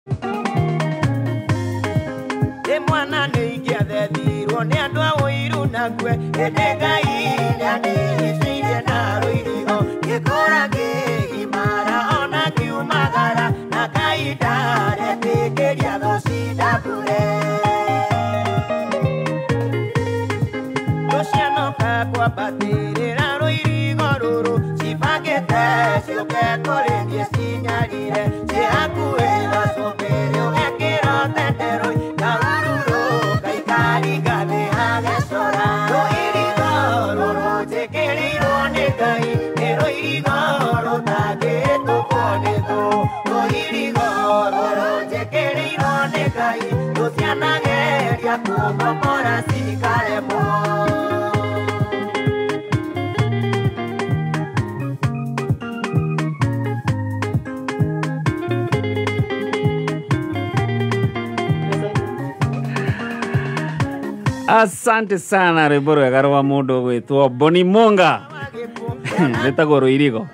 Ĩ mwana nĩ ingĩathethirwo nĩ andũ a ũiru na kwe ĩndĩ Ngai nĩandigicĩirie na rũirigo ngĩkũra ngĩgimara ona ngiumagara na Ngai ndaretĩkĩria thũ cindambure. Tũcianoka kwambatĩrĩra rũirigo rũrũ cibangĩte ciũke kũrĩ niĩ cinyarire ciĩ hakuhĩ gacumbĩrĩ ũgekĩra thenderũ kaururu gaikaringa thĩ hagecora. Rũirigo rũrũ njĩkĩrĩirwo nĩ Ngai nĩ rũirigo rũtangĩhĩtũkwo nĩ thũ. Rũirigo rũrũ njĩkĩrĩirwo nĩ Ngai tũcianageria kũmomora cikaremwo. Asante sana rwimbo rwega rwa mundu gwitwo Boni Munga rwĩtagwo Rũirigo.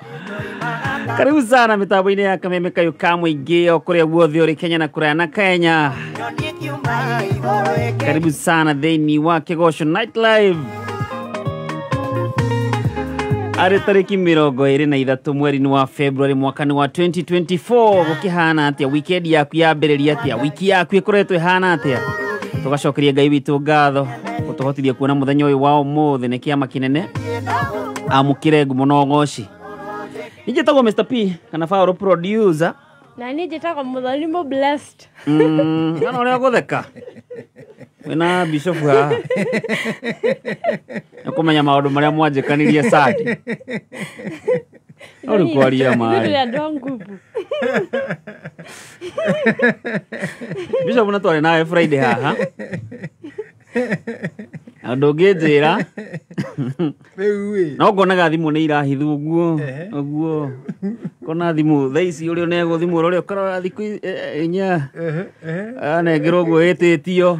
Karibu sana mitambo-inĩ ya Kameme Kayũ ka mũingĩ o kũrĩa guothe ũrĩ Kenya na kũraya na Kenya. Karibu sana thĩinĩ wa Kĩgoco Night Live arĩ tarĩki 23 mweri-inĩ wa February mwaka-inĩ wa 2024. Gũkĩhana atĩa? Weekend yaku yambĩrĩria atĩa? Wiki yaku ĩkoretwo ĩhana atĩa? Tũgacokeria Ngai witũ ngatho gũtũhotithia kuona mũthenya ũyũ wa ũmũthĩ. Nĩ kĩama kĩnene, amũkĩre ngumo na ũgoci. Niĩ njĩtagwo Mr P kana Faũrũ producer. Na niĩ njĩtagwo Mũthoni mũ blessed. Kana ũrĩa ũgũtheka wĩna bishop haha nĩ kũmenya maũndũ marĩa mwanjĩkanirie Sunday. No rĩu kwaria maĩ. Ithuĩ andũ a ngubu. Bishop na twarĩ nawe Friday haha na ndũngĩnjĩra Rĩu ĩ no ngonaga thimũ nĩ irahithwo ũguo ũguo kona thimũ thaa ici ũrĩa ũnegwo thimũ ũrĩa ũkarora thikũ inya anengerwo ũguo ĩtĩtio.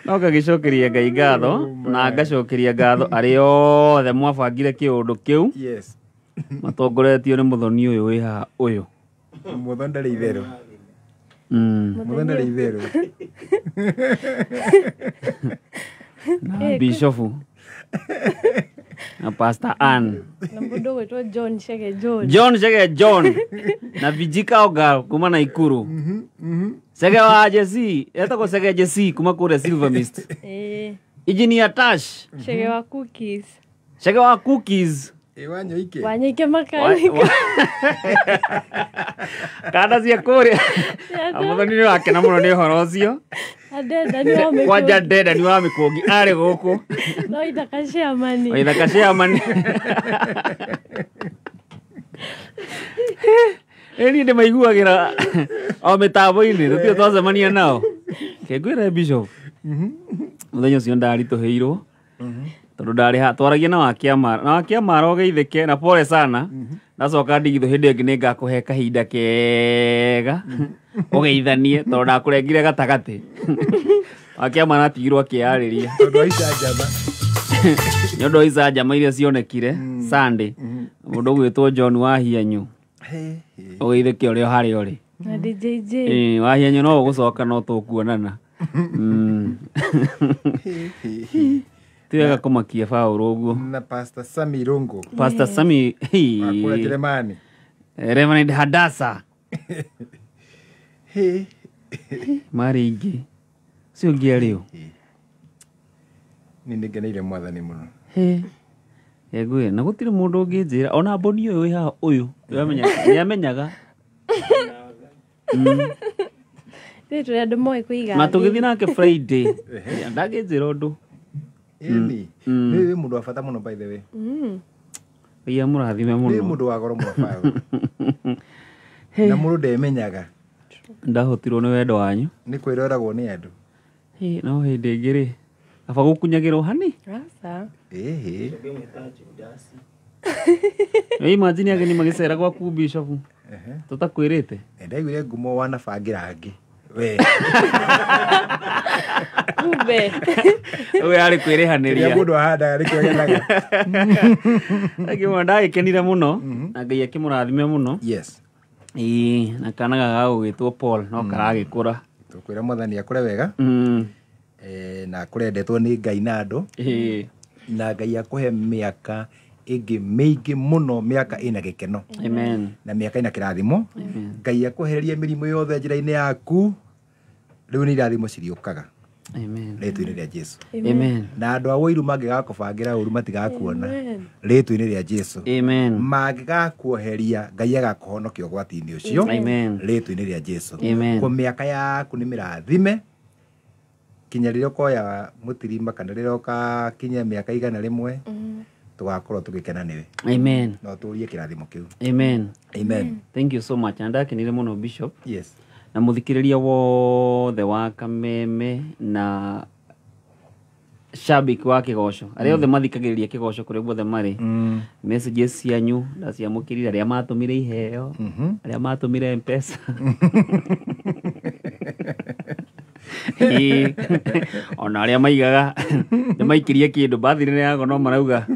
No ngagĩcokeria Ngai ngatho na ngacokeria ngatho arĩa othe mwabangire kĩũndũ kĩu. Yes. Matongoretio nĩ mũthoni ũyũ wĩ haha ũyũ. Mũthoni ndarĩ itherũ. Mũthoni ndarĩ itherũ. Na bishofu na Pastor Ann na mũndũ ũgwĩtwo John Chege John. John Chege John na Vijika Oga kuma Naikuru. Chege wa Jesse etagwo Chege Jesse kuma kũrĩa Silver Mist. Engineer Tash Chege wa cookies. Chege wa cookies. Ĩ Wanyoike. Wanyoike makanika. Kanda cia kũrĩa. Mũthoni nĩ wakena mũno nĩ ũhoro ũcio. Kwanja Ndenda nĩ wa mĩkũngi arĩ gũkũ. No ithaka chairman. O ithaka chairman. Ĩ niĩ ndĩmaiguagĩra o mĩtambo-inĩ tũtirĩ twacemania nao. Kengwĩre Bishop mũthenya ũcio ndaritũhĩirwo tondũ ndarĩ haha twaragia na Wakĩamara na Wakĩamara ũgeithĩke na pole sana. Ndacoka ndigithũ hĩndĩ ĩngĩ nĩngakũhe kahinda kega ũgeithanie tondũ ndakũrengire gatagatĩ. Wakĩamara atigirwo akĩyarĩria tondũ wa icanjama. Nĩ ũndũ wa icanjama iria cionekire Sunday. Mũndũ ũgwĩtwo John Wahianyũ ũgeithĩke ũrĩa harĩa ũrĩ. Na DJJ. Wahianyũ no ũgũcoka no tũkuonana. Ti wega kũmakia Faũrũ ũguo. Na Pastor Sami Rungo. Pastor Sami wa kũrĩa Jeremani. Reverend Hadasa. Marĩ ingĩ. Ũcio ũngĩ arĩ ũ? Nĩ nĩngeneire mwathani mũno. Ngwĩre na gũtirĩ mũndũ ũngĩnjĩra ona Boni ũyũ wĩ haha ũyũ nĩamenyaga. Ithuĩ tũrĩ andũ moĩ kũiga Na thĩ. tũgĩthiĩ nake Friday ndangĩnjĩra ũndũ. Ĩni nĩ wĩ mũndũ wa bata mũno by the way. Ngai amũrathime mũno. Nĩ mũndũ wa goro mũno Faũrũ. Na mũndũ ndemenyaga. Ndahotirwo nĩ wendo wanyu. Nĩ kwĩroragwo nĩ andũ. No hĩndĩ ĩngĩ rĩ aba gũkunyagĩrwo hani. Aca. Ĩhĩ. Nĩ imagine ageni magĩcera gwaku Bishop. Tũtakwĩrĩte. Ndaiguire ngumo wanabangĩra angĩ. We. Kumbe. We arĩ kwĩrĩhanĩria. Kĩrĩa mũndũ ahandaga nĩkĩo agethaga. Akĩmwona ndagĩkenire mũno na Ngai akĩmũrathime mũno. Yes. Ĩĩ, na kana gaka gagũgĩtwo Paul no karagĩkũra. Tũkwĩra Mwathani akũre wega. Na akũrendetwo nĩ Ngai na andũ. Ĩĩ. Na Ngai akũhe mĩaka ĩngĩ mĩingĩ mũno, mĩaka ĩna gĩkeno. Amen. Na mĩaka ĩna kĩrathimo. Ngai akwehererie mĩrimũ yothe njĩra-inĩ yaku. Rĩu nĩ irathimo ciriũkaga. Amen. Rĩtwa-inĩ rĩa Jesu. Amen. Na andũ a ũiru mangĩgakũbangĩra ũru matigakuona. Rĩtwa-inĩ rĩa Jesu. Amen. Mangĩgakuoheria Ngai agakũhonokia ũgwati-inĩ ũcio. Amen. Rĩtwa-inĩ rĩa Jesu. Amen. Kwa mĩaka yaku nĩ mĩrathime kinya rĩrĩa ũkoya mũtirima kana rĩrĩa ũkakinya mĩaka 100 tũgakorwo tũgĩkena nĩwe. Amen. No tũrie kĩrathimo kĩu. Amen. Amen. Thank you so much. Na ndakenire mũno Bishop. Yes. Na mũthikĩrĩria wothe wa Kameme na shabiki wa kĩgoco arĩa othe mathikagĩrĩria kĩgoco kũrĩa guothe marĩ, messages cianyu ndaciamũkĩrire, arĩa matũmire iheo, arĩa matũmire M-Pesa. Ona arĩa maigaga nĩ maikirie kĩndũ birthday yako no marauga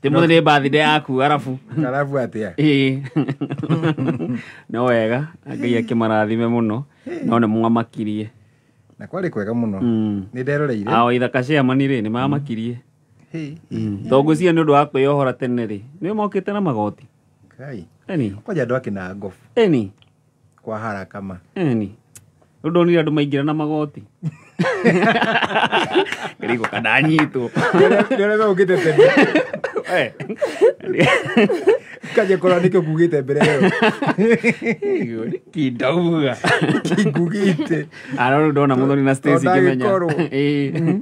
ti mũthĩ nĩ birthday yaku arabu Arabu atĩa? Ĩĩ. No wega, Ngai akĩmarathime mũno, no nĩ mwamakirie. Na kwarĩ kwega mũno. Nĩ nderoreire. Ao ithaka chairman rĩ nĩ mamakirie. To ngwĩciria nĩ ũndũ wa kwĩyohora tene rĩ, nĩ mokĩte na magoti. Kai. Eni. Kwanja andũ akĩna ngobu. Eni. Kwa haraka ma. Eni. Rĩu ndonire andũ maingĩra na magoti. Kĩriko kadanyitwo. Nĩ ũrĩa ũkĩte tene. Kaje kora nĩkĩo ngugĩte mbere ĩyo. Kindauga. Kingugĩte. Ara rĩu ndona Muthoni na Stacy ngĩmenya. Ndagĩkorwo.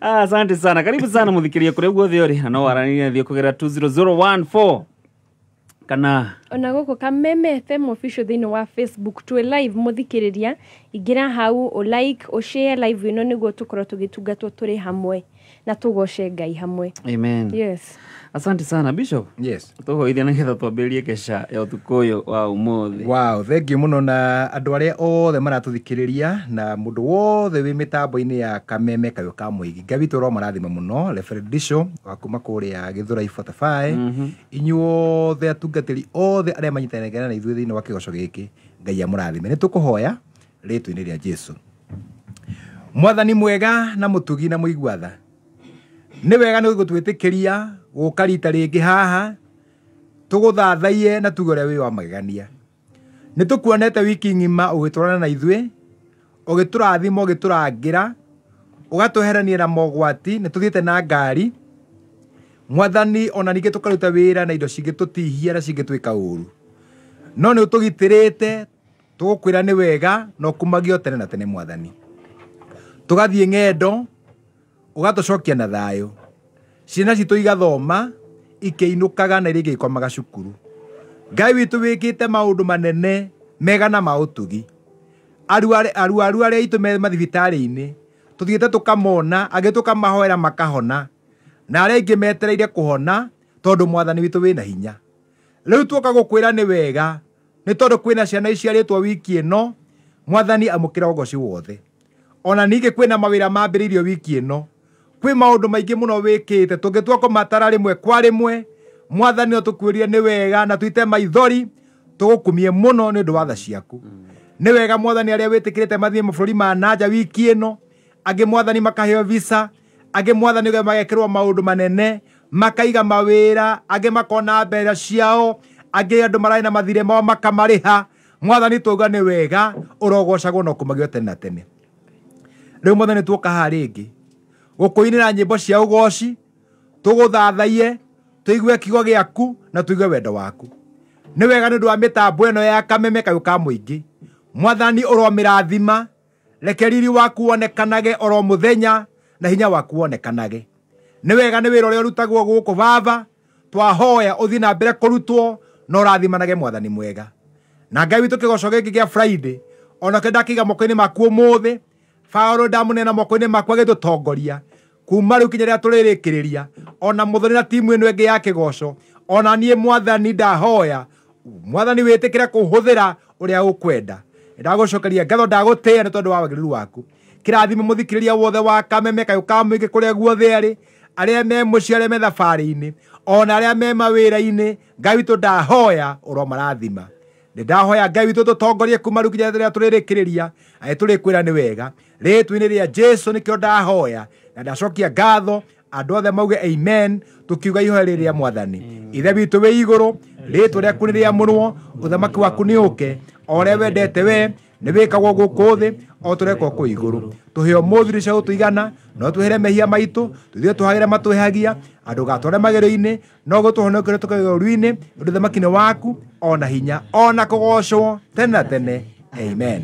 Asante sana. Karibu sana mũthikĩrĩria kũrĩa guothe ũrĩ. Na no waranĩrie na ithuĩ kũgerera 20014. Kana ona gũkũ Kameme FM official thĩinĩ wa Facebook twĩ live mũthikĩrĩria, ingĩra hau ũ like ũ share live ĩno nĩguo tũkorwo tũgĩtungatwo tũrĩ hamwe na tũgoce Ngai hamwe. Amen. Yes. Asante sana Bishop. Yes. Tũhoithia nĩgetha twambĩrĩrie kesha ya ũtukũ ũyũ wa ũmũthĩ. Wow, thank you mũno na andũ arĩa othe maratũthikĩrĩria na mũndũ wothe wĩ mĩtambo-inĩ ya Kameme kayũ ka mũigi. Ngai witũ ũromarathima mũno. Reverend Disho wa kuma kũrĩa Gĩthũrai 45. Inyuothe atungatĩri othe arĩa manyitanagĩra na ithuĩ thĩinĩ wa kĩgoco gĩkĩ, Ngai amũrathime. Nĩ tũkũhoya rĩtwa-inĩ rĩa Jesu. Mwathani mwega na mũtugi na mũigua tha, nĩ wega nĩ gũtwĩtĩkĩria gũka rita rĩngĩ haha tũgũthathaiye na tuge ũrĩa wĩ wa magegania. Nĩ tũkuonete wiki ng'ima ũgĩtwarana na ithuĩ, ũgĩtũrathima, ũgĩtũrangĩra, ũgatweherania na mogwati. Nĩ tũthiĩte na ngari Mwathani, ona ningĩ tũkaruta wĩra na indo cingĩtũtihia na cingĩtwĩka ũru, no nĩ ũtũgitĩrĩte. Tũgũkwĩra nĩ wega na ũkumagio tene na tene Mwathani. Tũgathiĩ ng'endo ũgatũcokia na thayũ, ciana citũ igathoma ikĩinũkaga na iria ingĩ ikomaga cukuru. Ngai witũ wĩkĩte maũndũ manene mega na ma ũtugi. Arwaru arĩa aitũ me mathibitarĩ-inĩ tũthiĩte tũkamona, angĩ tũkamahoera makahona, na arĩa aingĩ metereire kũhona tondũ Mwathani witũ wĩna hinya. Rĩu tuoka gũkwĩra nĩ wega nĩ tondũ kwĩna ciana iciarĩtwo wiki ĩno. Mwathani amũkĩra ũgoci wothe. Ona ningĩ kwĩna mawĩra mambĩrĩirio wiki ĩno, kwĩ maũndũ maingĩ mũno wĩkĩte tũngĩtua kũmatara rĩmwe kwa rĩmwe. Mwathani no tũkwĩrie nĩ wega na tuite maithori tũgũkumie mũno nĩ ũndũ wa tha ciaku. Nĩ wega Mwathani arĩa wĩtĩkĩrĩte mathiĩ mabũrũri ma nanja wiki ĩno, angĩ Mwathani makaheo visa, angĩ Mwathani magekĩrwo maũndũ manene, makaiga mawĩra, angĩ makona mbeca ciao, angĩ andũ mararĩ na mathirĩ mao makamarĩha. Mwathani twauga nĩ wega, ũrogocagwo na ũkumagio tene na tene. Rĩu Mwathani tuoka haha rĩngĩ gũkũinĩra nyĩmbo cia ũgoci, tũgũthathaiye, tũigue kiugo gĩaku na tũigue wendo waku. Nĩ wega nĩ ũndũ wa mĩtambo ĩno ya Kameme kayũ ka mũingĩ. Mwathani ũromĩrathima, reke riri waku wonekanage oro mũthenya na hinya waku wonekanage. Nĩ wega nĩ wĩra ũrĩa ũrutagwo gũkũ baba, twahoya ũthiĩ na mbere kũrutwo na ũrathimanage Mwathani mwega. Na Ngai witũ kĩgoco gĩkĩ gĩa Friday onakĩo ndakĩiga moko-inĩ maku ũmũthĩ. Paũlũ ndamũneana moko-inĩ maku agĩtũtongoria kuma rĩu kinya rĩrĩa tũrĩrĩkĩrĩria, ona Muthoni na timu ĩno ĩngĩ ya kĩgoco. Ona niĩ Mwathani ndahoya Mwathani wĩtĩkĩre kũhũthĩra ũrĩa ũkwenda. Ndagũcokeria ngatho, ndagũtĩĩa nĩ tondũ wa wagĩrĩru waku. Kĩrathime mũthikĩrĩria wothe wa Kameme Kayũ ka Mũingĩ kũrĩa guothe arĩ, arĩa me mũciĩ, arĩa me thabarĩ-inĩ, ona arĩa me mawĩra-inĩ. Ngai witũ ndahoya ũromarathima. Nĩ ndahoya Ngai witũ tũtongorie kuma rĩu nginya rĩrĩa tũrĩrĩkĩrĩria, atĩ tũrĩkwĩra nĩ wega. Rĩĩtwa-inĩ rĩa Jesũ nĩkĩo ndahoya na ndacokia ngatho. Andũ othe mauge amen, tukiuga ihoya rĩrĩ rĩa Mwathani. Ithe witũ wĩ igũrũ, rĩĩtwa rĩaku nĩ rĩamũrwo, ũthamaki waku nĩ ũke, o ũrĩa wendete we nĩ wĩkagwo gũkũ thĩ o tũrekwo kũu igũrũ. Tũhe ũmũthĩ irio cia gũtũigana, no twĩhere mehia maitũ, tũthiĩ tũhagĩre matwĩhagia, andũ gatware magerio-inĩ, no gũtũhonokerie tũkaige ũũru-inĩ, ũndũ ũthamaki nĩ waku, ona hinya, ona kũgocwo tene na tene. Amen.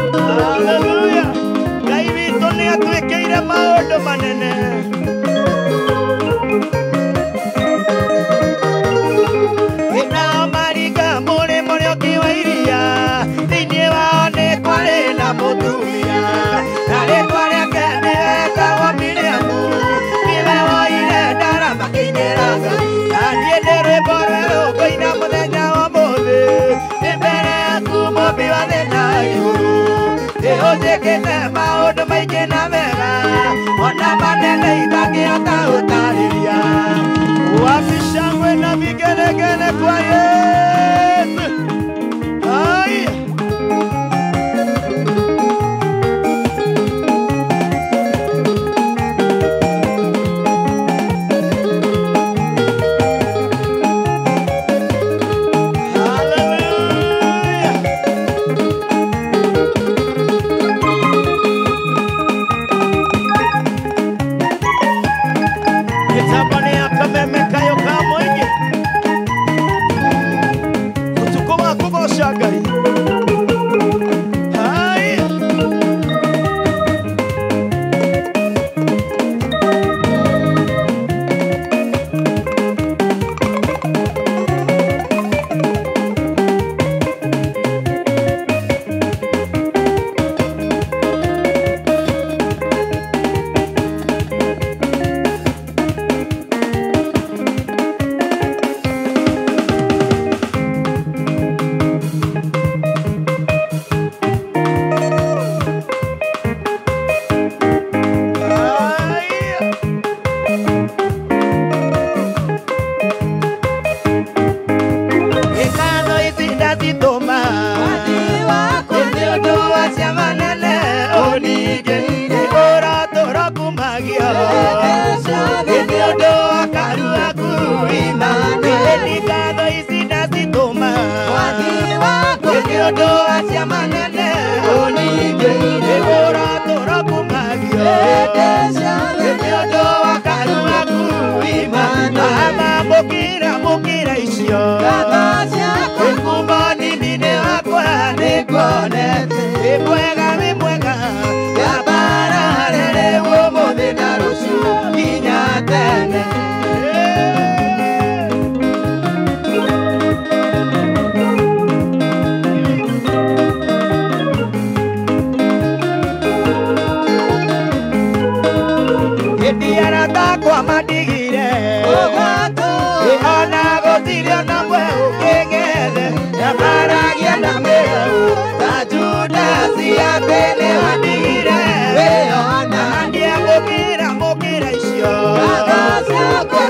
Hallelujah. Ngai witũ nĩ atwĩkĩire maũndũ manene. Ũnjĩkĩte maũndũ maingĩ na mega ona manene itangĩhota gũtarĩria. Wapi shangwe na vigelegele kwa Yesu? Ai. Hallelujah. Mitambo nĩ ya Kameme Kayũ ka Mũingĩ. Ũtukũ wa kũgoca Ngai. Hai. Ai. Ngatho ici ndacitũma nĩ ũndũ wa ciama nene ũningĩire ũratũra kumagio nĩ ũndũ wa karua kuimana. Ngatho ici ndacitũma nĩ ũndũ wa ciama nene ũningĩire ũratũra kumagio nĩ ũndũ wa karua kuimana. Mũkĩra mũkĩra icio Ngumo nini wakwa nĩnguonete wĩ mwega wĩ mwega Ngambara rĩu ũmũthĩ na rũciũ nginya tene. Hĩndĩ arata akwa mandigire ona gũtirĩ ona ũmwe ũkĩng'ethe ndamaragia na mĩhehu ta Judasi atĩ nĩwandigire ndiamũkĩra mũkĩra icio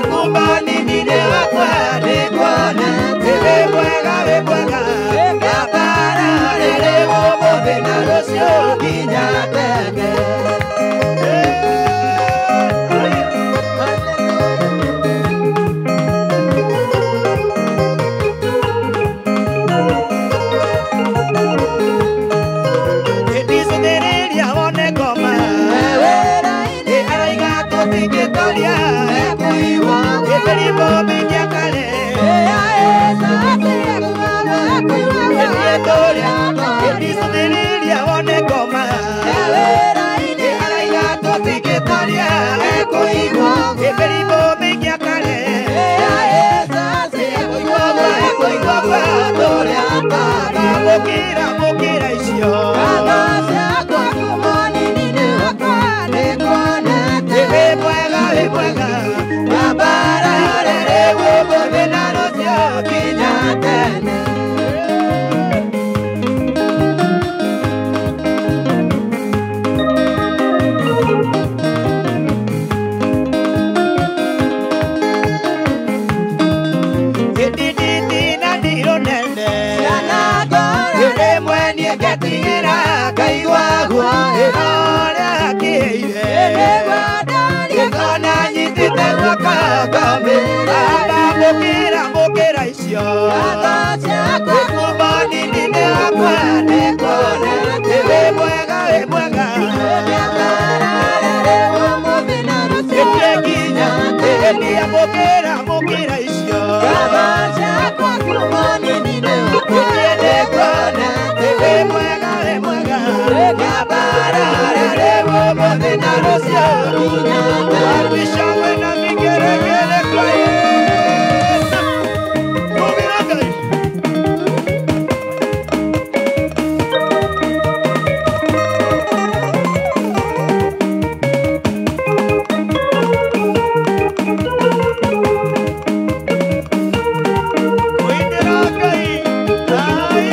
ngumo nini nĩ wakwa nĩnguonete wĩ mwega wĩ mwega Ngambara rĩu ũmũthĩ na rũciũ nginya tene. Ndicũthĩrĩria wone ngoma araiga tũtingĩtoria mĩrimũ mĩingĩ ya kare ndicũthĩrĩria wone ngoma araiga tũtingĩtoria mĩrimũ mĩingĩ ya kare mũkĩra mũkĩra icio wĩ mwega wĩ mwega Ngambara rĩu ũmũthĩ na rũciũ nginya tene. Ndindindi na ndirũ nene rĩmwe niĩ ngetigĩra ngaigua guoya ũrĩa akĩire ona nyitĩte guoko ngomĩra mũkĩra mũkĩra icio ngumo nini nĩ wakwa nĩnguonete wĩ mwega wĩ mwega nginya ndiamũkĩra mũkĩra icio wĩ mwega wĩ mwega Ngambara rĩu ũmũthĩ na rũciũ Wapi shangwe na vigelegele kwa Yesu? Mugĩra Ngai. Mũinĩra Ngai. Ai.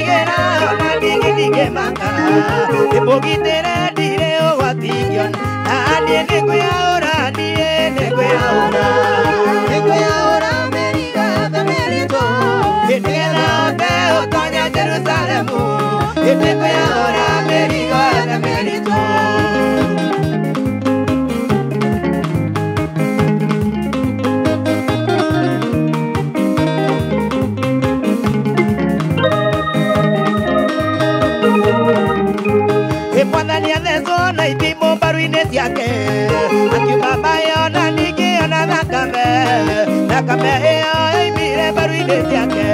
Ndingĩtigĩra ona ningĩ ndingĩmaka Ndĩmũgitĩre ndirĩ ũgwati ingĩona Na niĩ nĩngwĩyaũra niĩ nĩngwĩyaũra Nĩngwĩyaũra mĩrigo yothe mĩritũ Nĩgetha hote gũtonya Jerusalemu Nĩngwĩyaũra mĩrigo yothe mĩritũ Mwathani athecwo na itimũ mbaru-inĩ ciake akiuma maĩ ona ningĩ ona thakame thakame ĩyo yoimire mbaru-inĩ ciake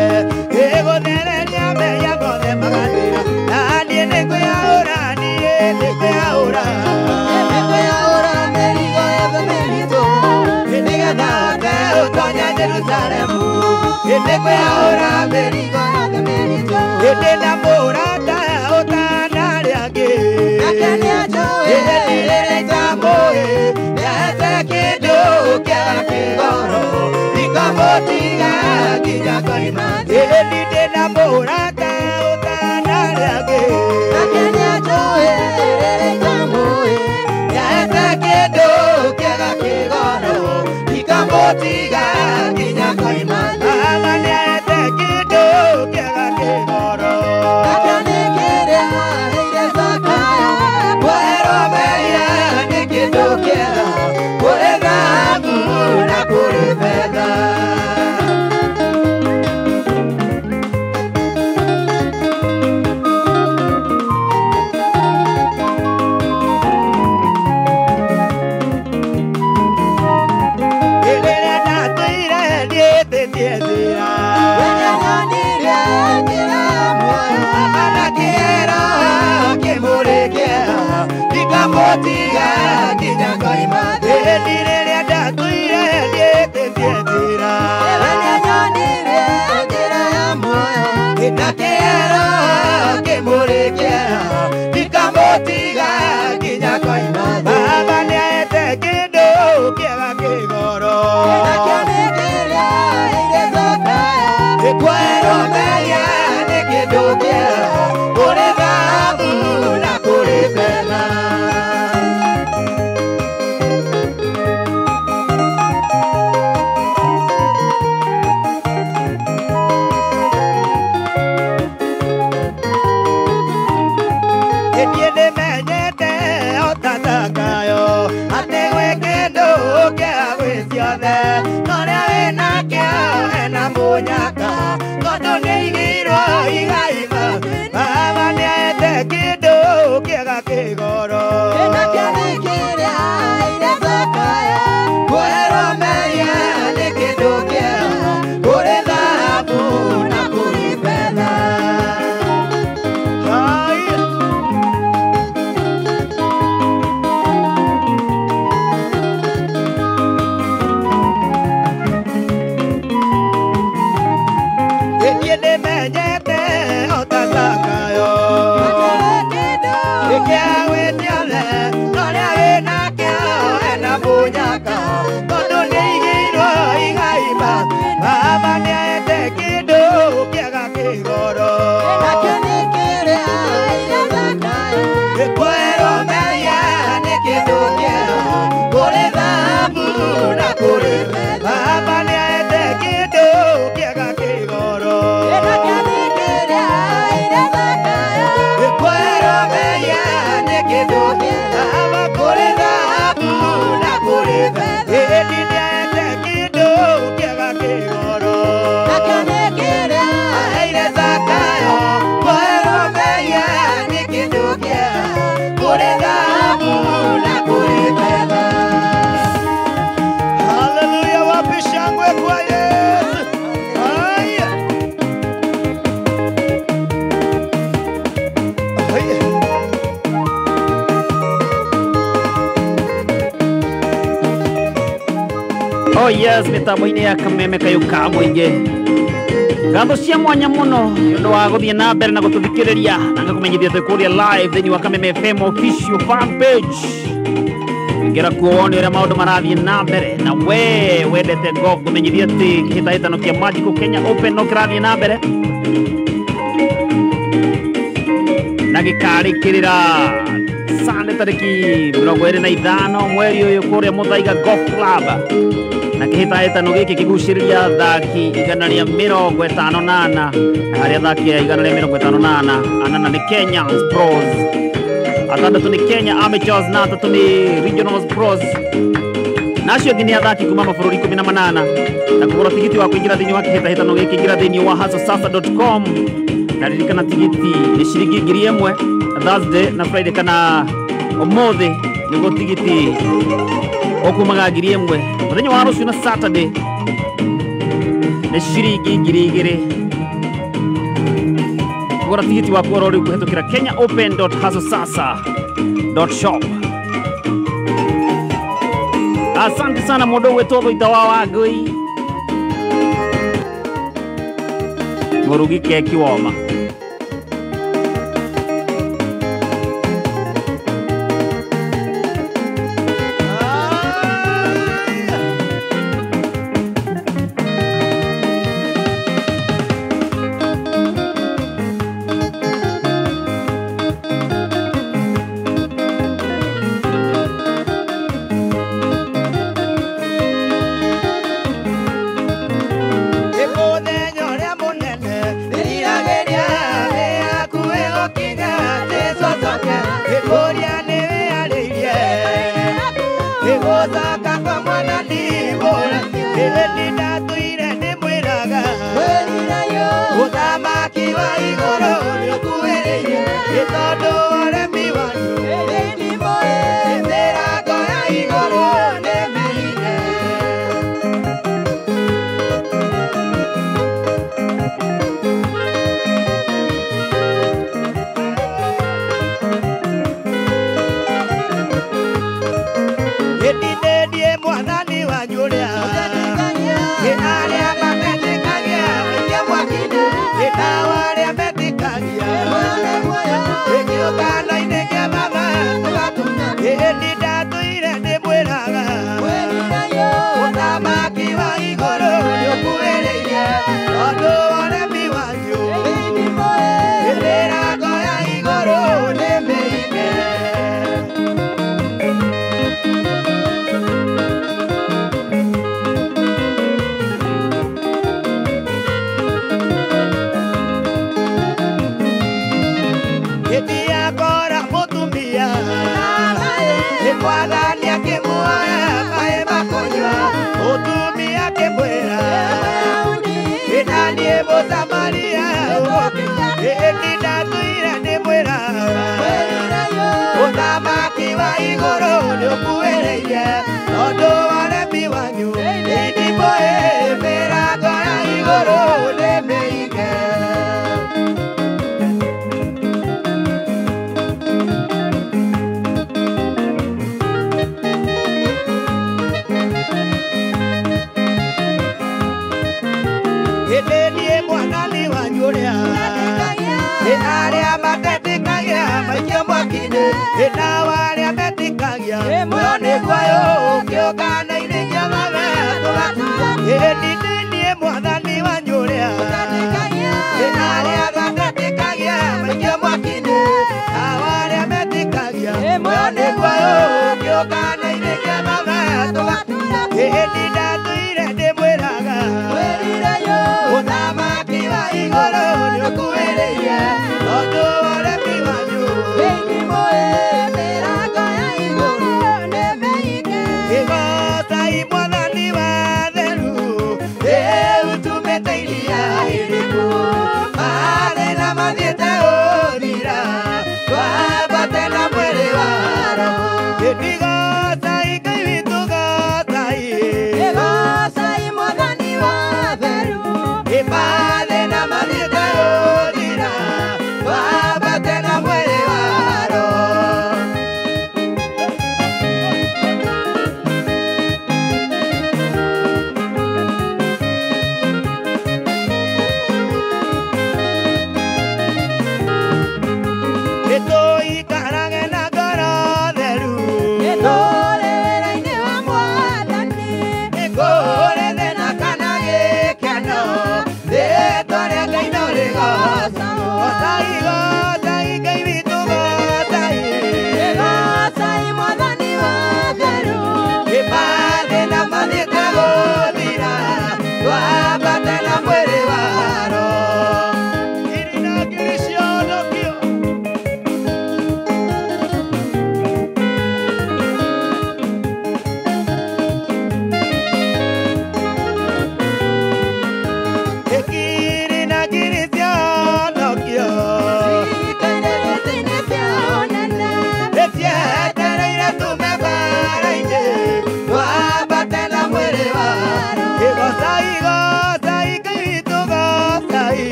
ĩgũthereria mehia mothe magathira na niĩ nĩngwĩyaũra niĩ nĩngwĩyaũra nĩngwĩyaũra mĩrigo yothe mĩritũ nĩgetha hote gũtonya Jerusalemu nĩngwĩyaũra mĩrigo yothe mĩritũ hĩndĩ na mũrata ũtanarĩa angĩ Oh yes, mitambo-inĩ ya Kameme Kayũ ka Mũingĩ. Ngatho cia mwanya mũno nĩ ũndũ wa gũthiĩ na mbere na gũtũthikĩrĩria na ngakũmenyithia twĩ kũrĩa live thĩinĩ wa Kameme FM official fan page. Ingĩra kuo wone ũrĩa maũndũ marathiĩ na mbere na we wendete golf ngũmenyithia atĩ kĩhĩtahĩtano kĩa Magical Kenya Open no kĩrathiĩ na mbere. Gĩkarĩkĩrĩra Sunday tarĩki 25 mweri ũyũ kũrĩa Muthaiga Golf Club. Na kĩhĩtahĩtano gĩkĩ kĩgucĩrĩria athaki 154 na harĩa athaki a 154 anana nĩ Kenya Pros, atandatũ nĩ Kenya Amateurs na atatũ nĩ Regional Pros, na acio angĩ nĩ athaki kuma mabũrũri 18. Na kũgũra tigiti wa kũingĩra thĩinĩ wa kĩhĩtahĩtano gĩkĩ ingĩra thĩinĩ wa hustlesasa.com. Na ririkana tigiti nĩ ciringi 1000 Thursday na Friday kana ũmũthĩ nĩguo tigiti ũkumaga 1000. Mũthenya wa rũciũ na Saturday nĩ ciringi 2000. Kũgũra tigiti waku oro rĩu kũhetũkĩra kenyaopen.hustlesasa.shop. Asante sana mũndũ ũgwĩtwo Thũita wa Wangũi, mũrugi keki woma.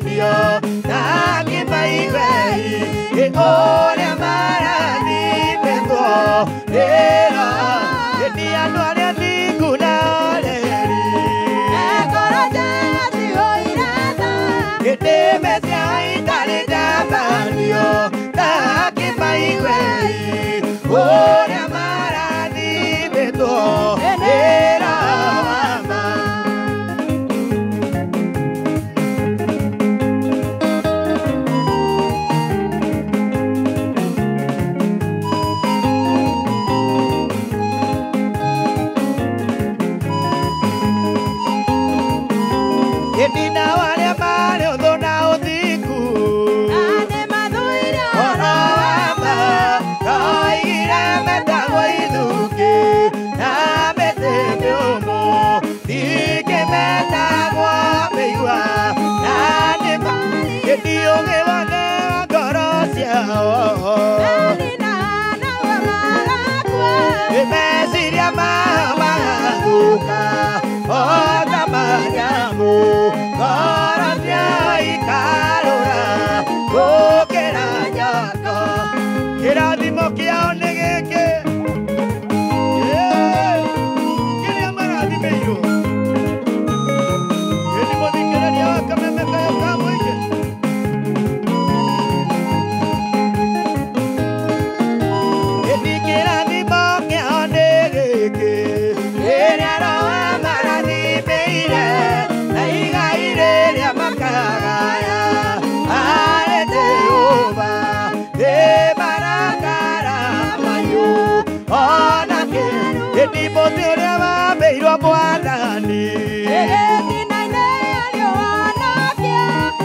ndĩtabanio na kĩmaigwei ĩ ũrĩa marathimĩtwo rĩro nĩ andũ arĩa thingu na oreri Ĩndĩme cia itarĩ ndabanio na kĩmaigwei ũrĩa marathimĩtwo rĩro wa ma. Ĩndĩ nao arĩa marĩ ũthũ na ũthingu ũhoro wa ma roigire metagwo ithukĩ na mĩtĩ mĩũmũ ningĩ metagwo mĩigua na nĩ ĩndĩ ũũgĩ wothe wa ngoro ciao meciria mao magathũka o ta manyamũ ngoro ciao ikarũra gũkĩra nyondo kĩrathimo kĩao nĩ gĩkĩ kĩrĩa marathimĩirwo ĩndĩ mũthikĩrĩria wa Kameme Kayo ka Mũingĩ. Ĩndĩ kĩrathimo kĩao nĩ gĩkĩ rĩrĩa Roho marathimĩire na igai rĩrĩa makagaya arĩ Jehova ĩ marakara mahiũ ona kĩ ĩndĩ mũtĩ ũrĩa wambĩirwo Mwathani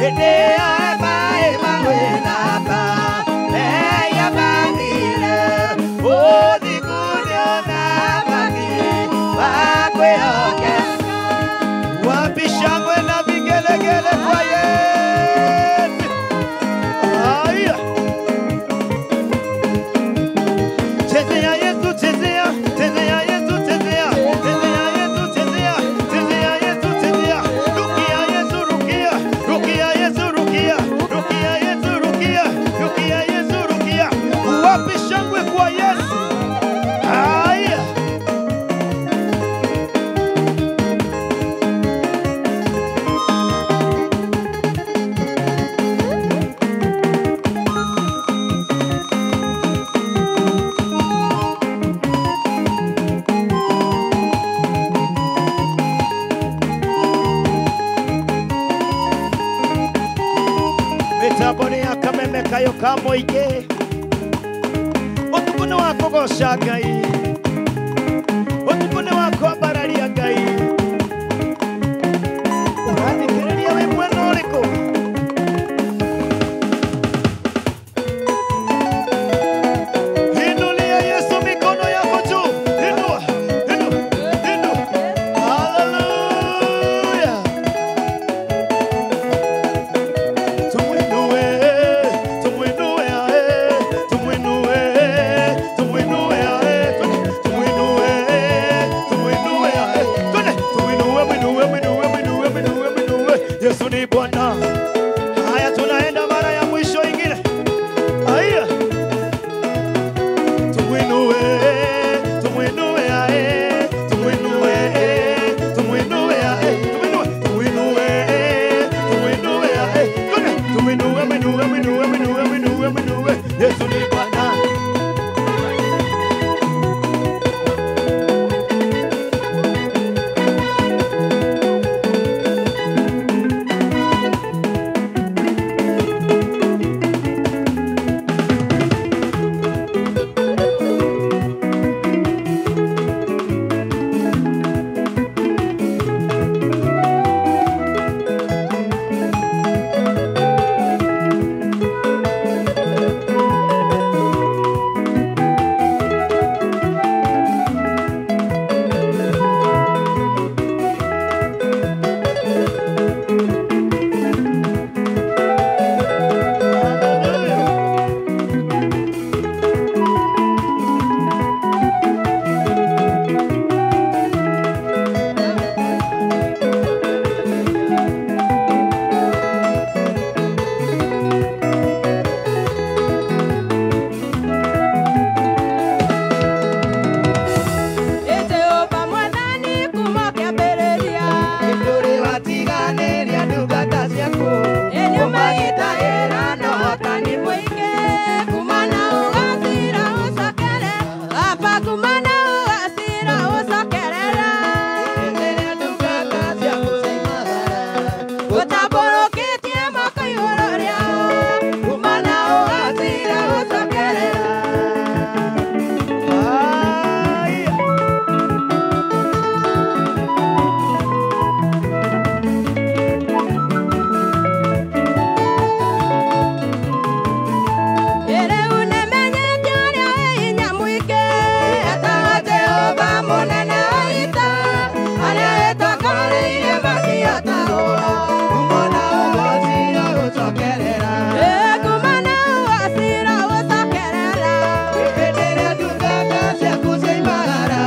ĩndĩ ĩyo maĩ magwĩthamba mehia mathire ũthingu nĩ ũthamaki wa kwĩhokeka. Wapi shangwe na vigelegele kwa Yesu? Haya. Chezea Yesu, chezea, chezea Yesu, chezea, chezea Yesu, chezea, chezea Yesu, chezea. Rukia Yesu, rukia, rukia Yesu, rukia, rukia Yesu, rukia, rukia Yesu, rukia. Wapi shangwe kwa Yesu? Haya. Mĩtambo nĩ ya Kameme Kayo ka Mũingĩ. Ũtukũ nĩ wa kũgoca Ngai, ũtukũ nĩ wa kwambararia Ngai. Ũrathikĩrĩria wĩ mwena ũrĩkũ? Inulia Yesu mikono yako juu. Inua, inua, inua. Hallelujah. Tumuinue, tumuinue ae, tumuinue, tumuinue ae, tumuinue, tumuinue ae, twende, tumuinue, muinue, muinue, muinue, muinue, muinue. Yesu ni Bwana. Haya, tunaenda mara ya mwisho ingine. Haya. Tumuinue, tumuinue ae, tumuinue, tumuinue ae, tumuinue, tumuinue, tumuinue ae, twende, tumuinue, muinue, muinue, muinue, muinue, muinue. Yesu ni Bwana. Ũtambũrũkĩtie moko igũrũ rĩao, kuma na ũgacira gũcokerera. Rĩu nĩmenyete ũrĩa wĩ hinya mũingĩ, etagwo Jehova mũnene wa ita, arĩa ĩtongoreirie matihotaga. Kuma na ũgacira gũcokerera. Kuma na ũgacira gũcokerera. Hĩndĩ ĩrĩa ndungata ciaku cioimagara,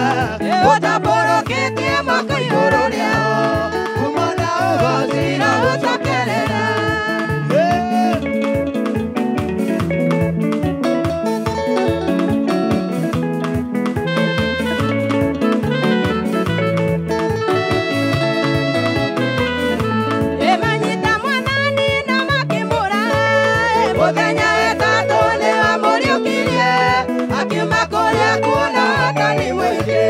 Ũtambũrũkĩtie moko igũrũ rĩao, kuma na ũgacira gũcokerera. Ĩmanyita mwathani na makĩmũraga, mũthenya ĩtatũ nĩwamũriũkirie, akiuma kũrĩa kuona ũhotani mũingĩ,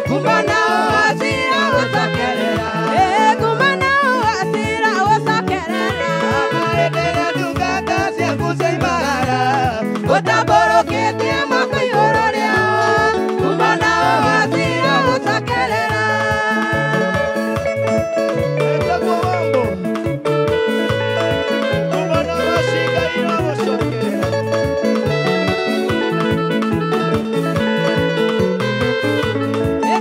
kuma na ũgacira gũcokerera. Kuma na ũgacira gũcokerera. Hĩndĩ ĩrĩa ndungata ciaku cioimagara, Ũtambũrũkĩtie moko igũrũ rĩao, kuma na ũgacira gũcokerera. Etagwo Wambo. Kuma na ũgacira gũcokerera.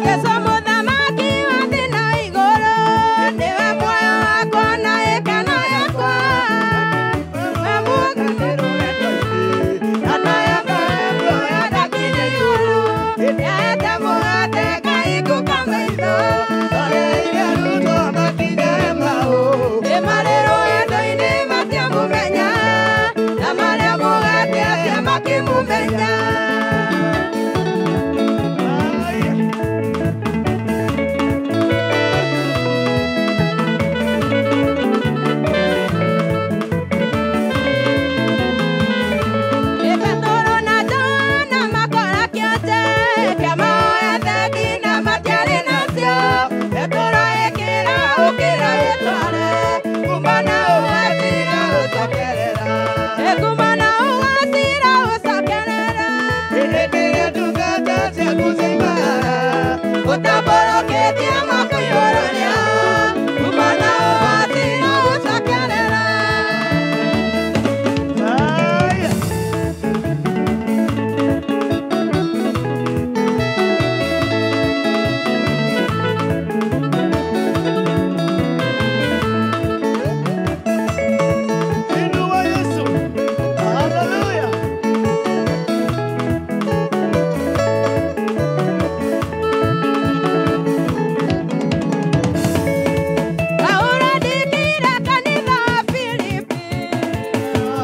Jesũ mũthamaki wa thĩ na igũrũ, nĩwe muoyo wakwa na ĩkano yakwa. We mũganĩro Ana yakwa ndakinye igũrũ, yaete mũgate ngahingũka maitho. Ĩ marĩ rũgendo-inĩ matiamũmenya, na marĩa mũgate acio makĩmũmenya. Petero na Johana makora kĩonje kĩamahoya thendi na matiarĩ nacio. Petero ĩkĩra ũkĩra wĩtware, kuma na ũgacira gũcokerera. Kuma na ũgacira gũcokerera. Ũtambũrũkĩtie moko igũrũ rĩao, kuma na ũgacira gũcokerera. Inua Yesu. Hallelujah. Paulo andĩkĩire kanitha wa Filipi,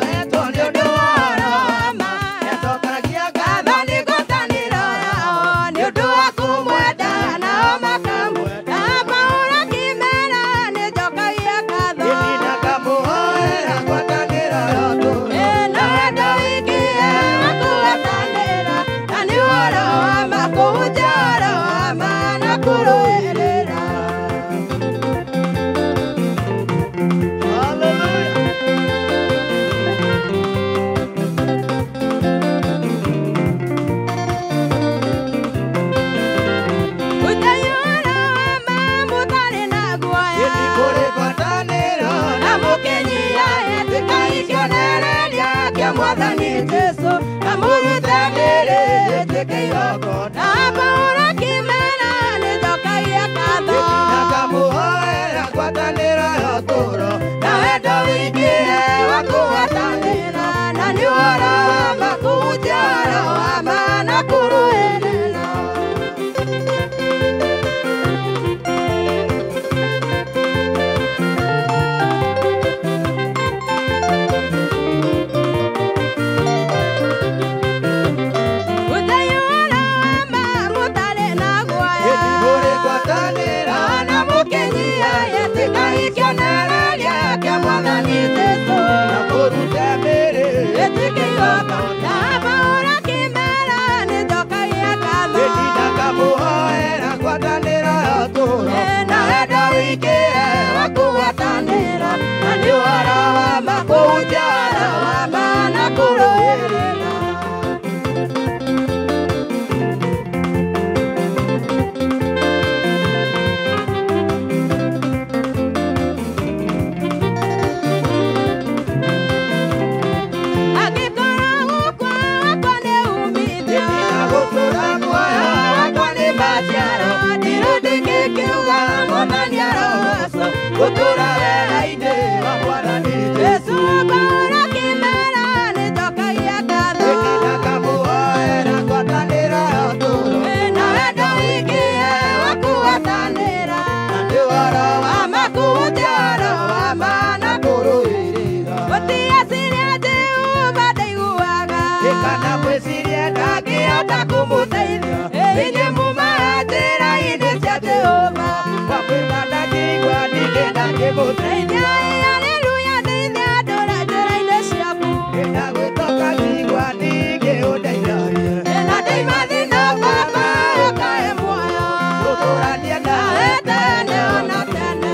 nĩ ũndũ wa ũhoro wa ma. Ngatho nĩ ngwatanĩro yao, nĩ ũndũ wa kũmwenda nao makamwenda. Paulo akĩmeera nĩ njokagia ngatho. Na wendo wingĩ wa kũgwatanĩra, na nĩ ũhoro wa ma, kũhunjia ũhoro wa ma na kũrũĩrĩra. Utai ũhoro wa ma mũtarĩ na guoya, na mũkĩnyia ĩtĩkai kĩonereria kĩa Mwathani Jesũ, na mũrute mĩĩrĩ ĩtuĩke igongona. Paulo akĩmeera nĩ njokagia ngatho. Na wendo wingĩ wa kũgwatanĩra, na nĩ ũhoro wa ma, kũhunjia ũhoro wa ma na kũrũĩrĩra. Utai ũhoro wa ma mũtarĩ na guoya, na mũkĩnyia ĩtĩkai kĩonereria kĩa Mwathani Jesũ. Ndeithia haleluya ndeithia ndũre njĩra-inĩ ciaku. Ndagwĩtoka njigua ningĩ ũndeithagie. Na ndoima thĩna baba ũkae muoyo. Tũtũranie nawe Tene ona tene.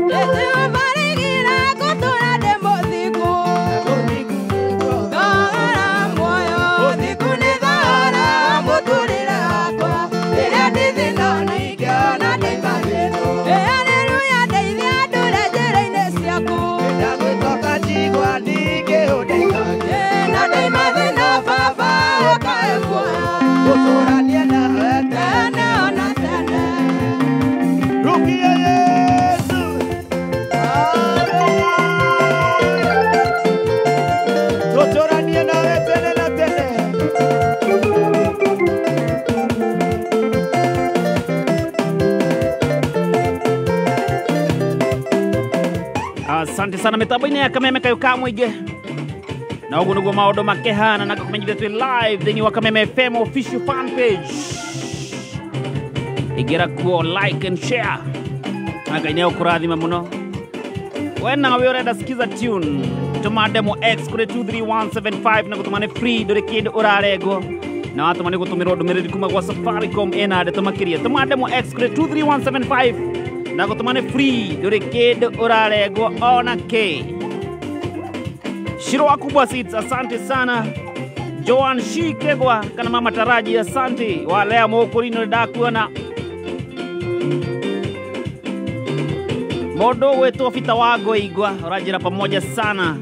Ndĩũmarigĩra ngũtũra ndĩ mũthingu. Thogora muoyo thingu nĩ thogora wa mũtũrĩre wakwa. Rĩrĩa ndĩ thĩna ningĩona ndoima thĩna. Ĩ haleluya ndeithia ndũre njĩra-inĩ ciaku. Ndagwĩtoka njigua ningĩ ũndeithagie. Na ndoima thĩna baba ũkae muoyo. Tũtũranie nawe Tene ona tene. Rukia Yesu. Tũtũranie nawe tene na tene. Asante sana mitambo-inĩ ya Kameme Kayũ ka Mũingĩ. Na ũguo nĩguo maũndũ makĩhana na ngũkũmenyithia twĩ live thĩinĩ wa Kameme FM official fan page. Ingĩra kuo like and share. Na Ngai nĩegũkũrathima mũno. We nawe ũrenda skiza tune tũma demo x kũrĩ 23175 na gũtũma nĩ free ndũrĩ kĩndũ ũrarengwo na watũma nĩ gũtũmĩrwo ndũmĩrĩri kuma gwa Safaricom ĩna ndeto makĩria. Tũma demo x kũrĩ 23175 na gũtũma nĩ free ndũrĩ kĩndũ ũrarengwo ona kĩ. Shiro Wakubwa Seeds, asante sana. Joan Shikegwa kana mama Taraji, asante. Walea Mokorino ndakuona. Mũndũ ũgwĩtwo Peter wa Ngoigwa ũranjĩra pamoja sana.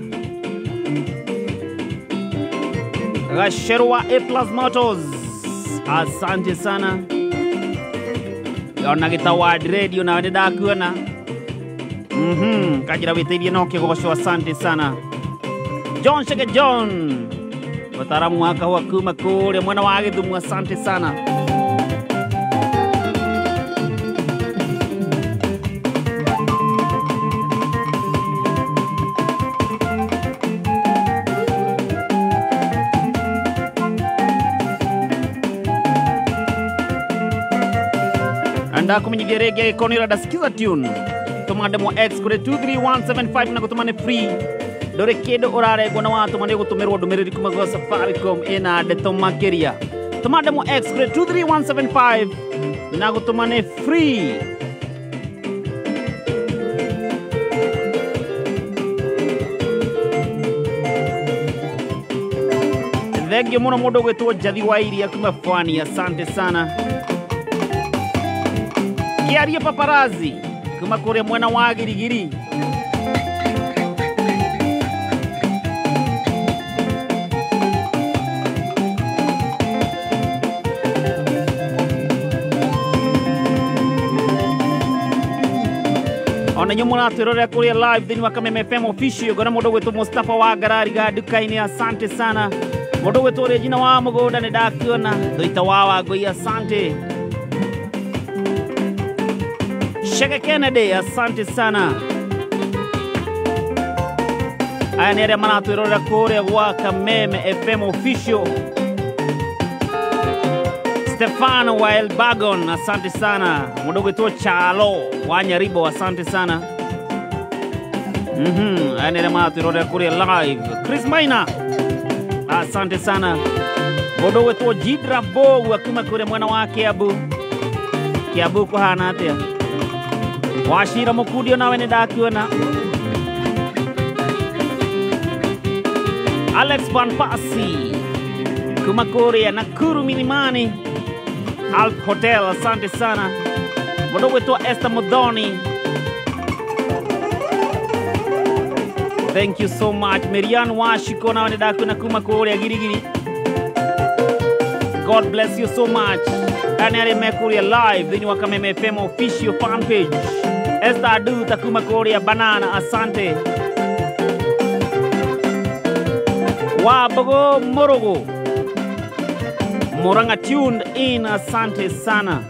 Gacerwa A Plus Motors, asante sana. Ona gĩtawadi radio nawe nĩndakuona. Kanjĩra wĩteithie no kĩgoco, asante sana. John Sheke John, mũtaaramu wa kahũa kuma kũrĩa mwena wa Gĩthumo, asante sana. Ndakumenyithia rĩngĩ angĩkorwo nĩ ũrenda skiza tune tũma ndemwa x kũrĩ 23175 na gũtũma nĩ free ndũrĩ kĩndũ ũrarengwo na watũma nĩ ũgũtũmĩrwo ndũmĩrĩri kuma gwa Safaricom ĩna ndeto makĩria. Tũma ndemwa x kũrĩ 23175 na gũtũma nĩ free. Thengio mũno mũndũ ũgwĩtwo Njathi wa Iria kuma Pwani, asante sana. Kiarie Paparazzi kuma kũrĩa mwena wa Girigiri. Ona inyuĩ mũratwĩrorera kũrĩa live thĩinĩ wa Kameme FM official, ngona mũndũ ũgwĩtwo Mustafa wa Ngarariga nduka-inĩ, asante sana. Mũndũ ũgwĩtwo Regina wa mũgũnda nĩ ndakuona. Thuita wa Wangũi, asante. Sheke Kennedy, asante sana. Aya nĩ arĩa maratwĩrorera kũrĩa gwa Kameme FM official. Stefano wa Elbagon, asante sana. Mũndũ ũgwĩtwo Chalo wa Nyaribo, asante sana. Aya nĩ arĩa maratwĩrorera kũrĩa live. Chris Maina, asante sana. Mũndũ ũgwĩtwo Jidra Bogu akuma kũrĩa mwena wa Kiambu. Kiambu kũhana atĩa? Wachira Mũkundio nawe nĩ ndakuona. Alex Van Pasi kuma kũrĩa Nakuru Milimani Alp Hotel, asante sana. Mũndũ ũgwĩtwo Esther Muthoni, thank you so much. Marian Washiko nawe nĩ ndakuona kuma kũrĩa Girigiri. God bless you so much. Aya nĩ arĩa me kũrĩa live thĩinĩ wa Kameme FM official fan page. Esther Aduta kuma kũrĩa Banana, asante. Wabogo Morogo Murang'a tuned in, asante sana.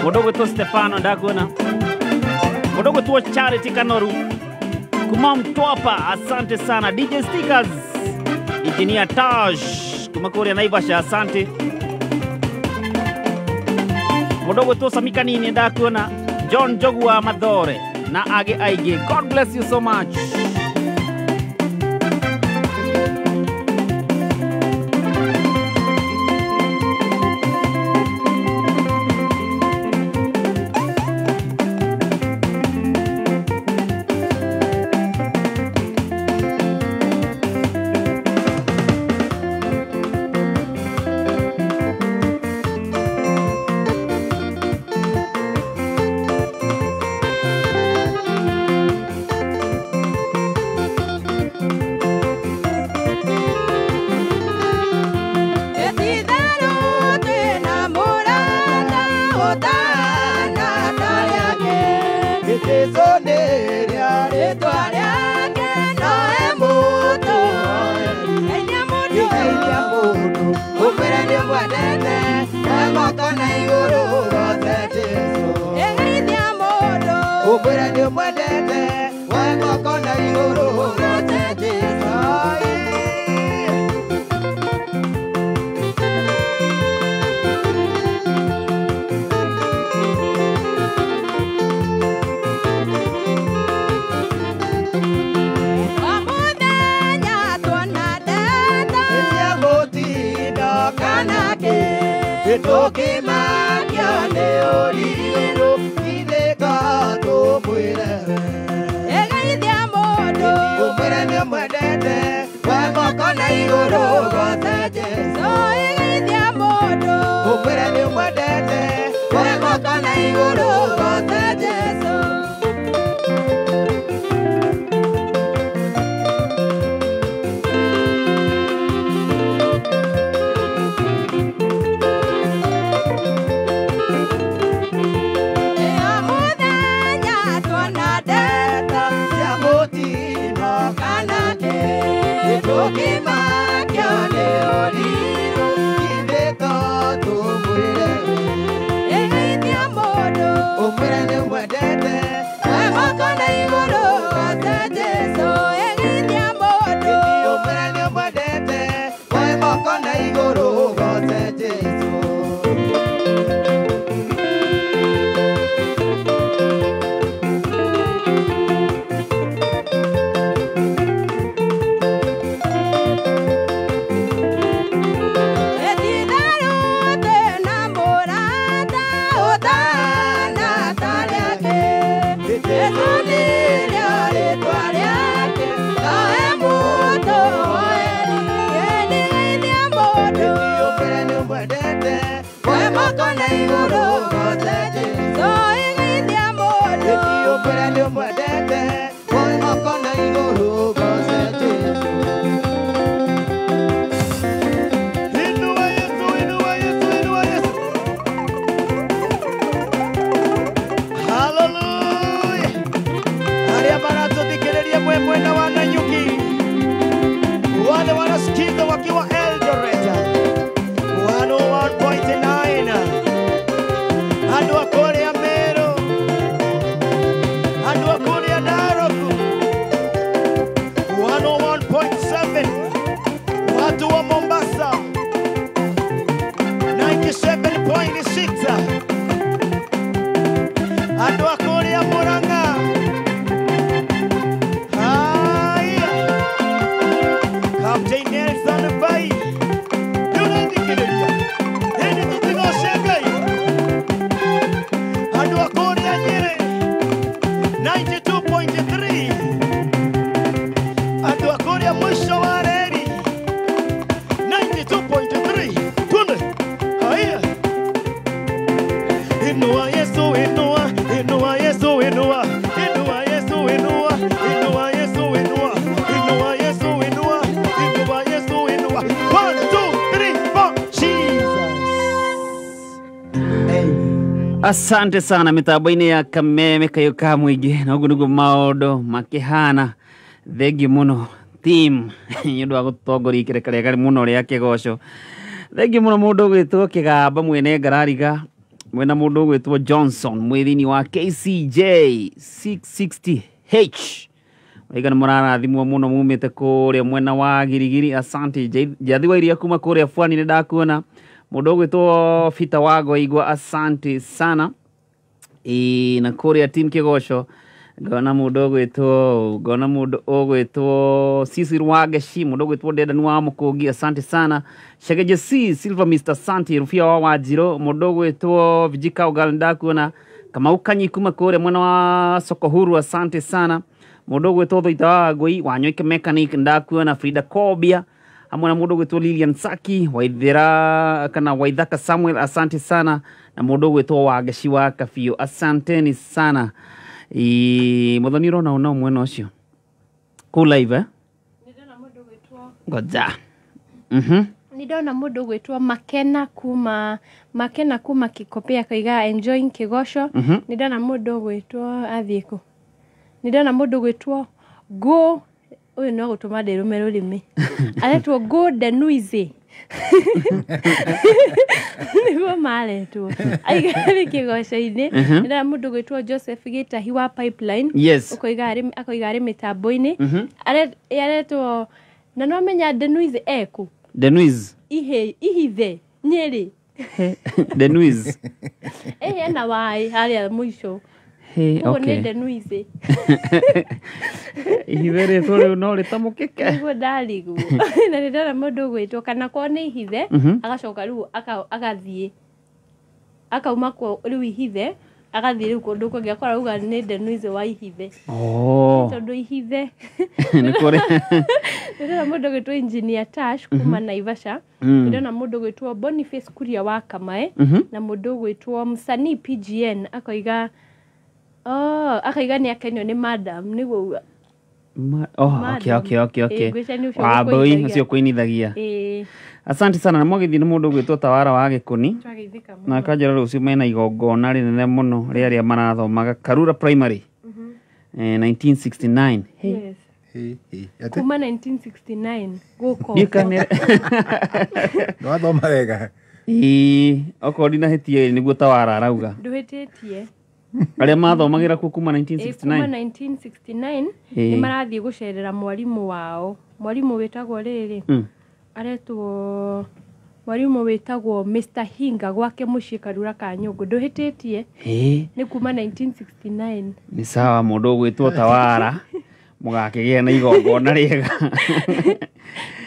Mũndũ ũgwĩtwo Stefano ndakuona. Mũndũ ũgwĩtwo Charity Kanoru. Kuma Mtwapa, asante sana. DJ Stickers, Engineer Taj kuma kũrĩa Naivasha, asante. Mũndũ ũgwĩtwo Samika Nini ndakuona, John Njogu wa Mathore na angĩ aingĩ. God bless you so much. Asante sana mitambo-inĩ ya Kameme Kayũ ka Mũingĩ, na ũguo nĩguo maũndũ makĩhana. Thengiũ mũno team nĩ ũndũ wa gũtongoria ikereka rĩega mũno rĩa kĩgoco. Thengiũ mũno mũndũ ũgwĩtwo Kĩgamba mwene Ngarariga, mwena mũndũ ũgwĩtwo Johnson mwĩ thĩinĩ wa KCJ 660H. Aiga nĩ mũrarathimwo mũno mumĩte kũrĩa mwena wa Girigiri. Asante. Njathi wa iria kuma kũrĩa Pwani nĩ ndakuona. Mũndũ ũgwĩtwo Peter Wagoigwa, asante sana. Ĩĩ, na kũrĩa team Kĩgoco ngona mũndũ ũgwĩtwo, ngona mũndũ ũgwĩtwo Cecil Wangeshi, mũndũ ũgwĩtwo Dedan wa Mũkũngi, asante sana. Shegeje C Silver Mr Santi Rufia wa Wanjirũ, mũndũ ũgwĩtwo Vijika Ugal ndakuona. Kamau Kanyi kuma kũrĩa mwena wa Soko Huru, asante sana. Mũndũ ũgwĩtwo Thoita wa Ngũi Wanyoike Mechanic ndakuona. Frida Kobia hamwe na mũndũ ũgwĩtwo Lilian Saki Waithera kana Waithaka Samuel, asante sana. Na mũndũ ũgwĩtwo Wangeshi wa Kabiũ, asanteni sana. Ĩĩ, Mũthoni ũrona ũna mwena ũcio kũu live eh? Ngoja. Nĩ ndona mũndũ ũgwĩtwo Makena kuma Makena kuma Kikopea akauga enjoying Kĩgoco. Nĩ ndona mũndũ ũgwĩtwo athiĩ kũ, nĩ ndona mũndũ ũgwĩtwo go ũyũ no gũtũma ndĩrũme rũrĩmĩ, aretwo Go Denuize nĩguo maretwo aiga arĩ kĩgoco-inĩ. Nĩ ndona mũndũ ũgwĩtwo Joseph Gĩtahi wa Pipeline. Yes. Akoiga arĩ mĩtambo-inĩ. Aretwo na no amenya Denuize ekũ. Denuize. Ihe ihithe Nyĩrĩ. Denuize. Ĩhĩ ena waĩ harĩa mũico. Hey, koguo nĩ okay. Denuize. Ihithe rĩtwa rĩu no rĩtamũkĩke. Nĩguo ndarigwo na nĩ ndona mũndũ ũgwĩtwo kana korwo nĩ ihithe agacoka rĩu agathiĩ akauma kuo rĩu ihithe agathiĩ rĩu kũndũ kũngĩ akora auga nĩ Denuize wa ihithe. Oh. Tondũ ihithe. Nĩ kũrĩ. Ndĩrona mũndũ ũgwĩtwo Engineer Tash kuma Naivasha. Ndĩrona mũndũ ũgwĩtwo Boniface Kuria wa Kamae na mũndũ ũgwĩtwo Msanii PGN akoiga, oh, akaiga nĩ akenio nĩ madam nĩguo uga. Oh, okay, Madam. okay. Ĩĩ, ngwĩciria nĩ ũcio Wambui ũkũinithagia. Ũcio kũinithagia. Ĩĩ. Asante sana. Na mwagĩthiĩ nĩ mũndũ ũgwĩtwo Tawara wa Gĩkũni. Twageithĩka Na mũno. akanjĩra rũciũ mena igongona rĩnene mũno rĩa arĩa marathomaga Karura Primary. 1969. Hey. Yes. Hĩ, hĩ. Atĩ Kuma 1969 gũkũ. Ndiũ kana nĩ wathoma wega. Ĩĩ, okorwo ndinahĩtia nĩguo Tawara arauga. Ndũhĩtĩtie. Arĩa mathomagĩra kuo kuma Ĩĩ, kuma 1969. 1969. Ĩĩ. Nĩ marathiĩ gũcerera mwarimũ wao, mwarimũ wĩtagwo rĩrĩ, aretwo mwarimũ wĩtagwo Mr Hinga gwake mũciĩ Karura ka Nyũngũ. Ndũhĩtĩtie. Ĩĩ. Nĩ kuma 1969. Nĩ sawa, mũndũ ũgwĩtwo Tawara mũgakĩgĩa na igongona rĩega.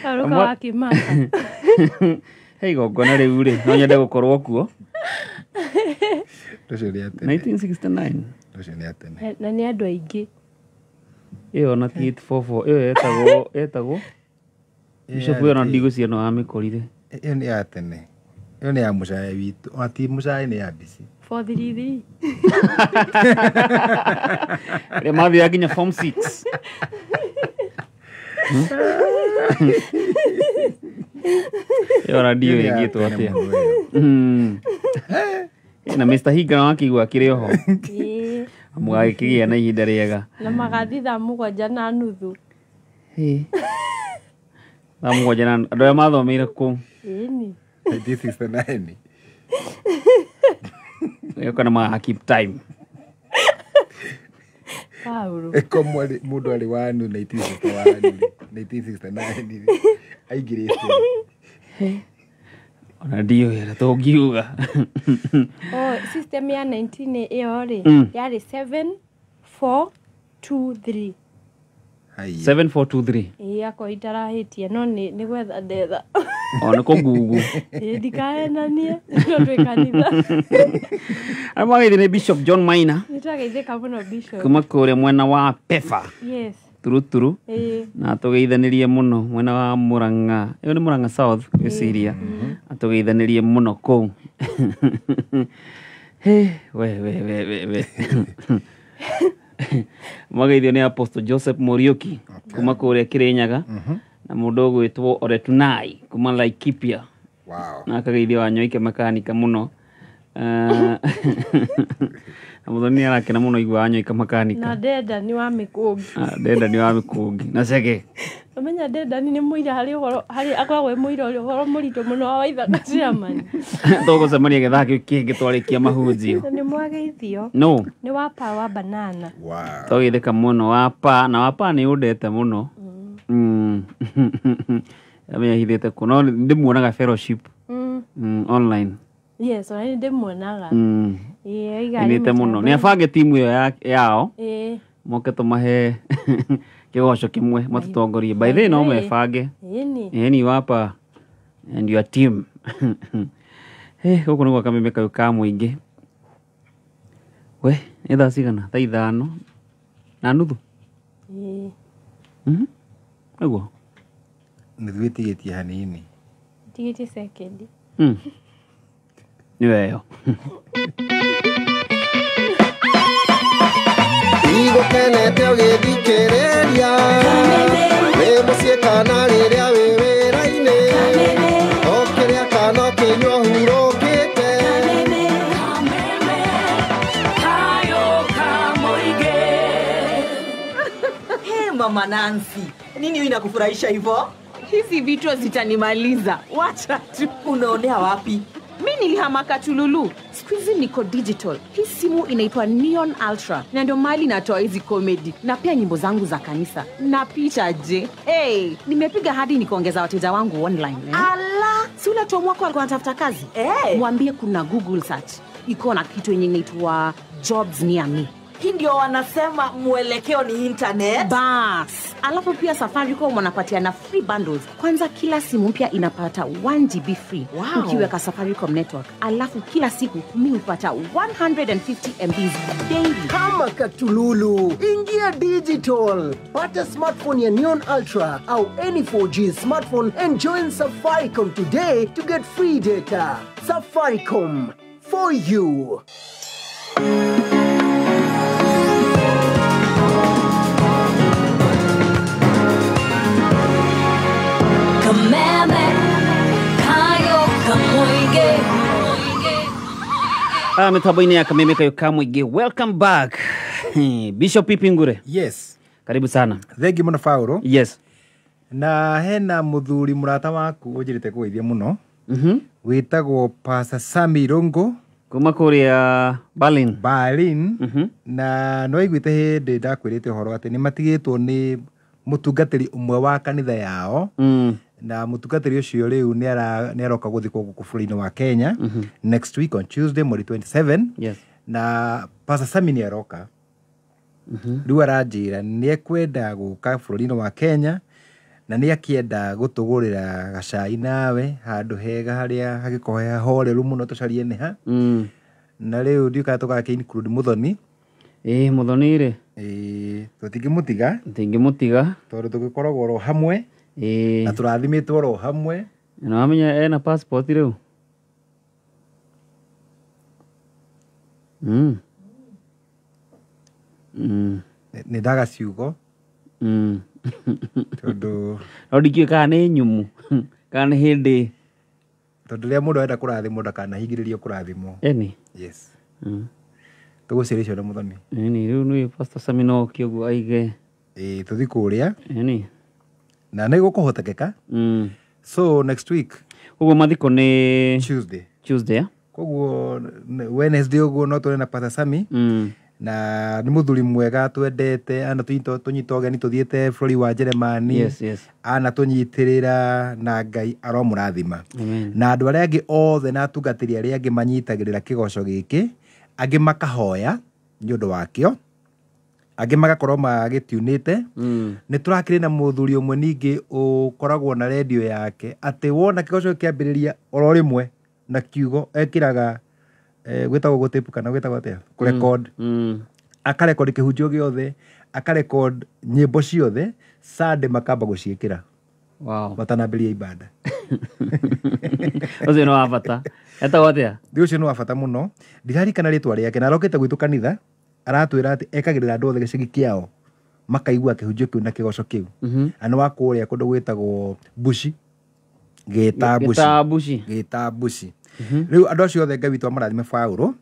Karuka wa Kĩmaka. He igongona rĩu rĩ, no nyende gũkorwo kuo. Ũcio nĩ atene. 1969. Ũcio nĩ atene. Na nĩ andũ aingĩ. Ĩyo na ti 844 ĩyo yetagwo Bishop ĩyo na ndigũcia no amĩkorire. Ĩyo nĩ ya tene. Ĩyo nĩ ya mũcae witũ. Ona ti mũcae, nĩ ya mbici. 433. Arĩa mathiaga nginya form 6. Ĩyo na ndiũĩ Ĩyo nĩ ya ĩngĩtwo tene atĩa. mũno ĩyo. Na Mr Hinga no akĩigua akĩrĩ oho. Ĩĩ. Mũgagĩkĩgĩa na ihinda rĩega. Na magathiĩ 7:30. 7:30 na andũ arĩa mathomeire kũu. Ĩni. 1969. Ĩyo kana maga keep time. Paulo. Ĩko mũndũ arĩ wanu 1961, 1969 aingĩrĩte. Ona ndiũĩ ũrĩa tũngiuga. Oh, system ya 19 ĩyo rĩ yarĩ 7 4 2 3. Haiya. 7423. Ĩĩ, akorwo itarahĩtie no nĩ gwetha ndetha. O nĩ kũngungu. Ĩĩ, ndikahenanie no twĩ kanitha. Arĩa magĩthiĩ nĩ Bishop John Maina Nĩ twageithĩka mũno Bishop. kuma kũrĩa mwena wa Pefa. Yes. Turuturu. Ĩĩ. Na atũgeithanĩrie mũno mwena wa Murang'a. Ĩyo nĩ Murang'a South gwĩciria. Atũgeithanĩrie mũno kũu. He, we we we we we. Mageithio nĩ Apostle Joseph Muriuki kuma kũrĩa Kĩrĩnyaga na mũndũ ũgwĩtwo Oretunai kuma Laikipia. Wow. Na akageithio Wanyoike makanika mũno. Na Mũthoni nĩ arakena mũno igua Wanyoike makanika. Na ndenda nĩ wa mĩkũngi. Ah, ndenda nĩ wa mĩkũngi na cege. Ũmenya Dedan nĩ mũira harĩ ũhoro harĩ akoragwo e mũira ũrĩa ũhoro mũritũ mũno wa Waithaka chairman. Tũgũcemania gĩthaa kĩu kĩngĩ twarĩkia mahunjio. Nĩ mwageithio. No. Nĩ wapa wa banana. Wow. Twageithĩka mũno wapa na wapa nĩ ũndete mũno. Amenya hithĩte kũ no ndĩmuonaga fellowship online. Yes, ona nĩ ndĩmuonaga. Ĩĩ, oiga arĩ Nĩte mũno. Nĩ mĩtambo-inĩ. abange timu ĩyo yao. Ĩĩ. Moke tũmahe kĩgoco kĩmwe matũtongorie. By the way no mebange. Ĩni. Ĩni wapa and your team. Gũkũ nĩ gwa Kameme kayũ ka mũingĩ. We, nĩ thaa cigana? Thaa 5:30. Ĩĩ. Nĩguo? Nĩ twĩtigĩtie hanini. Tigĩtie second. Nĩ weyo. Igũkenete ũgĩthikĩrĩria wĩ mũciĩ kana rĩrĩa wĩ wĩra-inĩ ũkĩrĩa kana ũkĩnyua ũhurũkĩte. Hey, Mama Nancy, nini inakufurahisha hivyo? Hizi vitu zitanimaliza. Wacha tu. Unaonea wapi? Mi nilihama Katululu. Siku hizi niko digital. Hii simu inaitwa Neon Ultra. Na ndio mali natoa hizi comedy na pia nyimbo zangu za kanisa. Na picha je? Hey, nimepiga hadi nikaongeza wateja wangu online. Ala, si ule Tom wako alikuwa anatafuta kazi? Hey. Mwambie kuna Google search. Iko na kitu yenye inaitwa Jobs Near Me. Hii ndio wanasema mwelekeo ni internet. Bas. Alafu pia Safaricom wanapatia na free bundles. Kwanza kila simu mpya inapata 1 GB free. Wow. Ukiweka Safaricom network. Alafu kila siku mimi hupata 150 MB daily. Kama Katululu, ingia digital. Pata smartphone ya Neon Ultra au any 4G smartphone and join Safaricom today to get free data. Safaricom for you. Mĩtambo-inĩ ya Kameme kayũ ka mũingĩ. Welcome back. Bishop Ipingure. Yes. Karibu sana. Thengi mũno Paulo. Yes. Na hena mũthuri mũrata waku ũnjĩrĩte kũgeithia mũno. Wĩtagwo Pastor Sami Irũngũ kuma kũrĩa Berlin. Berlin. Na nĩ waiguĩte hĩndĩ ndakwĩrĩte ũhoro atĩ nĩ matigĩtwo nĩ mũtungatĩri ũmwe wa kanitha yao. Na mũtungatĩri ũcio rĩu nĩ aroka gũthikwo gũkũ bũrũri-inĩ wa Kenya next week on Tuesday mweri 27. Yes. Na Pastor Sami nĩ aroka. Rĩu aranjĩra nĩ ekwenda gũka bũrũri-inĩ wa Kenya na nĩ akĩenda gũtũgũrĩra gacai nawe handũ hega harĩa hagĩkorwo he hahoreru mũno tũcarie nĩ ha. Na rĩu ndiũĩ kana tũgakĩ include Mũthoni. Ĩĩ Mũthoni rĩ. Ĩĩ tũtingĩmũtiga. Tũtingĩmũtiga. Tondũ tũgĩkoragwo oro hamwe. Ĩĩ. Na tũrathimĩtwo oro hamwe. Na wamenya ena passport rĩu. Nĩ ndaga ciugo. Tondũ no ndikĩũĩ kana nĩ nyumu kana nĩ hĩndĩ. Tondũ rĩrĩa mũndũ arenda kũrathimwo ndakanahingĩrĩrio kũrathimwo. Ĩni. Yes. Tũgũciĩra icio na Mũthoni. Ĩni rĩu nĩ Pastor Sami no oke ũguo aige. Ĩĩ tũthiĩ kũrĩa. Ĩni. Na nĩ gũkũhotekeka. So next week. Ũguo mathiko nĩ Tuesday. Tuesday. Koguo Wednesday ũguo no tũrĩ na Pastor Sami. Na nĩ mũthuri mwega twendete ana tũnyita ũgeni tũthiĩte bũrũri wa Jeremani. Yes, yes. Ana tũnyitĩrĩra na Ngai aromũrathima. Amen. Na andũ arĩa angĩ othe na atungatĩri arĩa angĩ manyitagĩrĩra kĩgoco gĩkĩ, angĩ makahoya nĩ ũndũ wakĩo, angĩ magakorwo magĩtiunĩte. Nĩ tũrakĩrĩ na mũthuri ũmwe ningĩ ũkoragwo na redio yake atĩ wona kĩgoco kĩambĩrĩria oro rĩmwe na kiugo ekĩraga gwĩtagwo gũtĩpu kana gwĩtagwo atĩa kũrekod. Akarekodi kĩhunjio gĩothe, akarekod nyĩmbo ciothe, Sunday makamba gũciĩkĩra. Wow. Matanambĩrĩria ibada. Ũcio nĩ wa bata. Etagwo atĩa? Ũcio nĩ wa bata mũno. Ndirarikana rĩtwa rĩake na arokĩte gwitũ kanitha aratwĩra atĩ ekagĩrĩra andũ othe gĩcagi kĩao makaigua kĩhunjio kĩu na kĩgoco kĩu. Na nĩ wa kũrĩa kũndũ gwĩtagwo Bushi. Gĩta Bushi. Rĩu andũ acio othe Ngai witũ amarathime Paulo.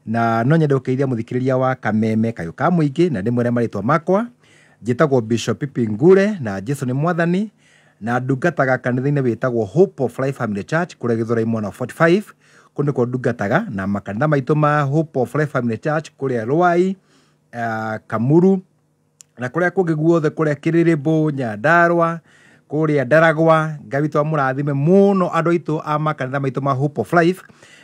Na no nyende gũkeithia mũthikĩrĩria wa Kameme kayũ ka mũingĩ na ndĩmwĩre marĩtwa makwa. Njĩtagwo Bishop Pipi Ngure na Jesu nĩ mwathani na ndungataga kanitha-inĩ wĩtagwo Hope of Life Family Church kũrĩa Gĩthũrai mwena wa 45. Kũu nĩkuo ndungataga na makanitha maitũ ma Hope of Life Family Church kũrĩa Rwai, Kamuru na kũrĩa kũngĩ guothe, kũrĩa Kĩrĩrĩmbũ, Nyandarua, kũrĩa Ndaragwa. Ngai witũ amũrathime mũno andũ aitũ a makanitha maitũ ma Hope of Life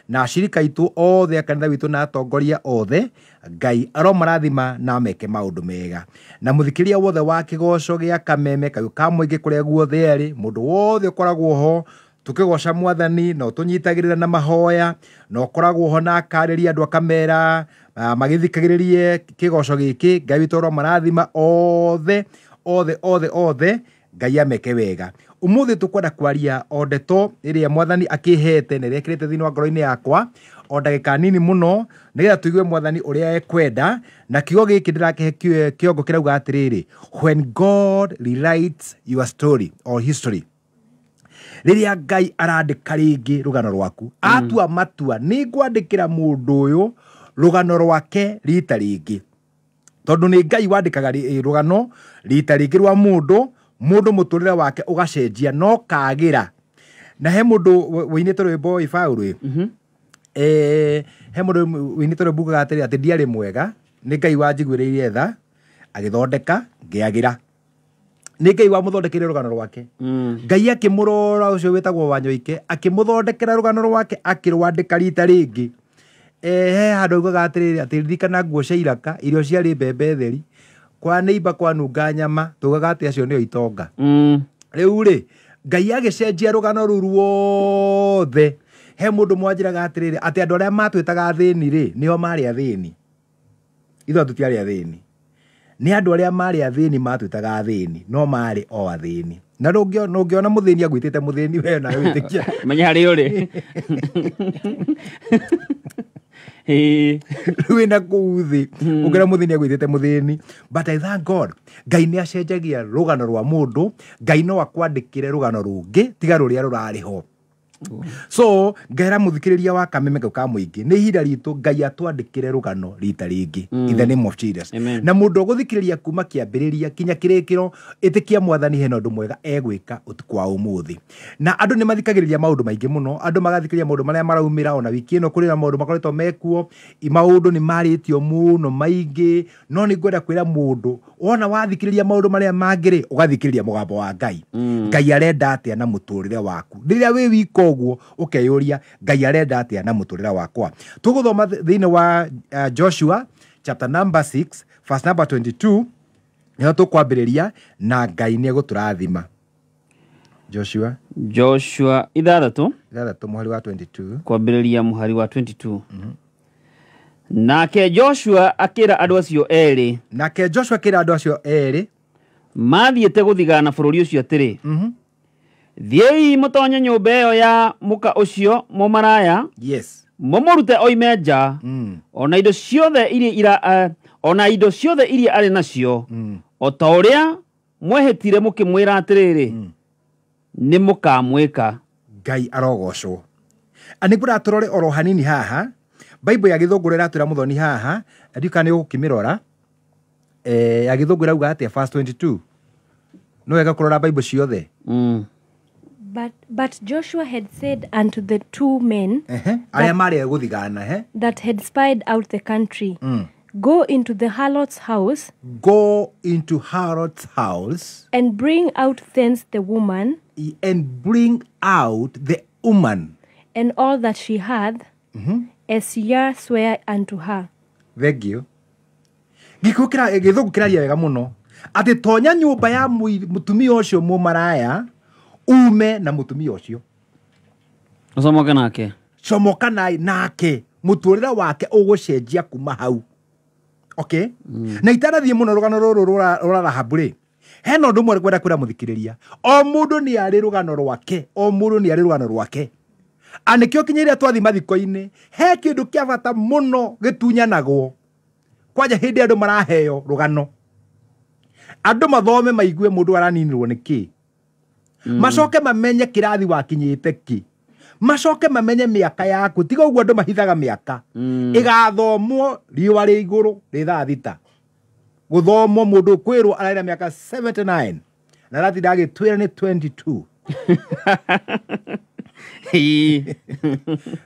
na ashirika aitũ othe a kanitha witũ na atongoria othe. Ngai aromarathima na ameke maũndũ mega. Na mũthikĩria wothe wa kĩgoco gĩa Kameme Kayũ ka Mũingĩ kũrĩa guothe arĩ, mũndũ wothe ũkoragwo ho tũkĩgoca mwathani na ũtũnyitagĩrĩra na mahoya na ũkoragwo ho na akarĩria andũ akamera magĩthikagĩrĩrie kĩgoco gĩkĩ, Ngai witũ aromarathima othe othe othe othe. Ngai ameke wega. Ũmũthĩ tũkwenda kwaria o ndeto ĩrĩa mwathani akĩhete na ĩrĩa ĩkĩrĩte thĩinĩ wa ngoro-inĩ yakwa o ndagĩka nini mũno, nĩgetha tũigue mwathani ũrĩa ekwenda. Na kiugo gĩkĩ ndĩrakĩhe kĩongo kĩrauga atĩrĩrĩ, when God rewrites your story or history. Rĩrĩa Ngai arandĩka rĩngĩ rũgano rwaku, atua matua nĩ ngwandĩkĩra mũndũ ũyũ rũgano rwake rita rĩngĩ, tondũ nĩ Ngai wandĩkaga rũgano rita rĩngĩ rwa mũndũ, mũndũ mũtũrĩre wake ũgacenjia no kagĩra. Na he mũndũ wũinĩte rwĩmbo ĩ Paũlũ ĩ, he mũndũ wũinĩte rwĩmbo ugaga atĩrĩ, atĩ ndiarĩ mwega, nĩ Ngai wanjiguĩrĩire tha agĩthondeka ngĩagĩra. Nĩ Ngai wamũthondekeire rũgano rwake. Ngai akĩmũrora ũcio wĩtagwo Wanyoike, akĩmũthondekera rũgano rwake, akĩrwandĩka rita rĩngĩ. He handũ augaga atĩrĩrĩ, atĩ ririkana nguo cia iraka, irio ciarĩ mbembe theri, kwa neighbor kwanunga nyama, tugaga atĩ acio nĩo itonga. Rĩu rĩ, Ngai agĩcenjia rũgano rũu ruothe. He mũndũ mwanjĩraga atĩrĩrĩ, atĩ andũ arĩa matwĩtaga athĩni rĩ, nĩo marĩ athĩni. Ithuĩ tũtiarĩ athĩni. Nĩ andũ arĩa marĩ athĩni matwĩtaga athĩni, no marĩ o athĩni. Na ndũngĩona mũthĩni agwĩtĩte mũthĩni, we nawe wĩtĩkia. Menya harĩa ũrĩ. Ĩĩ. Rĩu wĩna kũu thĩ, ũngĩona mũthĩni agwĩtĩte mũthĩni. But I thank God, Ngai nĩ acenjagia rũgano rwa mũndũ. Ngai no akwandĩkĩre rũgano rũngĩ tiga rũrĩa rũrarĩ ho. So ngera mũthikĩrĩria wa Kameme kau ka Mũingĩ, nĩ ihinda ritũ Ngai atwandĩkĩre rũgano rita rĩngĩ. In the name of Jesus. Amen. Na mũndũ ũgũthikĩrĩria kuma kĩambĩrĩria kinya kĩrĩkĩro, ĩtĩkia mwathani hena ũndũ mwega egwĩka ũtukũ wa ũmũthĩ. Na andũ nĩ mathikagĩrĩria maũndũ maingĩ mũno, andũ magathikĩrĩria maũndũ marĩa maraumĩra ona wiki ĩno, kũrĩ na maũndũ makoretwo mekuo, maũndũ nĩ marĩtio mũno maingĩ. No nĩ ngwenda kwĩra mũndũ, wona wathikĩrĩria maũndũ marĩa mangĩ rĩ, ũgathikĩrĩria mũgambo wa Ngai. Ngai arenda atĩa na mũtũrĩre waku? Rĩrĩa wĩ wika ũguo ũkeyũria, Ngai arenda atĩa na mũtũrĩre wakwa? Tũgũthoma thĩinĩ wa Joshua chapter number 6 verse number 22, nĩho tũkwambĩrĩria, na Ngai nĩ egũtũrathima. Joshua Joshua 6 6 mũhari wa 22. Kwambĩrĩria mũhari wa 22. Nake Joshua akĩra andũ acio erĩ, Nake Joshua akĩra andũ acio erĩ mathiĩte gũthigana bũrũri ũcio atĩrĩ, thiĩi mũtonye nyũmba ĩyo ya mũka ũcio mũmaraya, mũmũrute oime nja, ona indo ciothe iria ira, ona indo ciothe iria arĩ nacio, o ta ũrĩa mwehĩtire mũkĩmwĩra atĩrĩrĩ, nĩ mũkamwĩka. Ngai arogocwo. Nĩ ngwenda tũrore oro hanini haha Bible ya gĩthũngũ ĩratwĩra mũthoni haha, ndiũĩ kana nĩ ũgũkĩmĩrora. Ya gĩthũngũ ĩrauga atĩa verse 22? No wega kũrora Bible ciothe. But Joshua had said unto the two men Arĩa marĩ gũthigana, he? that had spied out the country, Go into the harlot's house, Go into harlot's house, and bring out thence the woman, and bring out the woman, and all that she hath, as ye swear unto her. Thank you. Gĩkũyũ gĩthũngũ kĩraria wega mũno, atĩ tonya nyũmba ya mũtumia ũcio mũmaraya, ume na mũtumia ũcio, ũcomoke nake, comoka nake, mũtũrĩre wake ũgũcenjia kuma hau. Okay? Na itanathiĩ mũno rũgano rũrũ rwa Rahabu rĩ, hena ũndũ ũmwe ngwenda kwĩra mũthikĩrĩria. O mũndũ nĩ arĩ rũgano rwake, o mũndũ nĩ arĩ rũgano rwake. A nĩkĩo kinya rĩrĩa twathiĩ mathiko-inĩ, he kĩndũ kĩa bata mũno gĩtunyanagwo. Kwanja hĩndĩ andũ maraheo rũgano, andũ mathome maigue mũndũ araninirwo nĩ kĩ, macoke mamenye kĩrathi wakinyĩte kĩ, macoke mamenye mĩaka yaku. Tiga ũguo andũ mahithaga mĩaka, ĩgathomwo riũa rĩ igũrũ rĩ thaa 6, Gũthomwo mũndũ kwĩrwo ararĩ na mĩaka 79 na aratinda agĩtwĩra nĩ 22.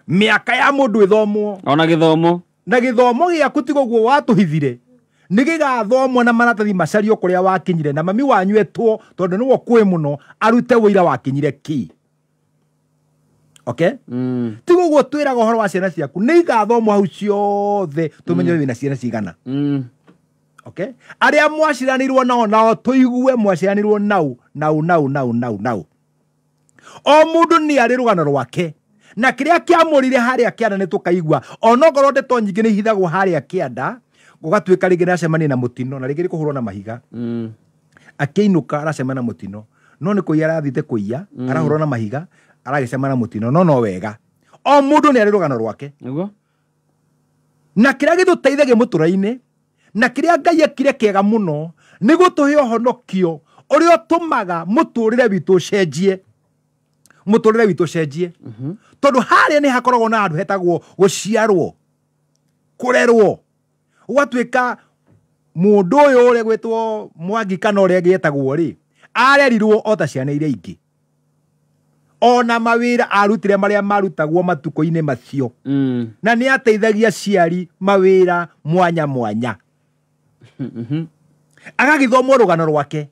Mĩaka ya mũndũ ĩthomwo. Ona gĩthomo. Na gĩthomo gĩaku tiga ũguo watũhithire nĩ gĩgathomwo na maratathi macario kũrĩa wakinyire na mami wanyu etwo tondũ nĩwe ũkũĩ mũno arute wũira wakinyire ki. Okay? Tiga ũguo twĩraga ũhoro wa ciana ciaku nĩ igathomwo hau ciothe tũmenye wĩna ciana cigana. Okay? Arĩa mwaciranirwo nao nao tũigue mwaciranirwo nau nau nau nau nau nau. O mũndũ nĩ arĩ rũgano rwake na kĩrĩa kĩamũrire harĩa kĩanda nĩ tũkaigua onokorwo ndeto nyingĩ nĩ ihithagwo harĩa kĩanda gũgatuĩka rĩngĩ nĩacemania na mũtino na rĩngĩ nĩ kũhũrwo na mahiga. Akĩinũka aracemania na mũtino no nĩ kũiya arathiĩte kũiya arahũrwo na mahiga aragĩcemania na mũtino no no wega. O mũndũ nĩ arĩ rũgano rwake. Nĩguo? Na kĩrĩa gĩtũteithagia mũtũra-inĩ na kĩrĩa Ngai ekire kĩega mũno nĩ gũtũhe ũhonokio ũrĩa ũtũmaga mũtũrĩre witũ ũcenjie. Mũtũrĩre witũ ũcenjie. Tondũ harĩa nĩ hakoragwo na handũ hetagwo gũciarwo, kũrerwo, ũgatuĩka mũndũ ũyũ ũrĩa gwĩtwo Mwangi kana ũrĩa gĩetagwo rĩ arerirwo o ta ciana iria ingĩ. Ona mawĩra arutire marĩa marutagwo matukũ-inĩ macio. Na nĩ ateithagia aciari mawĩra mwanya mwanya. Agagĩthomwo rũgano rwake.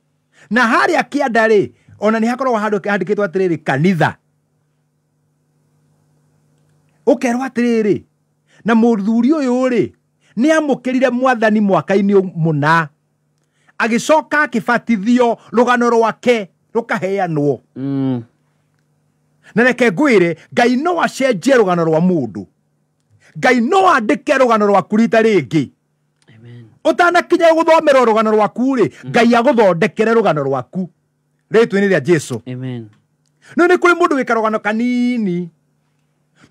Na harĩa kĩanda rĩ ona nĩ hakoragwo handũ handĩkĩtwo atĩrĩrĩ kanitha. Ũkerwo atĩrĩrĩ na mũthuri ũyũ rĩ nĩ amũkĩrire mwathani mwaka-inĩ mũna agĩcoka akĩbatithio rũgano rwake rũkaheanwo. Na reke ngwĩre Ngai no acenjie rũgano rwa mũndũ. Ngai no andĩke rũgano rwaku rita rĩngĩ. Ũtanakinya gũthomerwo rũgano rwaku rĩ Ngai agũthondekere rũgano rwaku rĩtwa-inĩ rĩa Jesu. Amen. No nĩ kũrĩ mũndũ wĩka rũgano kanini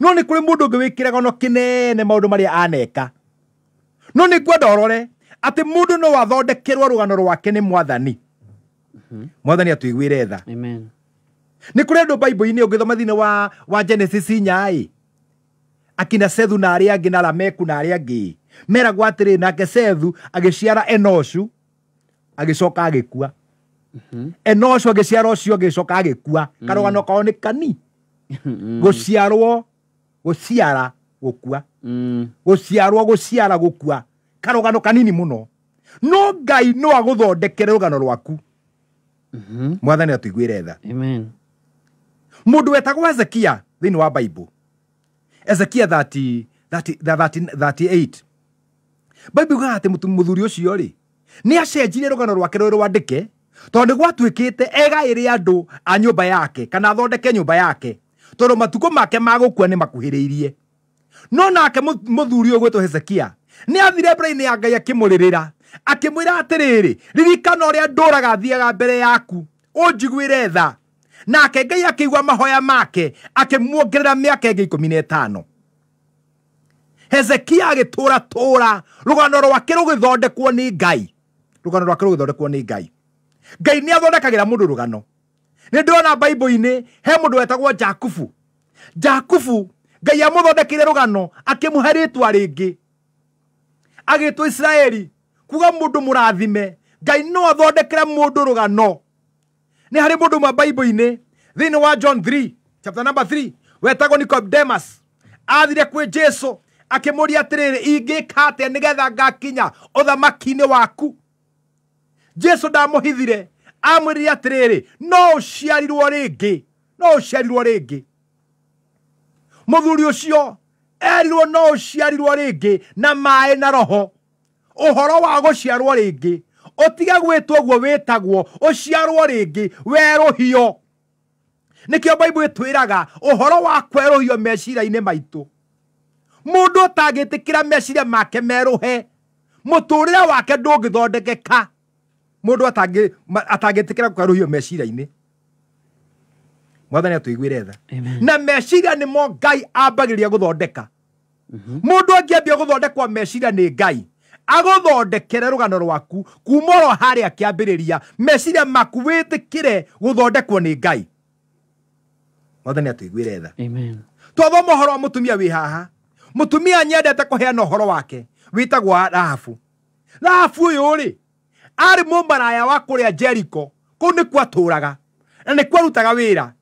no nĩ kũrĩ mũndũ ũngĩ wĩ kĩragano kĩnene maũndũ marĩa aneka. No nĩ ngwenda ũrore atĩ mũndũ no athondekerwo rũgano rwake nĩ mwathani. Mwathani atũiguĩre tha. Amen. Nĩ kũrĩ andũ Bible-inĩ ũngĩthoma thĩinĩ wa Genesis 4 akina Sethu na arĩa angĩ na Lameku na arĩa angĩ meragwo atĩrĩ nake Sethu agĩciara Enoshu agĩcoka agĩkua. Enoshu agĩciara ũcio agĩcoka agĩkua. Karũgano kao nĩ kani. Gũciarwo gũciara gũkua. Gũciarwo gũciara gũkua. Karũgano kanini mũno. No Ngai no agũthondekere rũgano rwaku. Mwathani atũiguĩre tha. Amen. Mũndũ wetagwo Hezekia thĩinĩ wa Bible. Hezekia 38. Bible yugaga atĩ mũthuri ũcio rĩ nĩ acenjirie rũgano rwake rũrĩ rwandĩke tondũ nĩ gwatuĩkĩte egaĩre andũ a nyũmba yake kana athondeke nyũmba yake tondũ matukũ make ma gũkua nĩ makuhĩrĩirie. No nake mũthuri ũyũ gwĩtwo Hezekia nĩ athire mbere-inĩ ya Ngai akĩmũrĩrĩra akĩmwĩra atĩrĩrĩ ririkana ũrĩa ndũraga thiaga mbere yaku ũnjiguĩre tha. Nake Ngai akĩigua mahoya make akĩmuongerera mĩaka ĩngĩ 15. Hezekia agĩtũra tũra rũgano rwake rũgĩthondekwo nĩ Ngai. Rũgano rwake rũgĩthondekwo nĩ Ngai. Ngai nĩ athondekagĩra mũndũ rũgano. Nĩ ndĩrona Bible-inĩ he mũndũ wetagwo Jakubu. Jakubu Ngai amũthondekeire rũgano akĩmũhe rĩtwa rĩngĩ agĩtwo Israeli kuga mũndũ mũrathime. Ngai no athondekere mũndũ rũgano. Nĩ harĩ mũndũ ũmwe Bible-inĩ thĩinĩ wa John 3 chapter number 3 wetagwo Nicodemus. Athire kwĩ Jesu akĩmũria atĩrĩrĩ ingĩka atĩa nĩgetha ngakinya ũthamaki-inĩ waku. Jesu ndamũhithire amwĩrire atĩrĩrĩ no ũciarirwo rĩngĩ, no ũciarirwo rĩngĩ. Mũthuri ũcio erirwo no ũciarirwo rĩngĩ na maĩ na roho. Ũhoro wa gũciarwo rĩngĩ ũtige gwĩtwo ũguo wĩtagwo ũciarwo rĩngĩ werũhio. Nĩkĩo Bible ĩtwĩraga ũhoro wa kwerũhio meciria-inĩ maitũ. Mũndũ ũtangĩtĩkĩra meciria make merũhe mũtũrĩre wake ndũngĩthondekeka. Mũndũ atangĩtĩkĩra kwerũhio meciria-inĩ. Mwathani atũiguĩre tha. Na meciria nĩmo Ngai ambagĩrĩria gũthondeka. Mũndũ angĩambia gũthondekwo meciria nĩ Ngai agũthondekere rũgano rwaku kuma oro harĩa kĩambĩrĩria meciria maku wĩtĩkĩre gũthondekwo nĩ Ngai. Mwathani atũiguĩre tha. Amen. Twathoma ũhoro wa mũtumia wĩ haha. Mũtumia nyendete kũheana ũhoro wake wĩtagwo Rahabu. Rahabu ũyũ rĩ Arĩ mũmaraya wa kũrĩa Jericho, kũu nĩkuo atũraga na nĩkuo arutaga wĩra.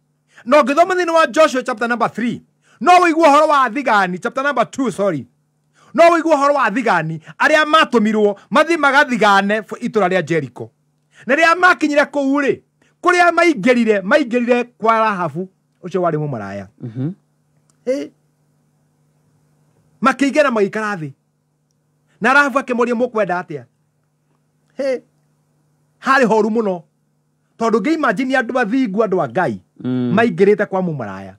Na ũngĩthoma thĩinĩ wa Joshua chapter number 3, no ũigue ũhoro wa athigani, chapter number 2, sorry, no ũigue ũhoro wa athigani arĩa matũmirwo mathiĩ magathigane itũra rĩa Jericho. Na rĩrĩa makinyire kũu rĩ, kũrĩa maingĩrire kwa Rahabu ũcio warĩ mũmaraya. Makĩingĩra magĩikara thĩ. Na Rahabu akĩmũria mũkwenda atĩa? Harĩ horu mũno tondũ ngĩimagine andũ athingu, andũ a Ngai maingĩrĩte kwa mũmaraya.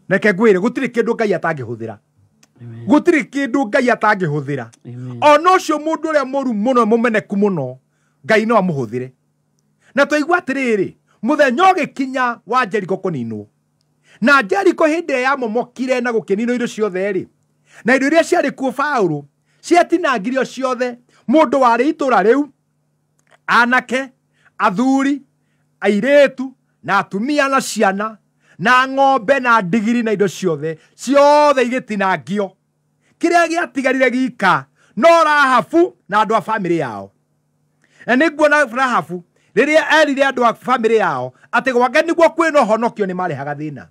Reke ngwĩre, gũtirĩ kĩndũ Ngai atangĩhũthĩra. Gũtirĩ kĩndũ Ngai atangĩhũthĩra. Ona ũcio mũndũ ũrĩa mũru mũno, mũmeneku mũno, Ngai no amũhũthĩre. Na twaigua atĩrĩrĩ, mũthenya ũgĩkinya wa Jericho kũninwo. Na Jericho hĩndĩ ĩrĩa yamomokire na gũkĩninwo indo ciothe rĩ, na indo iria ciarĩ kuo Paũlũ ciatinangirio ciothe. Mũndũ warĩ itũra rĩu, anake, athuri, airĩtu, na atumia na ciana, na ng'ombe na ndigiri na indo ciothe, ciothe igĩtinangio. Kĩrĩa gĩatigarire gika no Rahabu na andũ a bamĩrĩ yao. Na nĩnguona Rahabu rĩrĩa erire andũ a bamĩrĩ yao atĩ gwake nĩguo kwĩna ũhonokio, nĩ marehaga thĩna.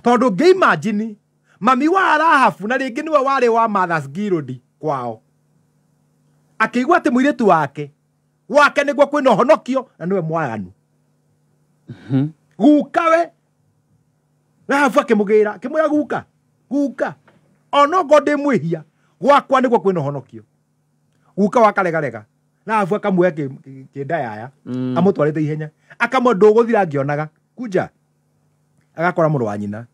Tondũ ngĩimagine mami wa Rahabu na rĩngĩ nĩwe warĩ wa Mothers Guild kwao, akĩigua atĩ mũirĩtu wake gwake nĩguo kwĩna ũhonokio na nĩwe mwaganu. Gukawe Rahabu akĩmũgĩra, akĩmwĩra guka, guka, onokorwo ndĩ mwĩhia, gwakwa nĩguo kwĩna ũhonokio. Guka wakaregarega, Rahabu akamuoya kĩndayaya, amũtwarĩte ihenya, akamwĩra ndũgũthira ngĩonaga, kunja. Agakora mũrũ wa nyina,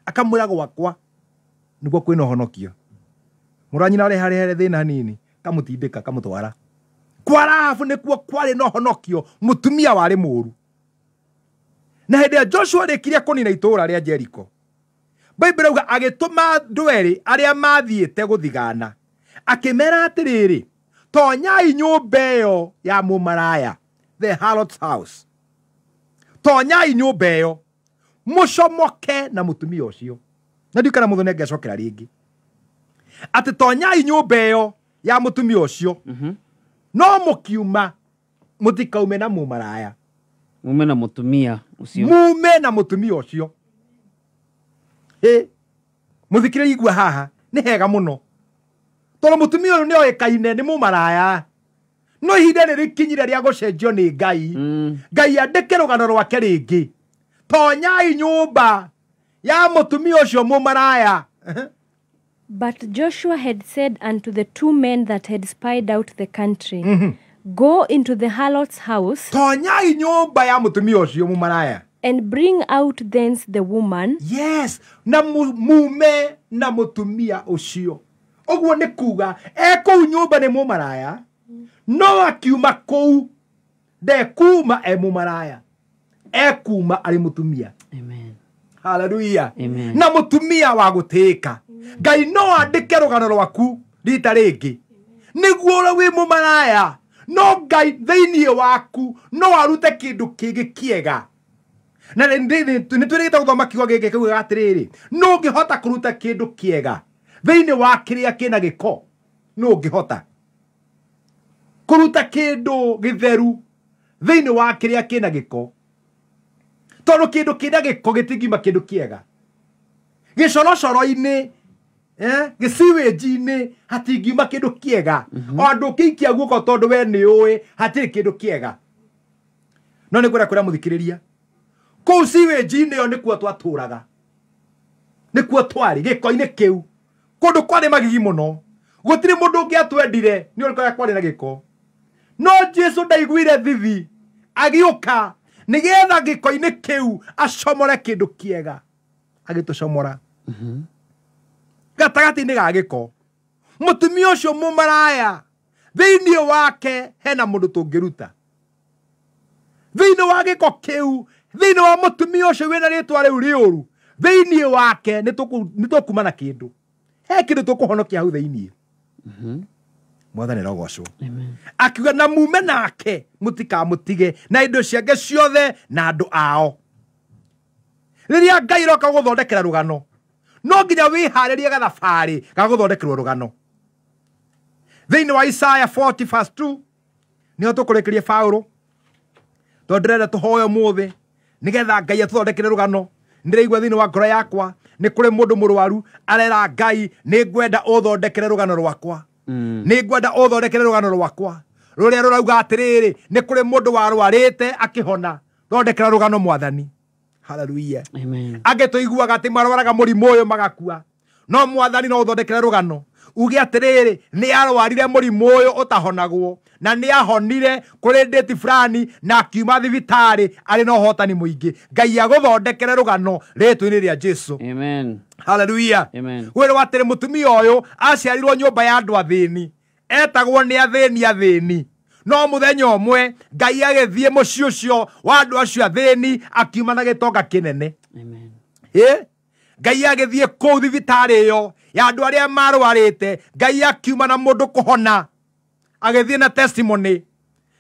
akamwĩra gwakwa nĩguo kwĩna ũhonokio. Mũrũ wa nyina areharehere thĩna hanini, kamũtindĩka, kamũtwara. Kwa Rahabu nĩkuo kwarĩ na ũhonokio, mũtumia warĩ mũru. Na hĩndĩ ĩrĩa Joshua arĩkirie kũnina itũũra rĩa Jericho, Bible ĩrauga agĩtũma andũ erĩ arĩa mathiĩte gũthigana, akĩmera atĩrĩrĩ, tonyai nyũmba ĩyo ya mũmaraya, the harlot's house. Tonyai nyũmba ĩyo, mũcomoke na mũtumia ũcio. Na ndiũ kana mũthoni angĩacokera rĩngĩ. Atĩ tonyai nyũmba ĩyo ya mũtumia ũcio, no mũkiuma mũtikaume na mũmaraya. Mume na mũtumia ũcio. Mume na mũtumia ũcio. Mũthikĩrĩria igua haha nĩ hega mũno. Tondũ mũtumia ũyũ nĩ oĩkaine nĩ mũmaraya. No ihinda nĩ rĩkinyire rĩa gũcenjio nĩ Ngai. Ngai andĩke rũgano rwake rĩngĩ. Tonyai nyũmba ya mũtumia ũcio mũmaraya. But Joshua had said unto the two men that had spied out the country, Go into the harlot's house. Tonyai nyũmba ya mũtumia ũcio mũmaraya. And bring out thence the woman. Yes, na mume na mũtumia ũcio. Ũguo nĩ kuga e kũu nyũmba nĩ mũmaraya, no akiuma kũu ndekuma e mũmaraya, ekuma arĩ mũtumia. Amen. Hallelujah. Amen. Na mũtumia wa gũtĩĩka. Ngai no andĩke rũgano rwaku rita rĩngĩ nĩguo ũrĩa wĩ mũmaraya, no Ngai thĩinĩ waku no arute kĩndũ kĩngĩ kĩega. Na nĩ twĩrĩgĩte gũthoma kiugo gĩkĩ kiugaga atĩrĩrĩ, no ũngĩhota kũruta kĩndũ kĩega thĩinĩ wa kĩrĩa kĩna gĩko, no ũngĩhota kũruta kĩndũ gĩtheru thĩinĩ wa kĩrĩa kĩna gĩko, tondũ kĩndũ kĩna gĩko gĩtingiuma kĩndũ kĩega. Gĩcorocoro-inĩ, gĩciwĩnji-inĩ hatingiuma kĩndũ kĩega. O andũ ũngĩikia guoko tondũ we nĩ ũĩ hatirĩ kĩndũ kĩega. No nĩ ngwenda kwĩra mũthikĩrĩria, kũu ciwĩnji-inĩ ĩyo nĩkuo twatũraga, nĩkuo twarĩ gĩko-inĩ kĩu, kũndũ kwarĩ magigi mũno, gũtirĩ mũndũ ũngĩatwendire nĩ ũrĩa kwarĩ na gĩko. No Jesu ndaiguire thithi, agĩũka nĩgetha gĩko-inĩ kĩu acomore kĩndũ kĩega, agĩtũcomora gatagatĩ-inĩ ga gĩko. Mũtumia ũcio mũmaraya thĩinĩ wake hena mũndũ tũngĩruta thĩinĩ wa gĩko kĩu, thĩinĩ wa mũtumia ũcio wĩna rĩtwa rĩu rĩũru, thĩinĩ wake nĩ tũkuma na kĩndũ, he kĩndũ tũkũhonokia hau thĩinĩ. Mwathani arogocwo. Akiuga na mume nake mũtikamũtige na indo ciake ciothe na andũ ao. Rĩrĩa Ngai aroka gũthondekera rũgano, no nginya wĩharĩrie gathabarĩ ga gũthondekerwo rũgano. Thĩinĩ wa Isaya 40 verse 2 nĩho tũkũrĩkĩria Paũlũ, tondũ ndĩrenda tũhoe ũmũthĩ nĩgetha Ngai atũthondekere rũgano. Nĩndĩraigua thĩinĩ wa ngoro yakwa nĩ kũrĩ mũndũ mũrwaru arera Ngai, nĩngwenda ũthondekere rũgano rwakwa. Nĩngwenda ũthondekere rũgano rwakwa rũrĩa rũrauga atĩrĩrĩ, nĩ kũrĩ mũndũ warwarĩte akĩhona, thondekera rũgano Mwathani. Haleluya. Amen. Angĩ tũiguaga atĩ marwaraga mũrimũ ũyũ magakua, no Mwathani no ũthondekere rũgano uge atĩrĩrĩ, nĩ arwarire mũrimũ ũyũ ũtahonagwo na nĩ ahonire kũrĩ date fulani na akiuma thibitarĩ arĩ na ũhotani mũingĩ. Ngai agũthondekere rũgano rĩtwa-inĩ rĩa Jesu. Amen. Haleluya. Amen. Wĩrwo atĩrĩ, mũtumia ũyũ aciarirwo nyũmba ya andũ athĩni, etagwo nĩ athĩni athĩni, no mũthenya ũmwe Ngai agĩthiĩ mũciĩ ũcio wa andũ acio athĩni akiuma na gĩtonga kĩnene. Amen. Ngai agĩthiĩ kũu thibitarĩ ĩyo ya andũ arĩa marwarĩte, Ngai akiuma na mũndũ kũhona, agĩthiĩ na testimony.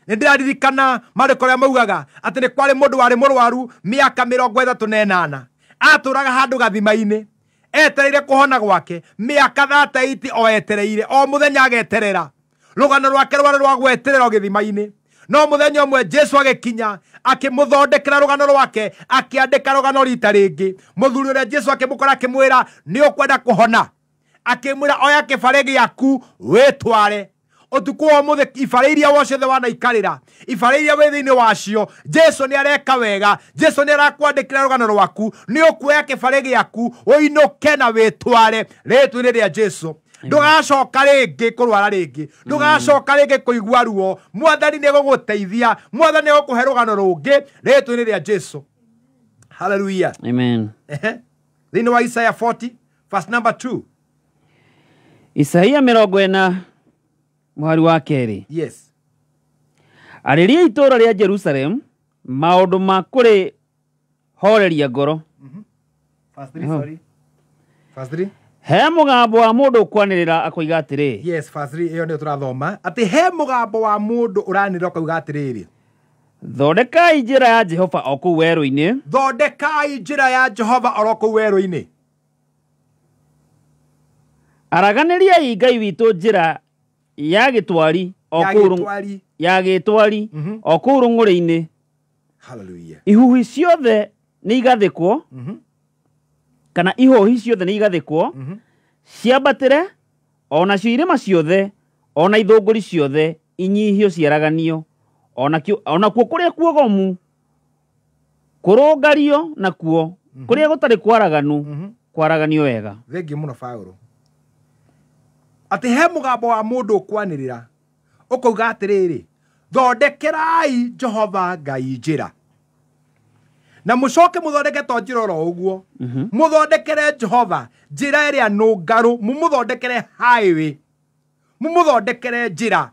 Nĩ ndĩraririkana marĩko ũrĩa maugaga atĩ nĩ kwarĩ mũndũ warĩ mũrwaru mĩaka 38, atũraga handũ gathima-inĩ etereire kũhona gwake mĩaka 38, o etereire o mũthenya ageterera. Rũgano rwake rwarĩ rwa gweterera o gĩthima-inĩ, no mũthenya ũmwe Jesu agĩkinya akĩmũthondekera rũgano rwake, akĩandĩka rũgano rita rĩngĩ. Mũthuri ũrĩa Jesu akĩmũkora akĩmwĩra, nĩ ũkwenda kũhona? Akĩmwĩra, oya kĩbarĩ gĩaku wĩtware. Ũtukũ wa ũmũthĩ ibarĩ iria wo ciothe wanaikarĩra, ibarĩ iria wĩ thĩinĩ wacio, Jesu nĩ areka wega, Jesu nĩ arakwandĩkĩra rũgano rwaku. Nĩ ũkuoya kĩbarĩ gĩaku ũinũke na wĩtware rĩtwa-inĩ rĩa Jesu. Ndũgacoka rĩngĩ kũrwara rĩngĩ, ndũgacoka rĩngĩ kũigua ruo. Mwathani nĩ egũgũteithia, Mwathani nĩ egũkũhe rũgano rũngĩ rĩtwa-inĩ rĩa Jesu. Haleluya. Amen. Thĩinĩ wa Isaiah 40 verse number 2. Isaia 40 mũhari wa 2. Yes. Arĩria itũũra rĩa Jerusalem maũndũ ma kũrĩ horeria ngoro. Verse 3, sorry. Verse 3. He mũgambo wa mũndũ ũkwanĩrĩra akoiga atĩrĩ. Yes, verse 3 ĩyo nĩyo tũrathoma. Atĩ he mũgambo wa mũndũ ũranĩrĩra ũkauga atĩrĩrĩ, Thondekai njĩra ya Jehova o kũu werũ-inĩ. Thondekai njĩra ya Jehova oro kũu werũ-inĩ. Araganĩriai Ngai witũ njĩra ya gĩtwari o kũu ya gĩtwari o kũu rũng'ũrĩ-inĩ. Hallelujah. Ihuhi ciothe nĩ igathĩkwo, kana ihũhi ciothe nĩ igathĩkwo, ciambatĩre o nacio irĩma ciothe o na ithũngũri ciothe inyihio ciaraganio, o nakuo kũrĩa kuogomu kũrũngario, nakuo kũrĩa gũtarĩ kwaraganu kwaraganio wega. Thengiũ mũno Paũlũ. Atĩ he mũgambo wa mũndũ ũkwanĩrĩra ũkauga atĩrĩrĩ, thondekerai Jehova Ngai njĩra, na mũcoke mũthondeke to njĩra oro ũguo, mũthondekere Jehova njĩra ĩrĩa nũngarũ, mũmũthondekere highway, mũmũthondekere njĩra,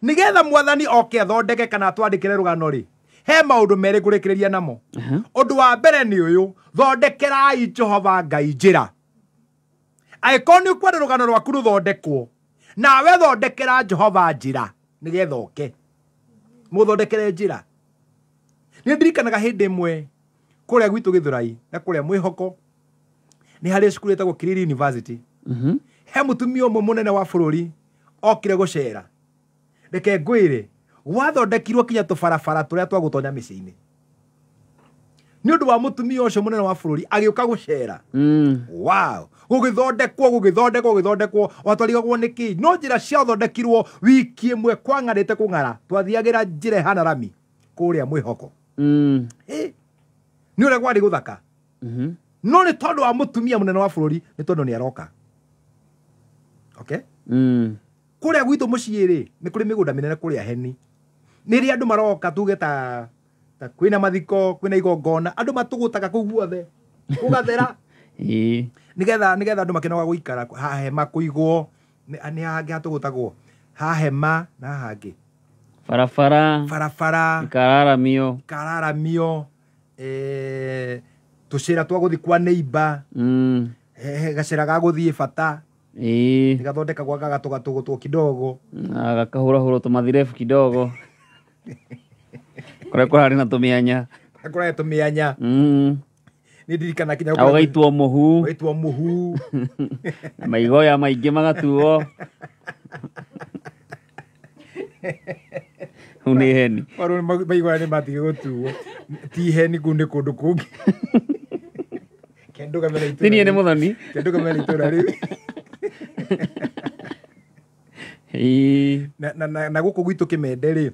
nĩgetha Mwathani oke athondeke kana atwandĩkĩre rũgano rĩ. He maũndũ merĩ ngũrĩkĩrĩria namo. Ũndũ wa mbere nĩ ũyũ, thondekerai Jehova Ngai njĩra. Angĩkorwo nĩ ũkwenda rũgano rwaku rũthondekwo, nawe thondekera Jehova njĩra nĩgetha oke mũthondekere njĩra. Nĩ ndirikanaga hĩndĩ ĩmwe kũrĩa gwitũ Gĩthũrai na kũrĩa Mwĩhoko nĩ harĩ cukuru ĩtagwo Kiriri University. He mũtumia ũmwe mũnene wa bũrũri okire gũcera. Reke ngwĩre, gwathondekirwo kinya tũbarabara tũrĩa twa gũtonya mĩciĩ-inĩ nĩ ũndũ wa mũtumia ũcio mũnene wa bũrũri agĩũka gũcera. Wow. Gũgĩthondekwo gũgĩthondekwo gũgĩthondekwo, watwarigagwo nĩ kĩ? No njĩra ciathondekirwo wiki ĩmwe kwang'arĩte kũng'ara, twathiagĩra njĩra ĩhana rami kũrĩa Mwĩhoko. Nĩ ũrĩa kwarĩ gũthaka. No nĩ tondũ wa mũtumia mũnene wa bũrũri, nĩ tondũ nĩ aroka. Okay? Kũrĩa gwitũ mũciĩ rĩ, nĩ kũrĩ mĩgũnda mĩnene kũrĩa Heni. Nĩ rĩrĩa andũ maroka tuge ta kwĩna mathiko, kwĩna igongona, andũ matũgũtaga kũu guothe, gũgathera. Nĩgetha andũ makenoga gũikara, ha hema kũigwo, nĩ hangĩ hatũgũtagwo, ha hema na hangĩ. Barabara. Barabara. Ikararamio. Ikararamio. Tũcĩra twa gũthiĩ kwa neighbor. Gacĩra ga gũthiĩ bata. Gathondekagwo gagatũgatũgũtwo kidogo. Gakahũrahũrwo tũmathirebu kidogo. Kũrĩa kũrarĩ na tũmĩanya. Kũrarĩ tũmĩanya. Nĩ ndirikana kinya ũgaitwo mũhu. Ũgaitwo mũhu. Na maigoya maingĩ magatuo. Hau nĩ heni. Warũ maiguaga nĩ matige gũtuo. Ti heni kũu nĩ kũndũ kũngĩ. Kendũgamĩra itũra. Ti niĩ nĩ mũthoni. Kendũgamĩra itũra rĩu. Ĩĩ. Na gũkũ gwitũ Kĩmende rĩ,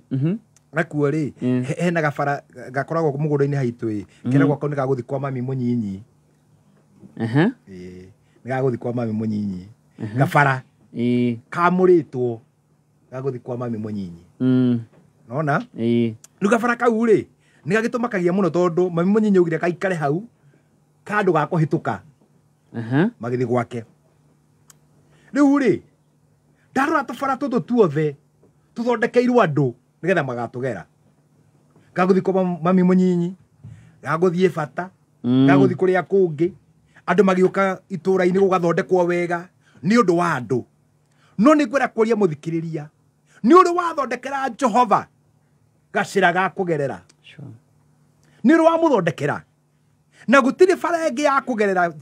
nakuo rĩ, hena gabara gakoragwo mũgũnda-inĩ haitũ ĩ, keragwo kau nĩ gagũthiĩ kwa mami mũnyinyi. Ĩĩ, nĩ gagũthiĩ kwa mami mũnyinyi. Gabara kamũrĩtwo gagũthiĩ kwa mami mũnyinyi. Nona? Rĩu gabara kau rĩ, nĩ gagĩtũmakagia mũno tondũ mami mũnyinyi augire gaikare hau kandũ ga kũhĩtũka magĩthiĩ gwake. Rĩu rĩ, ndarora tũbara tũtũ tuothe tũthondekeirwo andũ nĩgetha magatũgera. Gagũthiĩ kwa mami mũnyinyi, gagũthiĩ bata, gagũthiĩ kũrĩa kũngĩ, andũ magĩũka itũra-inĩ gũgathondekwo wega nĩ ũndũ wa andũ. No nĩ ngwenda kũria mũthikĩrĩria, nĩ ũrĩ wathondekera Jehova gacĩra ga kũgerera? Nĩ ũrĩ wamũthondekera? Na gũtirĩ bara ĩngĩ ya kũgerera,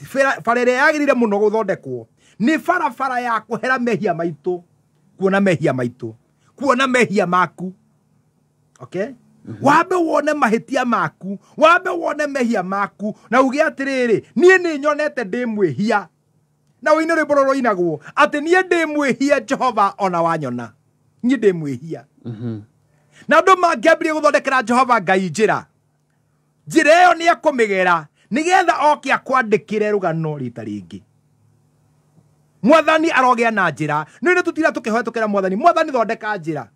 bara ĩrĩa yagĩrĩire mũno gũthondekwo nĩ barabara ya kũhera mehia maitũ, kuona mehia maitũ, kuona mehia maku. Okay? Wambe wone mahĩtia maku, wambe wone mehia maku, na uge atĩrĩrĩ, niĩ nĩ nyonete ndĩ mwĩhia. Na ũine rwĩmbo rũrũ rũinagwo atĩ niĩ ndĩ mwĩhia Jehova ona wanyona, niĩ ndĩ mwĩhia. Na andũ mangĩambĩrĩria gũthondekera Jehova Ngai njĩra, njĩra ĩyo nĩ ekũmĩgera nĩgetha oke akwandĩkĩre rũgano rita rĩngĩ. Mwathani arogĩa na njĩra. Nĩ nĩ tũtira tũkĩhoya tũkĩra Mwathani, Mwathani thondeka njĩra.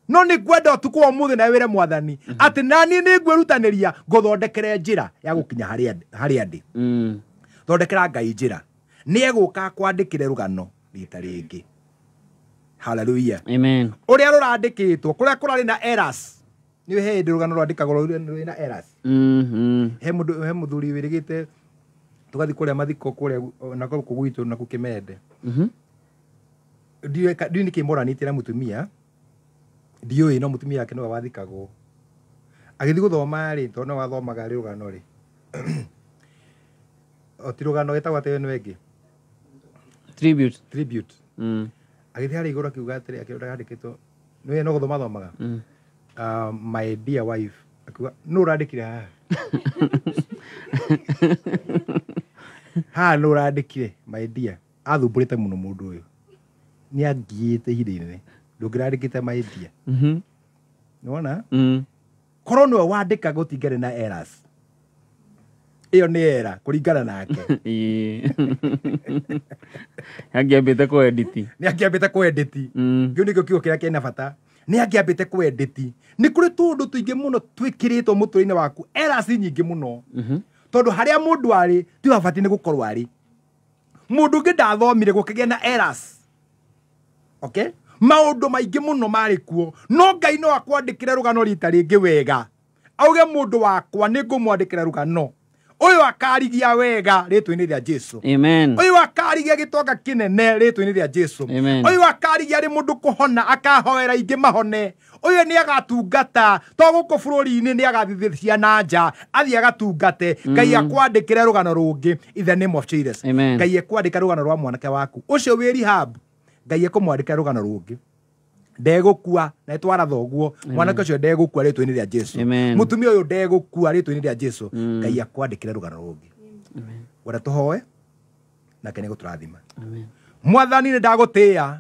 No nĩ ngwenda ũtukũ wa ũmũthĩ na wĩre Mwathani atĩ naniĩ nĩ ngwĩrutanĩria ngũthondekere njĩra ya gũkinya harĩa ndĩ. Thondekera Ngai njĩra, nĩ egũka akwandĩkĩre rũgano rita rĩngĩ. Hallelujah. Amen. Ũrĩa rũrandĩkĩtwo, kũrĩa kũrarĩ na errors, nĩ he hĩndĩ rũgano rwandĩkagwo rwĩna errors. He mũndũ, he mũthuri wĩrĩgĩte tũgathiĩ kũrĩa mathiko kũrĩa na gũkũ gwitũ na Kĩmende. Ndiũĩ nĩkĩ moranĩtie na mũtumia, ndiũĩ, no mũtumia wake nĩwe wathikagwo. Agĩthiĩ gũthoma rĩ, tondũ nĩwe wathomaga rĩ rũgano rĩ. O ti rũgano ĩtagwo atĩ ĩno ĩngĩ? Tribute. Tribute. Agĩthiĩ harĩa igũrũ akiuga atĩrĩ, akĩrora handĩkĩtwo, nĩwe no gũthoma athomaga. My dear wife, akiuga, nũ ũrandĩkire haha? Haha nũ ũrandĩkire, my dear? Athumbũrĩte mũno mũndũ ũyũ. Nĩ angiĩte ihinda inene. Ndũngĩrandĩkĩte my dear. Nĩwona? Korwo nĩwe wandĩka gũtingĩarĩ na errors. Ĩyo nĩ error kũringana nake. Angĩambĩte kũ-edit. Nĩ angĩambĩte kũ-edit. Kĩu nĩkĩo kiugo kĩrĩa kĩna bata. Nĩ angĩambĩte kũ-edit. Nĩ kũrĩ tũũndũ tũingĩ mũno twĩkĩrĩtwo mũtũrĩre-inĩ waku, errors nyingĩ mũno. Tondũ harĩa mũndũ arĩ ti habatiĩ nĩ gũkorwo arĩ. Mũndũ ũngĩ ndathomire gũkĩgĩa na errors. Okay? Maũndũ maingĩ mũno marĩ kuo, no Ngai no akwandĩkĩre rũgano rita rĩngĩ wega. Auge mũndũ wakwa nĩ ngũmwandĩkĩra rũgano. Ũyũ akarigia wega rĩtwa-inĩ rĩa Jesu. Amen. Ũyũ akarigia gĩtonga kĩnene rĩtwa-inĩ rĩa Jesu. Amen. Ũyũ akarigia arĩ mũndũ kũhona, akahoera ingĩ mahone. Ũyũ nĩ agatungata, to gũkũ bũrũri-inĩ nĩ agathiĩ ciana nja, athiĩ agatungate. Ngai akwandĩkĩre rũgano rũngĩ in the name of Jesus. Amen. Ngai ekwandĩka rũgano rwa mwanake waku. Ũcio wĩ rehab, Ngai ekũmwandĩkĩra rũgano rũngĩ. Ndegũkua, na ĩtwara thoguo. Mwanake ũcio ndegũkua rĩtwa-inĩ rĩa Jesu. Mũtumia ũyũ ndegũkua rĩtwa-inĩ rĩa Jesu. Ngai akwandĩkĩre rũgano rũngĩ. Wenda tũhoe, nake nĩ gũtũrathima. Mwathani nĩ ndagũtĩĩa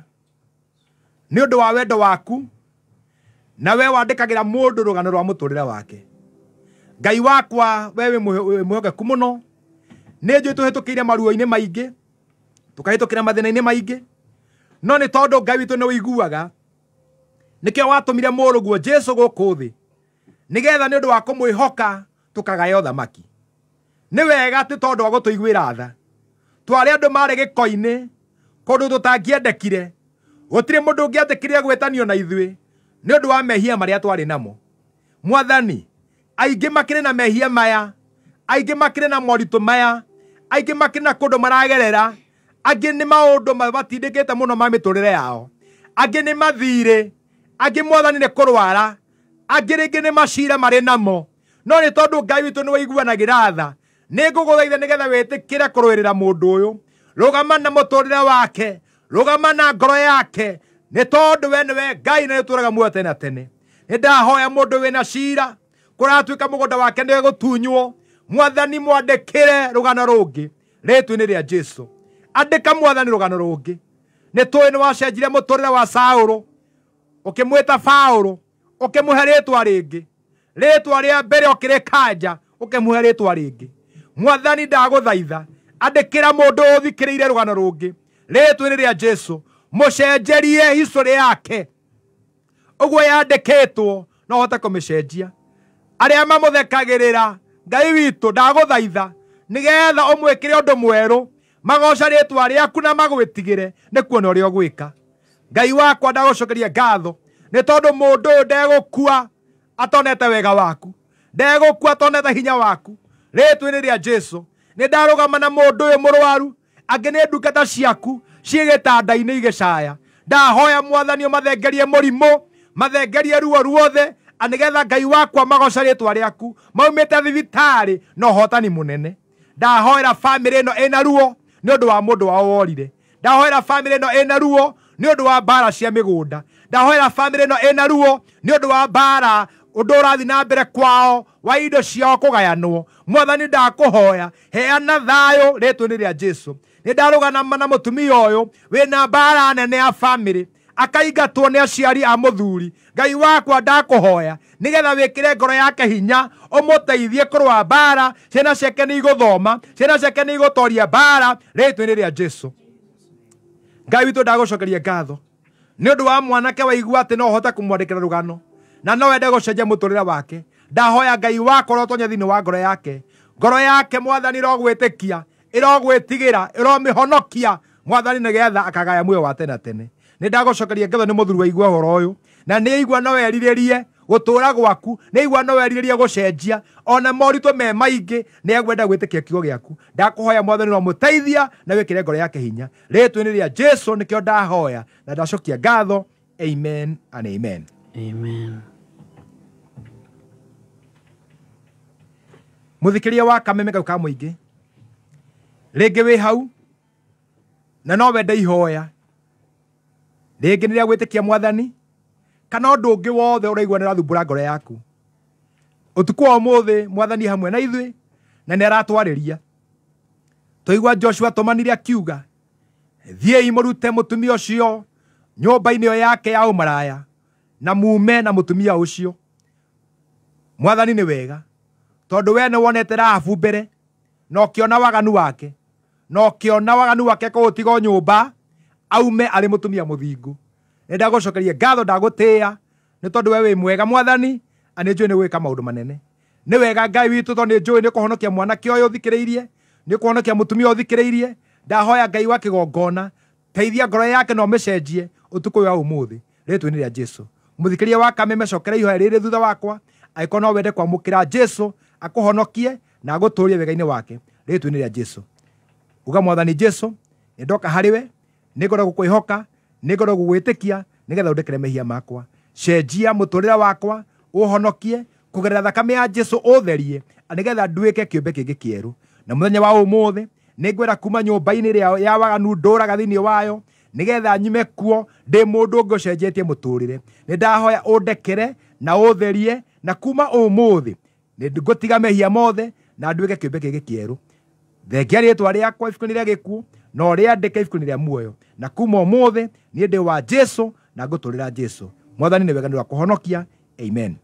nĩ ũndũ wa wendo waku, na we wandĩkagĩra mũndũ rũgano rwa mũtũrĩre wake. Ngai wakwa, we wĩ mwĩhokeku mũno. Nĩ njũĩ tũhĩtũkĩire maruo-inĩ maingĩ, tũkahĩtũkĩra mathĩna-inĩ maingĩ, no nĩ tondũ Ngai witũ nĩ ũiguaga, nĩkĩo watũmire mũrũguo Jesu gũkũ thĩ, nĩgetha nĩ ũndũ wa kũmwĩhoka tũkagaya ũthamaki. Nĩ wega atĩ tondũ wa gũtũiguĩra tha, twarĩ andũ marĩ gĩko-inĩ, kũndũ tũtangĩendekire, gũtirĩ mũndũ ũngĩetĩkĩrire gwĩtanio na ithuĩ nĩ ũndũ wa mehia marĩa twarĩ namo. Mwathani, aingĩ makĩrĩ na mehia maya, aingĩ makĩrĩ na moritũ maya, aingĩ makĩrĩ na kũndũ maragerera, angĩ nĩ maũndũ mabatindĩkĩte mũno ma mĩtũrĩre yao, angĩ nĩ mathirĩ, angĩ Mwathani nĩ kũrwara, angĩ rĩngĩ nĩ macira marĩ namo. No nĩ tondũ Ngai witũ nĩ ũiguanagĩra tha, nĩ ngũgũthaitha nĩgetha wĩtĩkĩre kũrũĩrĩra mũndũ ũyũ. Rũgama na mũtũrĩre wake, rũgama na ngoro yake, Nĩ tondũ we nĩwe Ngai na nĩũtũũraga muoyo tene na tene. Nĩ ndahoya mũndũ wĩna cira kũratuĩka mũgũnda wake nĩ gũtunywo, Mwathani mwandĩkĩre rũgano rũngĩ rĩtwa-inĩ rĩa Jesu. Andĩka Mwathani rũgano rũngĩ. Nĩ tũĩ nĩ wacenjirie mũtũrĩre wa Saũlũ, ũkĩmwĩta Paũlũ, ũkĩmũhe rĩtwa rĩngĩ. Rĩtwa rĩa mbere ũkĩrĩkanja, ũkĩmũhe rĩtwa rĩngĩ. Mwathani ndagũthaitha, andĩkĩra mũndũ ũthikĩrĩire rũgano rũngĩ rĩtwa-inĩ rĩa Jesu. Mũcenjerie history yake ũguo yandĩkĩtwo, no hote kũmĩcenjia. Arĩa mamũthekagĩrĩra, Ngai witũ ndagũthaitha, nĩgetha ũmwĩkĩre ũndũ mwerũ, magoca rĩtwa rĩaku na magwĩtigĩre nĩ kuona ũrĩa ũgwĩka. Ngai wakwa ndagũcokeria ngatho nĩ tondũ mũndũ ũyũ ndegũkua atonete wega waku, ndegũkua atonete hinya waku. Rĩtwa-inĩ rĩa Jesu nĩ ndarũgama na mũndũ ũyũ mũrwaru, angĩ nĩ ndungata ciaku ciĩ gĩtanda-inĩ igĩcaya. Ndahoya Mwathani ũmathengerie mũrimũ, mathengerie ruo ruothe, nĩgetha Ngai wakwa magoca rĩtwa rĩaku, maumĩte thibitarĩ na ũhotani mũnene. Ndahoera bamĩrĩ ĩno ĩna ruo nĩ ũndũ wa mũndũ wao worire. Ndahoera bamĩrĩ ĩno ĩna ruo nĩ ũndũ wa mbara cia mĩgũnda. Ndahoera bamĩrĩ ĩno ĩna ruo nĩ ũndũ wa mbara ũndũ ũrathiĩ na mbere kwao wa indo ciao kũgayanwo. Mwathani ndakũhoya, heana thayũ rĩtwa-inĩ rĩa Jesu. Nĩ ndarũgama na mũtumia ũyũ wĩna mbara nene ya bamĩrĩ, akaingatwo nĩ aciari a mũthuri. Ngai wakwa ndakũhoya nĩgetha wĩkĩre ngoro yake hinya, ũmũteithie kũrũa mbara. Ciana ciake nĩ igũthoma, ciana ciake nĩ igũtoria mbara rĩtwa-inĩ rĩa Jesu. Ngai witũ ndagũcokeria ngatho nĩ ũndũ wa mwanake waigua atĩ no ũhote kũmwandĩkĩra rũgano na no wende gũcenjia mũtũrĩre wake. Ndahoya Ngai wakwa ũrotonya thĩinĩ wa ngoro yake. Ngoro yake Mwathani ĩrogwĩtĩkia, ĩrogwĩtigĩra, ĩromĩhonokia Mwathani nĩgetha akagaya muoyo wa tene na tene. Nĩ ndagũcokeria ngatho nĩ mũthuri waigua ũhoro ũyũ, na nĩ aigua no erirĩrie gũtũũra gwaku, nĩ aigua no erirĩrie gũcenjia, ona moritũ me maingĩ, nĩ egwenda gwĩtĩkia kiugo gĩaku. Ndakũhoya Mwathani no mũteithia na wĩkĩre ngoro yake hinya. Rĩtwa-inĩ rĩa Jesu nĩkĩo ndahoya na ndacokia ngatho. Amen and amen. Amen. Mũthikĩria wa Kameme kau ka mũingĩ, rĩngĩ wĩ hau na no wende ihoya, rĩngĩ nĩ rĩa gwĩtĩkia Mwathani kana ũndũ ũngĩ wothe ũraigua nĩ ũrathumbũra ngoro yaku. Ũtukũ wa ũmũthĩ Mwathani hamwe na ithuĩ na nĩ aratwarĩria. Twaigua Joshua tũmanire akiuga, thiĩi mũrute mũtumia ũcio nyũmba-inĩ ĩyo yake ya ũmaraya na mume na mũtumia ũcio. Mwathani nĩ wega tondũ we nĩ wonete Rahabu mbere na ũkĩona waganu wake, na ũkĩona waganu wake kũũtiga nyũmba aume arĩ mũtumia mũthingu. Nĩ ndagũcokeria ngatho, ndagũtĩĩa nĩ tondũ we wĩ mwega Mwathani, na nĩ njũĩ nĩ gwĩka maũndũ manene. Nĩ wega Ngai witũ tondũ nĩ njũĩ nĩ kũhonokia mwanake ũyũ ũthikĩrĩirie, nĩ kũhonokia mũtumia ũthikĩrĩirie. Ndahoya Ngai wa kĩgongona, teithia ngoro yake na ũmĩcenjie ũtukũ ũyũ wa ũmũthĩ rĩtwa-inĩ rĩa Jesu. Mũthikĩria wa Kameme, cokera ihoya rĩrĩ thutha wakwa, angĩkorwo no wende kwamũkĩra Jesu akũhonokie na agũtũũrie wega-inĩ wake rĩtwa-inĩ rĩa Jesu. Uga Mwathani Jesu, nĩ ndoka harĩ we, nĩ ngoragwo gũkwĩhoka, nĩ ngoragwo gũgwĩtĩkia nĩgetha ũndekere mehia makwa. Cenjia mũtũrĩre wakwa, ũhonokie kũgerera thakame ya Jesu, ũtherie nĩgetha nduĩke kĩũmbe kĩngĩ kĩerũ. Na mũthenya wa ũmũthĩ nĩ ngwenda kuma nyũmba-inĩ ĩrĩa ya waganu ndũraga thĩinĩ wayo, nĩgetha nyume kuo ndĩ mũndũ ũngĩ ũcenjetie mũtũrĩre. Nĩ ndahoya ũndekere na ũtherie, na kuma ũmũthĩ nĩ ngũtiga mehia mothe na nduĩke kĩũmbe kĩngĩ kĩerũ. Thengia rĩtwa rĩakwa ibuku-inĩ rĩa gĩkuũ na ũrĩandĩke ibuku-inĩ rĩa muoyo, na kuma ũmũthĩ niĩ ndĩ wa Jesu na ngũtũrĩra Jesu. Mwathani nĩ wega nĩ wa kũhonokia. Amen.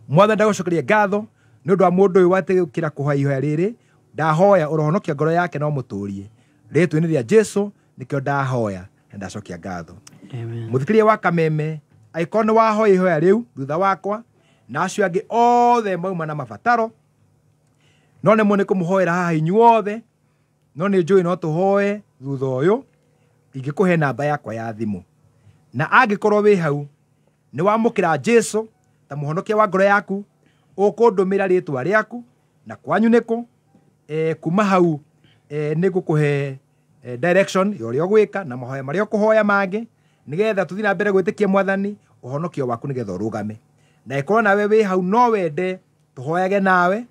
Mwathani ndagũcokeria ngatho nĩ ũndũ wa mũndũ ũyũ watĩkĩra kũhoya ihoya rĩrĩ. Ndahoya ũrohonokia ngoro yake na ũmũtũrie rĩtwa-inĩ rĩa Jesu nĩkĩo ndahoya na ndacokia ngatho. Amen. Mũthikĩria wa Kameme, angĩkorwo nĩ wahoya ihoya rĩu thutha wakwa na acio angĩ othe mauma na mabataro, no nĩ nĩ kũmũhoera haha inyuothe, no nĩ njũĩ no tũhoe thutha ũyũ ingĩkũhe namba yakwa ya thimũ. Na angĩkorwo wĩ hau nĩ wamũkĩra Jesu ta mũhonokia wa ngoro yaku, ũkũndũmĩra rĩtwa rĩaku na kwanyu nĩkũ. Kuma hau nĩ ngũkũhe direction ya ũrĩa ũgwĩka na mahoya marĩa ũkũhoya mangĩ, nĩgetha tũthiĩ na mbere gwĩtĩkia Mwathani ũhonokio waku nĩgetha ũrũgame. Na ĩkorwo nawe wĩ hau no wende tũhoyage nawe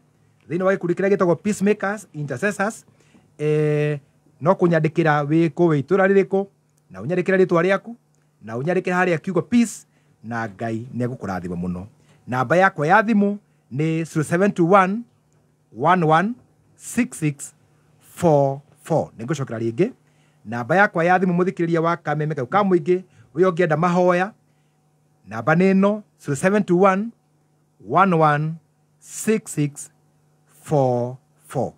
thĩinĩ wa gĩkundi kĩrĩa gĩtagwo Peacemakers Intercessors, no kũnyandĩkĩra wĩ kũ, wĩ itũra rĩrĩkũ, na ũnyandĩkĩre rĩtwa rĩaku Na ũnyandĩkĩre harĩa kiugo peace na Ngai nĩ egũkũrathima mũno. Namba yakwa ya thimũ nĩ 0721 116644. Nĩ ngũcokera rĩngĩ namba yakwa ya thimũ, mũthikĩrĩria wa Kameme kau ka mũingĩ ũyũ ũngĩenda mahoya, namba nĩ ĩno 0721 116644.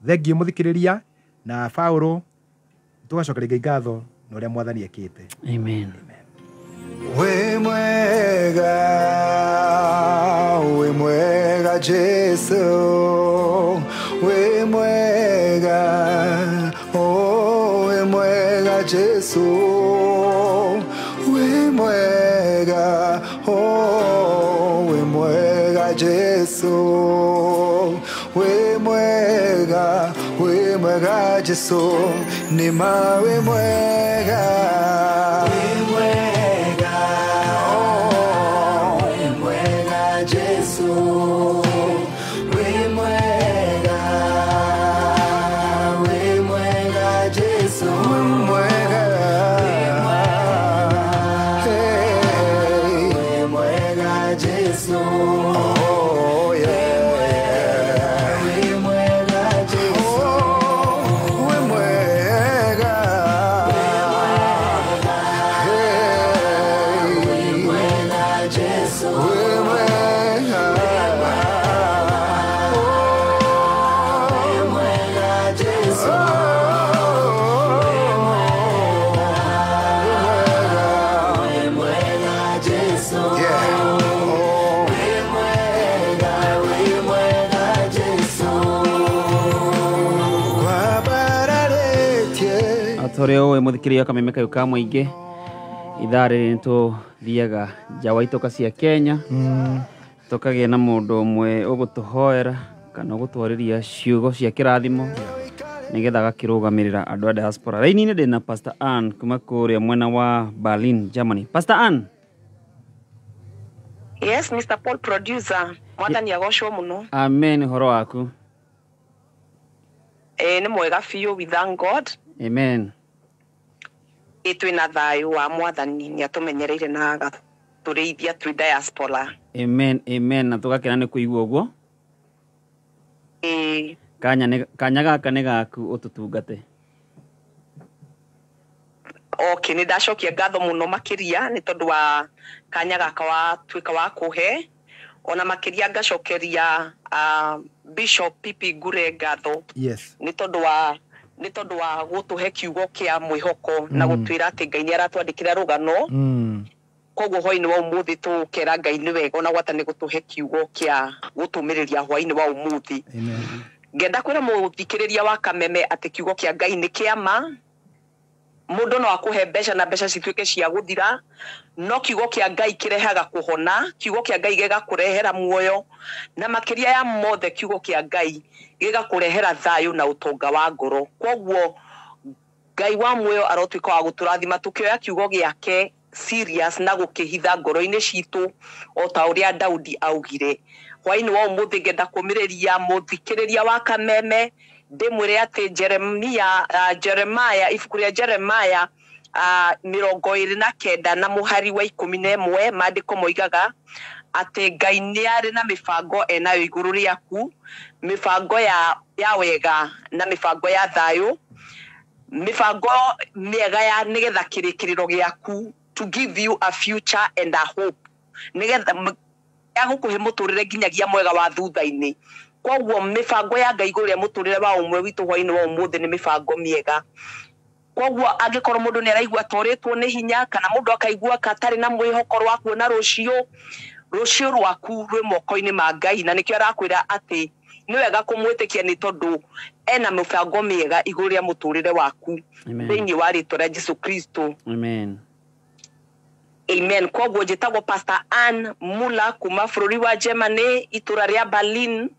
Thengiũ mũthikĩrĩria na Paũlũ, tũgacokeria Ngai ngatho na ũrĩa Mwathani ekĩte. Amen. Wĩ mwega Jesu, wĩ mwega, oh, wĩ mwega Jesu, wĩ mwega, oh, wĩ mwega Jesu, wĩ mwega Jesu, nĩ ma wĩ mwega. Tore owe mũthikĩrĩria Kameme kayũ ka mũingĩ, ithaa rĩrĩ nĩtũthiaga nja wa itoka cia Kenya, tũkagĩa na mũndũ ũmwe ũgũtũhoera kana ũgũtwarĩria ciugo cia kĩrathimo nĩgetha agakĩrũgamĩrĩra andũ a diaspora. Raini-inĩ ndĩna Pastor Ann kuma kũrĩa mwena wa Berlin, Germany. Pastor Ann. Yes, Mr. Paul producer, Mwathani agocwo mũno. Amen. Ũhoro waku? Nĩ mwega biũ, we thank God. Amen. Twĩna thayũ wa Mwathani, nĩ atũmenyereire na agatũrĩithia twĩ diaspora. Amen, amen. Na tũgakena nĩ kũigua ũguo. Kanya gaka nĩ gaku ũtũtungate. Okay, nĩ ndacokia ngatho mũno makĩria nĩ tondũ wa kanya gaka watuĩka wa kũhe, ona makĩria ngacokeria Bishop Pipi Ngure ngatho. Yes. Nĩ tondũ wa gũtũhe kiugo kĩa mwĩhoko na gũtwĩra atĩ Ngai nĩ aratwandĩkĩra rũgano. Koguo hwainĩ wa ũmũthĩ tũkera Ngai nĩ wega ona gwata nĩ gũtũhe kiugo kĩa gũtũmĩrĩria hwainĩ wa ũmũthĩ. Ngenda kwĩra mũthikĩrĩria wa Kameme atĩ kiugo kĩa Ngai nĩ kĩa ma. Mũndũ no akũhe mbeca na mbeca cituĩke cia gũthira, no kiugo kĩa Ngai kĩrehaga kũhona, kiugo kĩa Ngai gĩgakũrehera muoyo, na makĩria ya mothe kiugo kĩa Ngai gĩgakũrehera thayũ na ũtonga wa ngoro. Koguo Ngai wa muoyo arotuĩka wa gũtũrathima tũkĩoya kiugo gĩake serious na gũkĩhitha ngoro-inĩ citũ o ta ũrĩa Daudi augire. Hwainĩ wa ũmũthĩ ngenda kũmĩrĩria mũthikĩrĩria wa Kameme ndĩmwĩre atĩ Jeremiah, ibuku rĩa Jeremiah 29 na mũhari wa 11, maandĩko moigaga atĩ Ngai nĩ arĩ na mĩbango enayo igũrũ rĩaku, mĩbango ya wega na mĩbango ya thayũ, mĩbango mĩega ya nĩgetha kĩrĩkĩrĩro gĩaku, to give you a future and a hope, nĩgetha ya gũkũhe mũtũrĩre nginyagia mwega wa thutha-inĩ. Koguo mĩbango ya Ngai igũrũ rĩa mũtũrĩre wa ũmwe witũ hwainĩ wa ũmũthĩ nĩ mĩbango mĩega. Koguo angĩkorwo mũndũ nĩ araigua atorĩtwo nĩ hinya, kana mũndũ akaigua atarĩ na mwĩhoko wa kuona rũciũ, rũciũ rwaku rwĩ moko-inĩ ma Ngai, na nĩkĩo arakwĩra atĩ nĩ wega kũmwĩtĩkia nĩ tondũ ena mĩbango mĩega igũrũ rĩa mũtũrĩre waku thĩinĩ wa rĩtwa rĩa Jesu Kristo. Amen. Amen. Koguo njĩtagwo Pastor Ann Mula kuma bũrũri wa Germany, itũra rĩa Berlin,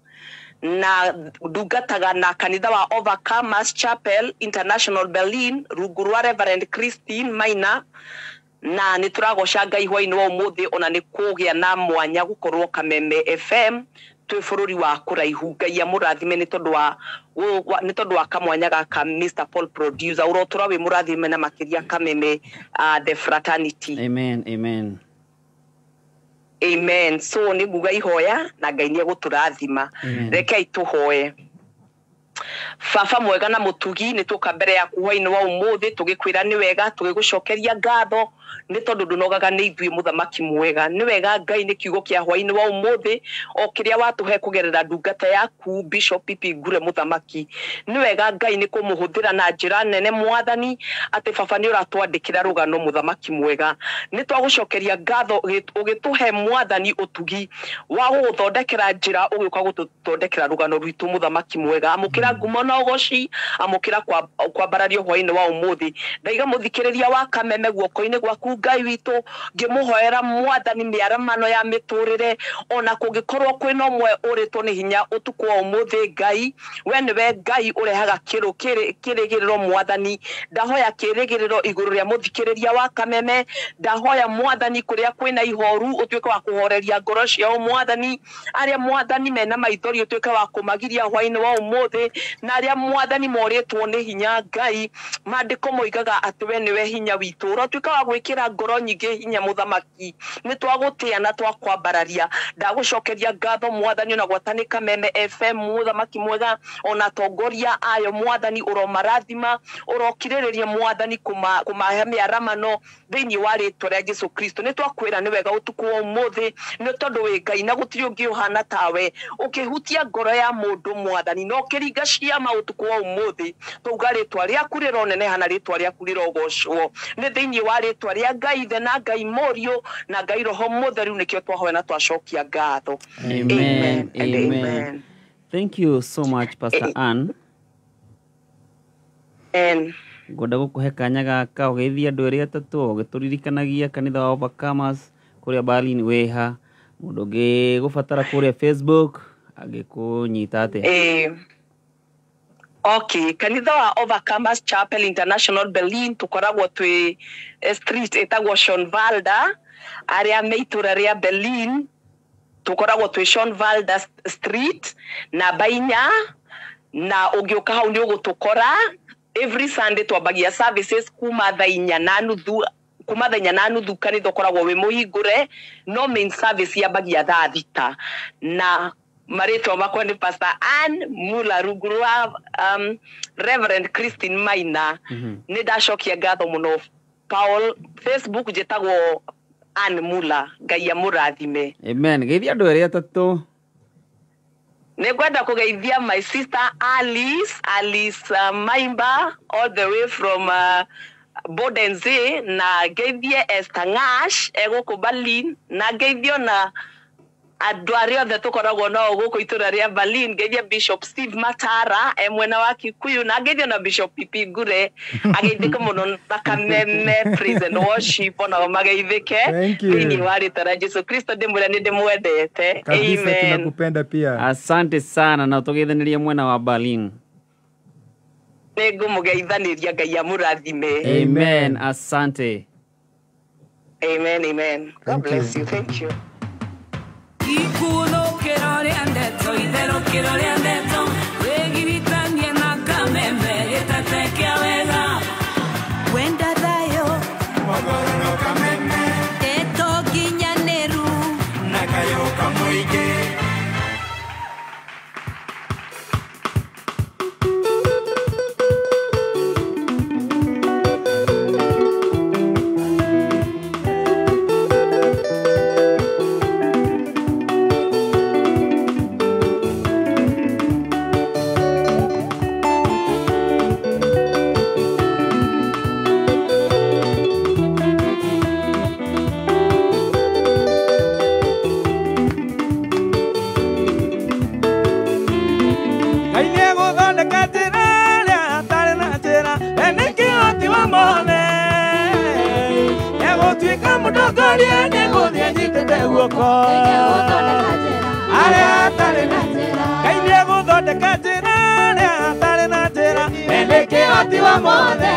na ndungataga na kanitha wa Overcomers Chapel International Berlin rungu rwa Reverend Christine Maina, na nĩ tũragoca Ngai hwainĩ wa ũmũthĩ ona nĩ kũgĩa na mwanya gũkorwo Kameme FM Twĩ bũrũri wa kũraihu. Ngai amũrathime nĩ tondũ wa nĩ tondũ wa kamwanya gaka. Mr Paul producer, ũrotũra wĩ mũrathime na makĩria Kameme, the fraternity. Amen, amen. Amen. So nĩ nguga ihoya na Ngai nĩ egũtũrathima. Amen. Rekei tũhoe. Baba mwega na mũtugi, nĩ tũka mbere yaku hwainĩ wa ũmũthĩ tũgĩkwĩra nĩ wega, tũgĩgũcokeria ngatho nĩ tondũ ndũnogaga nĩ ithuĩ. Mũthamaki mwega, nĩ wega Ngai nĩ kiugo kĩa hwainĩ wa ũmũthĩ o kĩrĩa watũhe kũgerera ndungata yaku Bishop Pipi Ngure. Mũthamaki, nĩ wega Ngai nĩ kũmũhũthĩra na njĩra nene. Mwathani, atĩ baba nĩ ũratwandĩkĩra rũgano. Mũthamaki mwega, nĩ twagũcokeria ngatho ũgĩtũhe Mwathani ũtugi wa gũgũthondekera njĩra, ũgĩũka gũtũthondekera rũgano rwitũ. Mũthamaki mwega, amũkĩra ngumo na ũgoci, amũkĩra kwambarario hwainĩ wa ũmũthĩ. Ndaiga mũthikĩrĩria wa Kameme guoko-inĩ gwaku, Ngai witũ, ngĩmũhoera Mwathani mĩaramano ya mĩtũrĩre, ona kũngĩkorwo kwĩna ũmwe ũrĩtwo nĩ hinya ũtukũ wa ũmũthĩ. Ngai, we nĩwe Ngai ũrehaga kĩrĩgĩrĩro. Mwathani, ndahoya kĩrĩgĩrĩro igũrũ rĩa mũthikĩrĩria wa Kameme. Ndahoya Mwathani, kũrĩa kwĩna ihoru ũtuĩke wa kũhoreria ngoro ciao. Mwathani, arĩa Mwathani mena maithori ũtuĩke wa kũmagiria hwainĩ wa ũmũthĩ, na arĩa Mwathani morĩtwo nĩ hinya. Ngai, maandĩko moigaga atĩ we nĩwe hinya witũ, ũrotuĩka wa gwĩkĩra ngoro nyingĩ hinya. Mũthamaki, nĩ twagũtĩa na twakwambararia. Ndagũcokeria ngatho Mwathani ona gwatanĩ Kameme FM. Mũthamaki mwega, ona atongoria ayo Mwathani ũromarathima, ũrokirĩrĩria Mwathani kũmahe mĩaramano thĩinĩ wa rĩtwa rĩa Jesu Kristo. Nĩ twakwĩra nĩ wega ũtukũ wa ũmũthĩ nĩ tondũ wĩ Ngai na gũtirĩ ũngĩ ũhana tawe. Ũkĩhutia ngoro ya mũndũ Mwathani na ũkĩringa ciama ũtukũ wa ũmũthĩ, twauga rĩtwa rĩaku rĩroneneha na rĩtwa rĩaku rĩrogocwo. Nĩ thĩinĩ wa rĩtwa rĩa Ngai Ithe na Ngai Mũriũ na Ngai Roho Mũtheru nĩkĩo twahoya na twacokia ngatho. Amen. And amen. Amen. Thank you so much, Pastor Ann. Amen. Ngwenda gũkũhe kanya gaka ũgeithie andũ erĩ atatũ, ũgĩtũririkanagia kanitha wa Overcomers kũrĩa Berlin wĩha, mũndũ ũngĩgũbatara kũrĩa Facebook angĩkũnyita atĩa? Okay, kanitha wa Overcomers Chapel International Berlin tukoragwo twi street ĩtagwo Schönwalder. Arĩa me itũra rĩa Berlin, tukoragwo twi Schönwalder Street namba 4, na ũngĩũka hau nĩ ũgũtũkora. Every Sunday twambagia services kuma thaa 4:30. Kuma thaa 4:30 kanitha ũkoragwo wĩ mũhingũre, no main service yambagia thaa 6. Na marĩtwa makwa nĩ Pastor Ann Mula, rungu rwa Reverend Christine Maina. Nĩ ndacokia ngatho mũno, Paul. Facebook njĩtagwo Ann Mula. Ngai amũrathime. Amen. Geithia andũ erĩ atatũ. Nĩ ngwenda kũgeithia my sister Alice, Alice Maimba, all the way from Bodensee, na ngeithie Esther Ngash egũkũ Berlin, na ngeithio na andũ arĩa othe tũkoragwo nao gũkũ itũra rĩa Berlin. Ngeithie Bishop Steve Matara e mwena wa Kikuyu, na ngeithio na Bishop Pipi Ngure ageithĩke mũno na Kameme Praise and Worship onao mageithĩke. Thank you. Thĩinĩ wa rĩtwa rĩa Jesu Kristo ndĩmwĩra nĩ ndĩmwendete. Kabisa. Amen. Tunakupenda pia. Asante sana na tũgeithanĩrie mwena wa Berlin. Nĩ ngũmũgeithanĩria. Ngai amũrathime. Amen, asante. Amen, amen. God Thank bless you. you. Thank you. Ikunũkĩro rĩa ndeto, itherũkĩro rĩa ndeto, wĩgiritanie na Kameme gĩtete kĩa wega. Wenda thayũ, ndeto nginyanĩru, na kayo kamũingĩ. Ngai nĩegũthondeka njĩra ĩrĩa atarĩ na njĩra, we nĩ kĩhoti wa mothe. Nĩegũtuĩka mũtongoria, nĩegũthiĩ anyitĩte guoko. Arĩa atarĩ na Ngai nĩegũthondeka njĩra ĩrĩa atarĩ na njĩra, we nĩ kĩhoti wa mothe.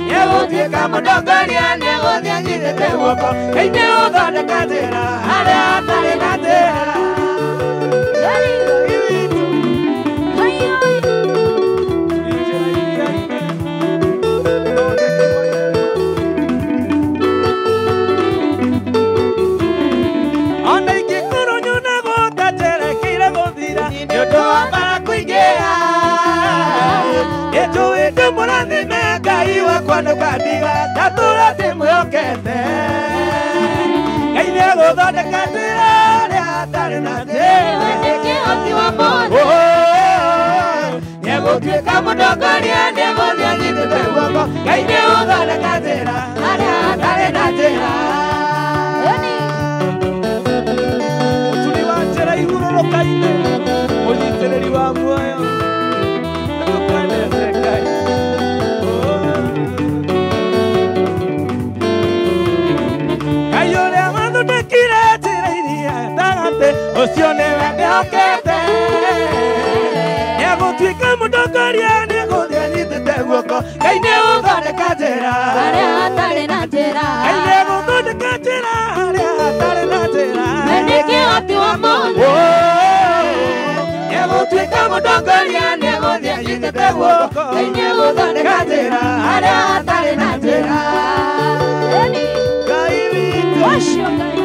Nĩegũtuĩka mũtongoria, nĩegũthiĩ anyitĩte guoko. Ngai nĩegũthondeka njĩra arĩa atarĩ na njĩra. wakwa ndũkandiga ndatũra ndĩmwĩhokete Ngai nĩegũthondeka njĩra harĩa hatarĩ na njĩra We nĩ kĩhoti wa mothe Nĩegũtuĩka mũtongoria nĩegũthiĩ anyitĩte guoko Ngai nĩegũthondeka njĩra harĩa hatarĩ na njĩra Mũturi wa njĩra ihurũrũka-inĩ mũnyitĩrĩri wa muoyo nĩtũkwendete Ngai Ngai ũrĩa wathondekire njĩra iria gatagatĩ ũcio nĩwe ndĩhokete Nĩegũtuĩka mũtongoria nĩegũthiĩ anyitĩte guoko Ngai nĩegũthondeka njĩra harĩa hatarĩ na njĩra Ngai nĩegũthondeka njĩra harĩa hatarĩ na njĩra We nĩ kĩhoti wa mothe Nĩegũtuĩka mũtongoria nĩegũthiĩ anyitĩte guoko Ngai nĩegũthondeka njĩra harĩa hatarĩ na njĩra Ngai witũ Ũcio Ngai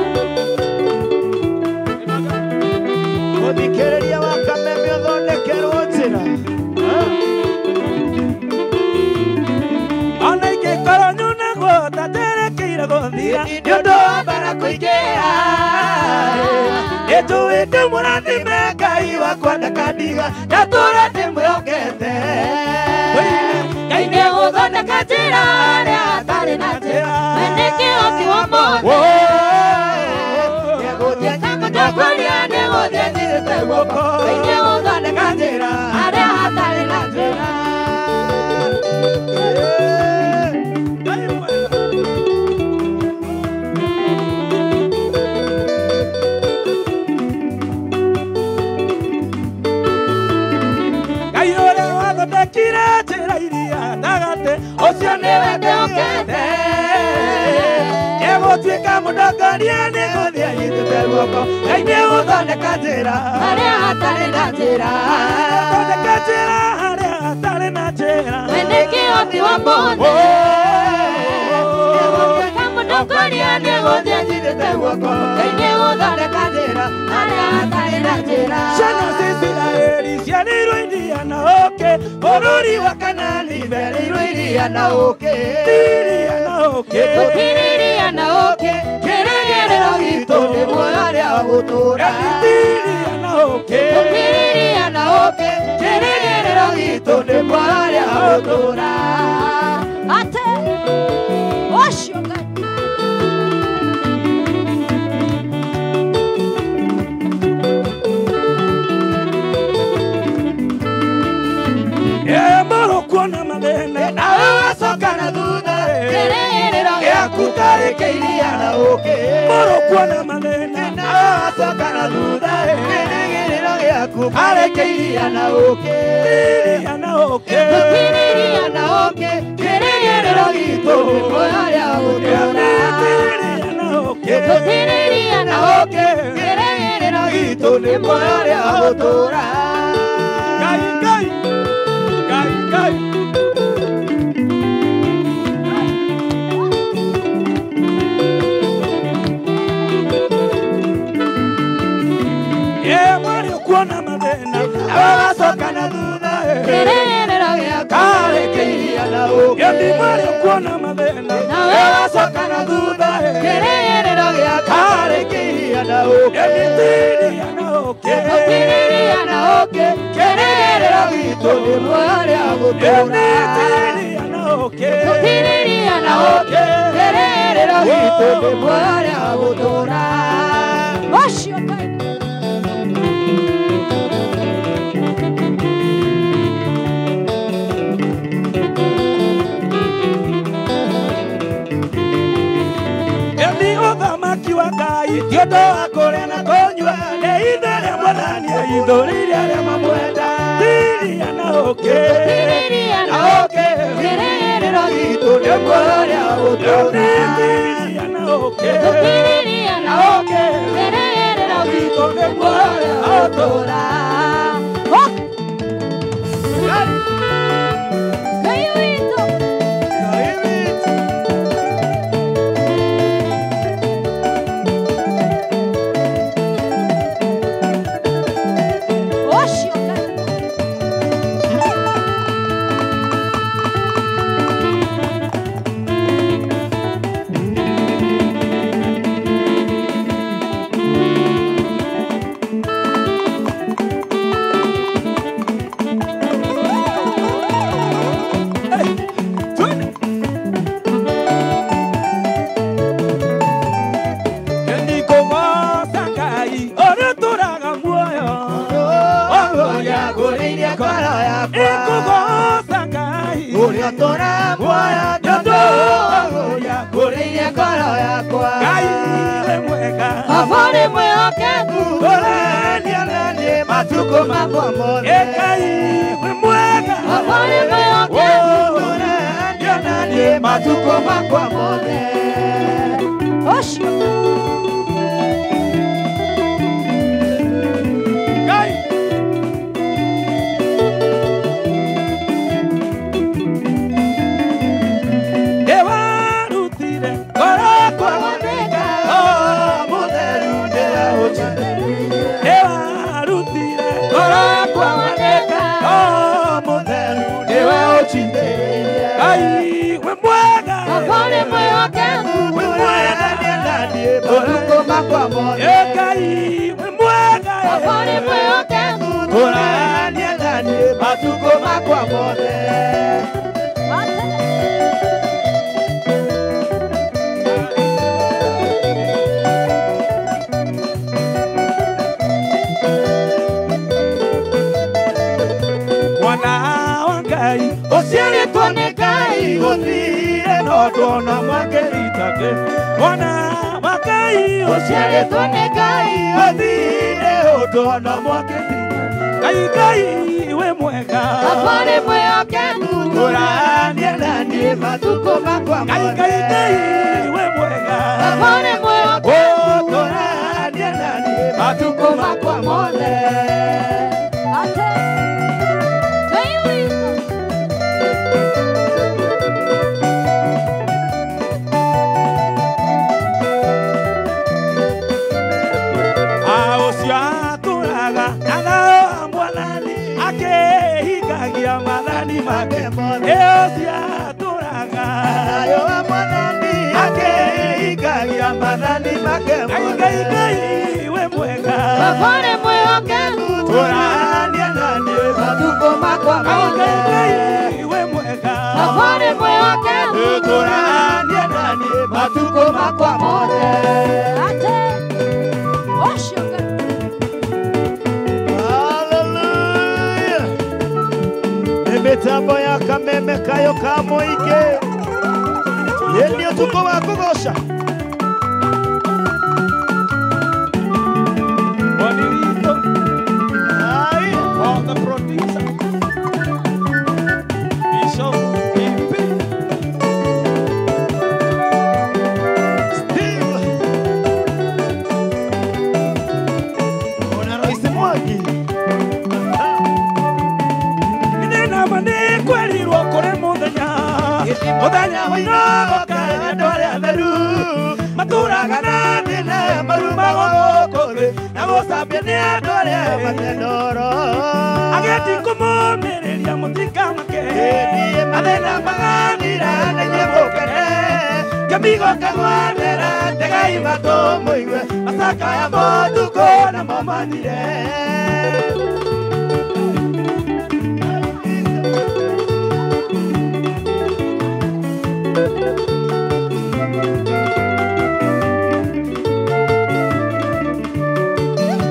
Mũthikĩrĩria wa Kameme ũthondekerwo njĩra Ona ingĩkorwo nyunagwo ta njerekeire gũthira nĩ ũndũ wa mbara kũingĩha Nĩnjũĩ ndĩmũrathime Ngai wakwa ndakandiga ndatũra ndĩmwĩhokete Ngai nĩegũthondeka njĩra harĩa hatarĩ na njĩra We nĩ kĩhoti wa mothe Nĩegũthiĩ mũtongoria nĩegũthiĩ anyitĩte guoko Ngai nĩegũthondeka njĩra harĩa hatarĩ na njĩra Ngai ũrĩa wathondekire njĩra iria gatagatĩ ũcio nĩwe ndĩhokete Nĩegũtuĩka mũtongoria nĩegũthiĩ anyitĩte guoko Ngai nĩegũthondeka njĩra harĩa hatarĩ na njĩra Thondeka njĩra harĩa hatarĩ na njĩra We nĩ kĩhoti wa mothe Nĩegũtuĩka mũtongoria nĩegũthiĩ anyitĩte guoko Ngai nĩegũthondeka njĩra harĩa hatarĩ na njĩra Ciana cia Isiraeli ciarĩirwo iria na ũũkĩ bũrũri wa Kanaani merĩirwo iria na ũũkĩ iria na ũũkĩ Gũtirĩ na ũũkĩ kĩrĩgĩrĩro gitũ nĩ muoyo rĩa gũtũũra iria na ũũkĩ Gũtirĩ na ũũkĩ kĩrĩgĩrĩro gitũ nĩ muoyo rĩa gũtũũra Ate Ũcio Ngai Kuona mathĩna nawe wacoka na thutha Kĩrĩgĩrĩro gĩaku tarĩ kĩiria na ũũkĩ Mũrũ kuona mathĩna nawe wacoka na thutha kĩrĩgĩrĩro gĩaku karĩ kĩiria na ũũkĩ iria na ũũkĩ Gũtirĩ na ũũkĩ kĩrĩgĩrĩro gitũ nĩ muoyo rĩa gũtũũra iria na ũũkĩ Gũtirĩ na ũũkĩ kĩrĩgĩrĩro gitũ nĩ muoyo rĩa gũtũũra Ngai Ngai Ngai Ngai Kuona mathĩna nawe wacoka na thutha Kĩrĩgĩrĩro gĩaku karĩ kĩiria na ũũkĩ Ĩndĩ mwarĩ kuona mathĩna nawe wacoka na thutha Kĩrĩgĩrĩro gĩaku karĩ kĩiria na ũũkĩ Ĩndĩ tiria na ũũkĩ Gũtirĩ na ũũkĩ kĩrĩgĩrĩro gitũ nĩ muoyo rĩa gũtũũra Ĩndĩ tiria na ũũkĩ Gũtirĩ na ũũkĩ kĩrĩgĩrĩro gitũ nĩ muoyo rĩa gũtũũra Ũcio Ngai Ũthamaki wa Ngai ti ũndũ wa kũrĩa na kũnyua nĩ ithe rĩa Mwathani aithũrĩire arĩa mamwenda iria na ũũkĩ Gũtirĩ na ũũkĩ kĩrĩgĩrĩro gitũ nĩ muoyo rĩa gũtũũra iria na ũũkĩ Gũtirĩ na ũũkĩ kĩrĩgĩrĩro gitũ nĩ muoyo rĩa gũtũũra Ngai witũ Ngai witũ Ũcio Ngai ngoro yakwa Ikugoca Ngai Ũrĩa ũtũũraga muoyo Yakũrĩirie ngoro yakwa Ngai wĩ mwega Baba nĩ mwĩhokeku Tũrania na niĩ matukũ makwa mothe Ngai wĩ mwega Baba nĩ mwĩhokeku Tũrania na niĩ matukũ makwa mothe Ũcio Ngai Ewarutire ngoro kwa Mũtheru nĩwe ũnjĩtĩrĩirie Ewarutire ngoro kwa Mũtheru nĩwe ũnjĩtĩrĩirie Ngai wĩ mwega Baba nĩ mwĩhokeku wĩ mwega Matukũ makwa mothe Ngai wĩ mwega Baba nĩ mwĩhokeku Tũrania na niĩ matukũ makwa mothe Mwana wa Ngai Ũciarĩtwo nĩ Ngai gũtirĩ na ũndũ ona mwangĩritake Mwana wa Ngai Ũciarĩtwo nĩ Ngai gũtirĩ ũndũ ona mwangĩritake Ngai Ngai wĩ mwega Baba nĩ mwĩhokeku Tũrania na niĩ matukũ makwa Ngai mothe Ngai Ngai wĩ mwega Baba nĩ mwĩhokeku Tũrania na niĩ matukũ makwa mothe Ate Ngai witũ Ũcio atũraga na thayũ wa Mwathani akĩhingagia maathani make mothe Ũcio atũraga Thayũ wa Mwathani akĩhingagia maathani make Ngai mothe Ngai Ngai wĩ mwega Baba nĩ mwĩhokeku Tũrania na niĩ matukũ makwa Ngai mothe Ngai Ngai wĩ mwega Baba nĩ mwĩhokeku Tũrania na niĩ matukũ makwa mothe Ate Ũcio Ngai Hallelujah. Nĩ mĩtambo ya kameme kayo ka mũingĩ Ĩ nĩ ũtukũ wa kũgoca Mwani witũ Ai. all the producer Bishop EP Steve Ona Royce Mwangi Nĩnama nĩ kwerirwo kũrĩ mũthenya mũthenya wainogoka andũ arĩa atheru matũraga na thĩna marumagwo gũkũ thĩ na gũcambio nĩ andũ arĩa Matendoro agendi kũmũmĩrĩria mũtikamake Ĩĩ mathĩna magathira na inyuĩ mũkene kĩmigo kagwanĩra tegai matũ mũigue macakaya motukũ namo mathire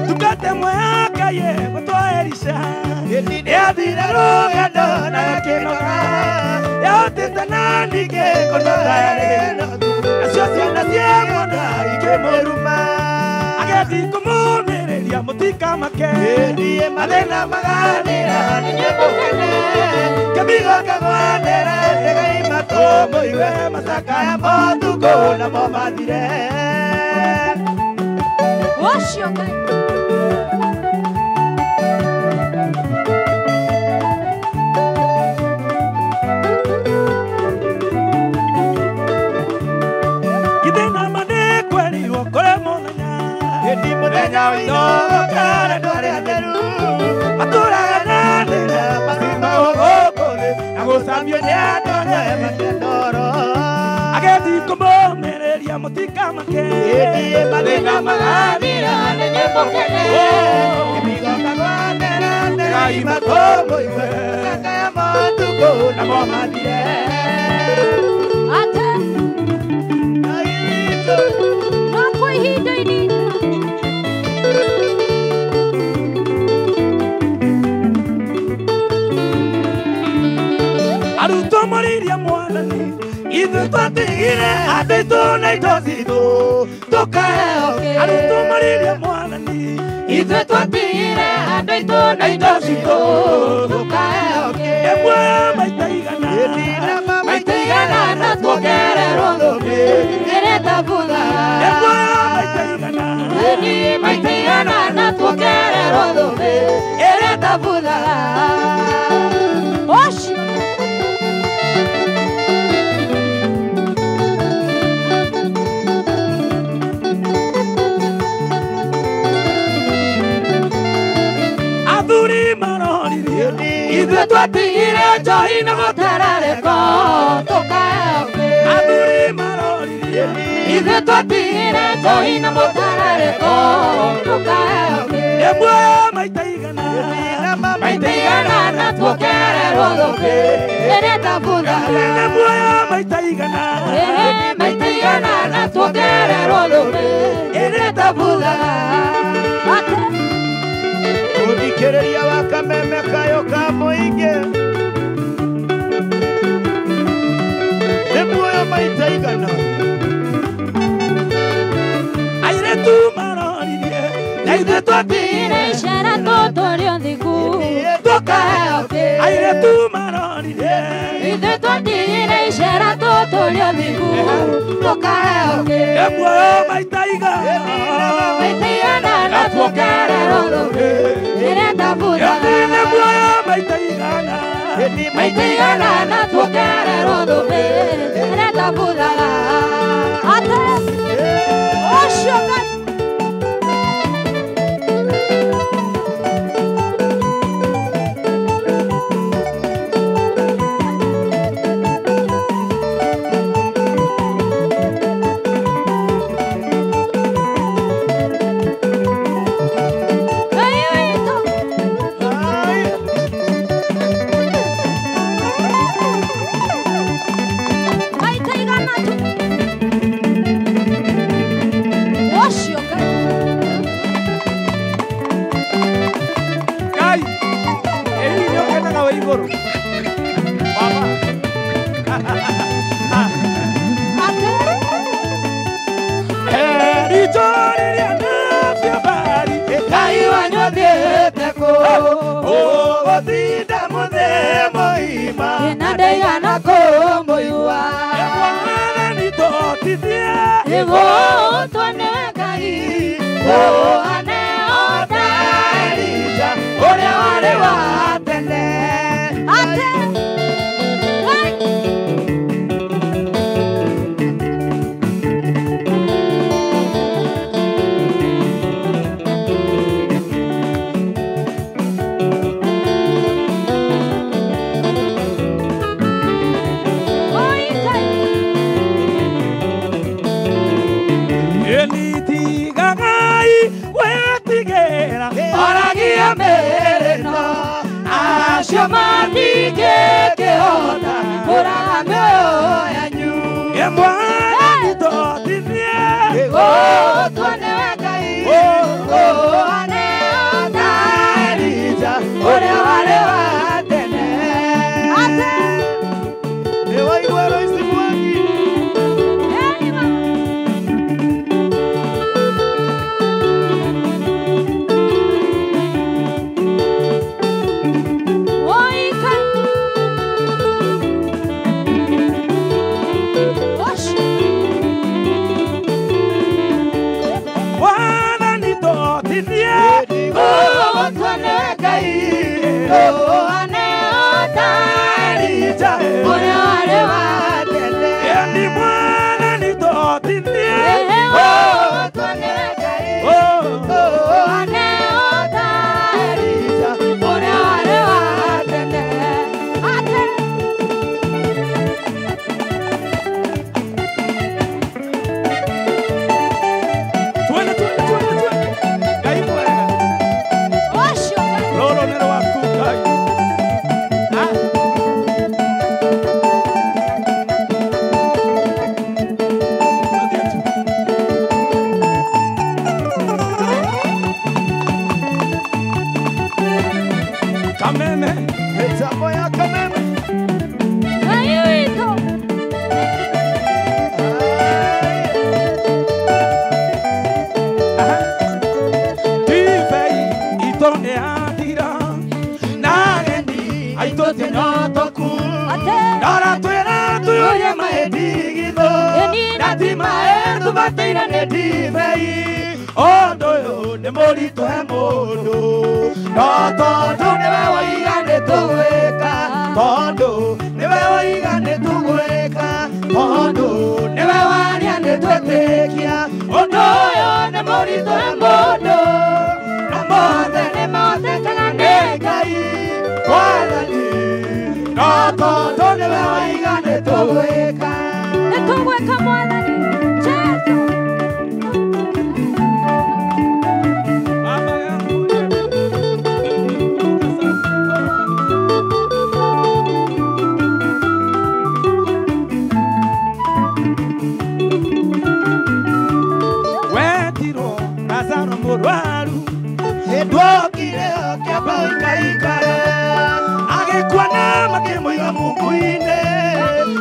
Tukate mwaka ye gũtwa Elisha nĩathire rũgendo na akĩnoga yahotete na ningĩ kũnoga yarĩ nacio ciana cia mũndũ ikĩmũruma agethi kũmũmĩrĩria mũtikamake Ĩĩ mathĩna magathira Inyuĩ mũkene kĩmigo kagwanĩra tegai matũ mũigue macakaya motukũ namo mathire Ũcio Ngai Githĩ nama nĩ kwerirwo kũrĩ mũthenya Ĩĩ mũthenya wainogoka andũ arĩa atheru matũraga na thĩna marumagwo gũkũ thĩ na gũcambio nĩ andũ arĩa Matendoro agethi kũmũmĩrĩria mũtikamake Ĩĩ mathĩna magathira na inyuĩ mũkene Kĩmigo kagwanĩra tegai matũ mũigue macakaya motukũ namo mathire Ate Ngai witũ No kwa ihinda inini Arutwo moririe mwathani ithuĩ twatigire andũ aitũ na indo citũ tũkaheo kĩ. Arutwo moririe mwathani ithuĩ twatigire andũ aitũ na indo citũ tũkaheo kĩ. Ĩmwe maita igana maita igana na tuongererwo thũmbĩ ĩrĩa ĩtabuthaga. Ĩmwe maita igana maita igana na tuongererwo thũmbĩ ĩrĩa ĩtabuthaga. Ũcio athuri maroririe ithuĩ twatigire njohi na mũtararĩko tũkaheo kĩ. Athuri maroririe ithuĩ twatigire njohi na mũtararĩko tũkaheo kĩ. Ĩmwe maita igana maita igana na tuongererwo thũmbĩ ĩrĩa ĩtabuthaga. Ĩmwe maita igana maita igana na tuongererwo thũmbĩ ĩrĩa ĩtabuthaga. Mũthikĩrĩria wa Kameme kayũ ka mũingĩ nĩ muoyo maita igana. Airĩtu maroririe na ithuĩ twatigire icera tũtũrĩ ũthingu tũkaheo kĩ. Airĩtu maroririe ithuĩ twatigire icera tũtũrĩ ũthingu tũkaheo kĩ. Ĩmwe maita igana maita igana na tuongererwo thũmbĩ ĩrĩa ĩtabuthaga. Ĩmwe maita igana maita igana na tuongererwo thũmbĩ ĩrĩa ĩtabuthaga. Ate ũcio Ngai. Ngai witũ. Maita igana tu. Ũcio Ngai. Ngai ĩhihi nĩ ũkenaga wĩ igũrũ baba. Ate Richo rĩrĩa ndabia mbari Ngai wanyu athiĩte kũ? Ũgũtinda mũthee mũgima Na ndaigana kũmũigua. Mwathani tũhotithie Nĩguo tuone Ngai ũhane o ta Elija ũrĩa warĩ wa tene. Ate Ngai. Oi Ngai. Ĩnitigagai gwĩtigĩra oragia mĩĩrĩ no Acio matingĩkĩhota kũraga mĩoyo yanyu. Mwathani tũhotithie Nĩguo tuone Ngai ũhane o ta Elija ũrĩa warĩ wa tene. Ate Nĩ waigua Lois Mwangi? Eni mama. Oi Ngai. Ũcio. Mwathani tũhotithie Nĩguo tuone Ngai ũhane o ta Elija ũrĩa warĩ wa tene. Ĩni Mwathani tũhotithie Nĩguo tuone Ngai ũhane o ta Elija ũrĩa warĩ wa tene. Ate Twende twende twende twende Ngai mwega ũcio Ngai. rũrũ nĩ rwaku Ngai. Kameme Mitambo ya Kameme. Ngai witũ. Ndibei itũ nĩ yathira na agendi aitũ ti nyotoku. Ndora twĩra tuyũrie maĩ ndigithũ na ti maĩ tũbataire nĩ ndibei. Ũndũ ũyũ nĩ mũritũ he mũndũ no tondũ nĩwe woiga nĩ tũgwĩka, tondũ nĩwe woiga nĩ tũgwĩka, tondũ nĩwe waria nĩ twĩtĩkia. Ũndũ ũyũ nĩ mũritũ he mũndũ na mothe nĩ mahotekaga nĩ Ngai Mwathani, no tondũ nĩwe woiga nĩ tũgwĩka. Nĩ tũgwĩka Mwathani Jesu. Wetirwo Lazaro mũrwaru ndwokire ũkĩamba ũikaikare agĩkua na makĩmũiga mungu-inĩ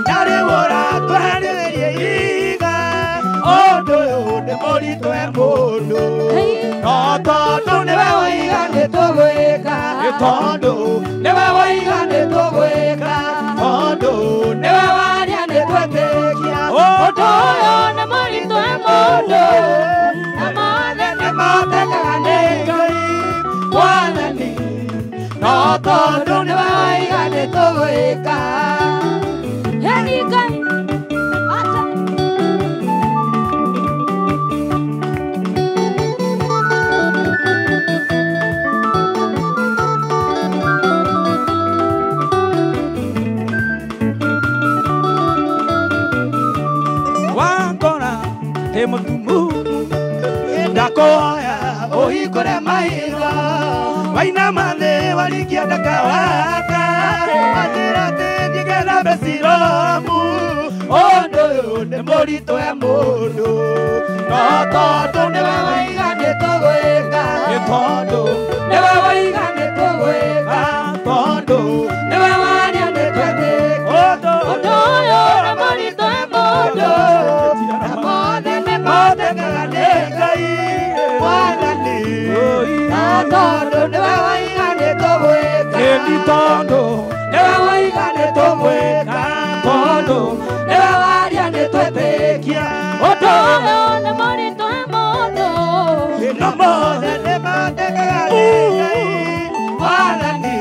na rĩu ũratwehereria ihiga. Ũndũ ũyũ nĩ mũritũ he mũndũ no tondũ nĩwe woiga nĩ tũgwĩka, tondũ nĩwe woiga nĩ tũgwĩka, tondũ nĩwe waria nĩ twĩtĩkia. Ũndũ ũyũ nĩ mũritũ he mũndũ na mothe nĩ mahotekaga nĩ Ngai Mwathani, no tondũ nĩwe woiga nĩ tũgwĩka. Heri Ngai. Ate. Wakora ndĩ mũtumumu ndakũhoya ũhingũre maitho wainama thĩ warikia ndakawaka wanjĩra atĩ thiĩ ngethambe Siloamu. Ũndũ ũyũ nĩ mũritũ he mũndũ no tondũ nĩwe woiga nĩ tũgwĩka, tondũ nĩwe woiga nĩ tũgwĩka, tondũ nĩwe waria nĩ twĩtĩkia. Ũndũ ũyũ nĩ mũritũ he mũndũ na mothe nĩ mahotekaga nĩ Ngai Mwathani, na tondũ nĩwe woiga nĩ tũgwĩka. Ĩni tondũ nĩwe woiga nĩ tũgwĩka, tondũ nĩwe waria nĩ twĩtĩkia. Ũndũ ũyũ nĩ mũritũ he mũndũ na mothe nĩ mahotekaga nĩ Ngai Mwathani,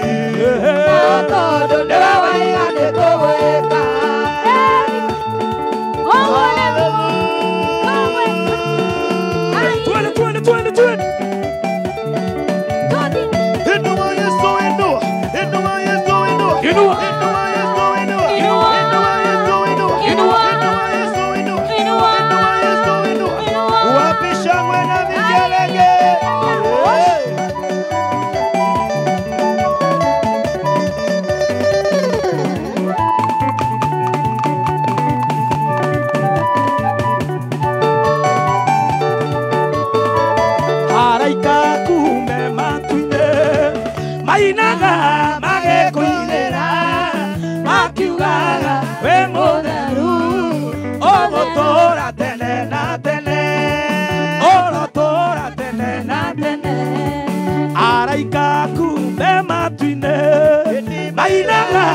na tondũ nĩwe woiga nĩ tũgwĩka. Ũguo nĩguo tũgwĩka. Twende, twende, twende, twende. Tũthiĩ. Inua Yesu, inua. Inua Yesu, inua. Inua. Inua Yesu, inua. Inua. Inua Yesu, inua. Inua. Inua Yesu, inua. Inua. Inua Yesu, inua. Inua. Wapi shangwe na vigelegele? Araika kume matu-inĩ mainaga magĩkũinĩra makiugaga wĩ mũtheru ũgũtũũra tene na tene, ũrotũũra tene na tene. Araika kume matu-inĩ mainaga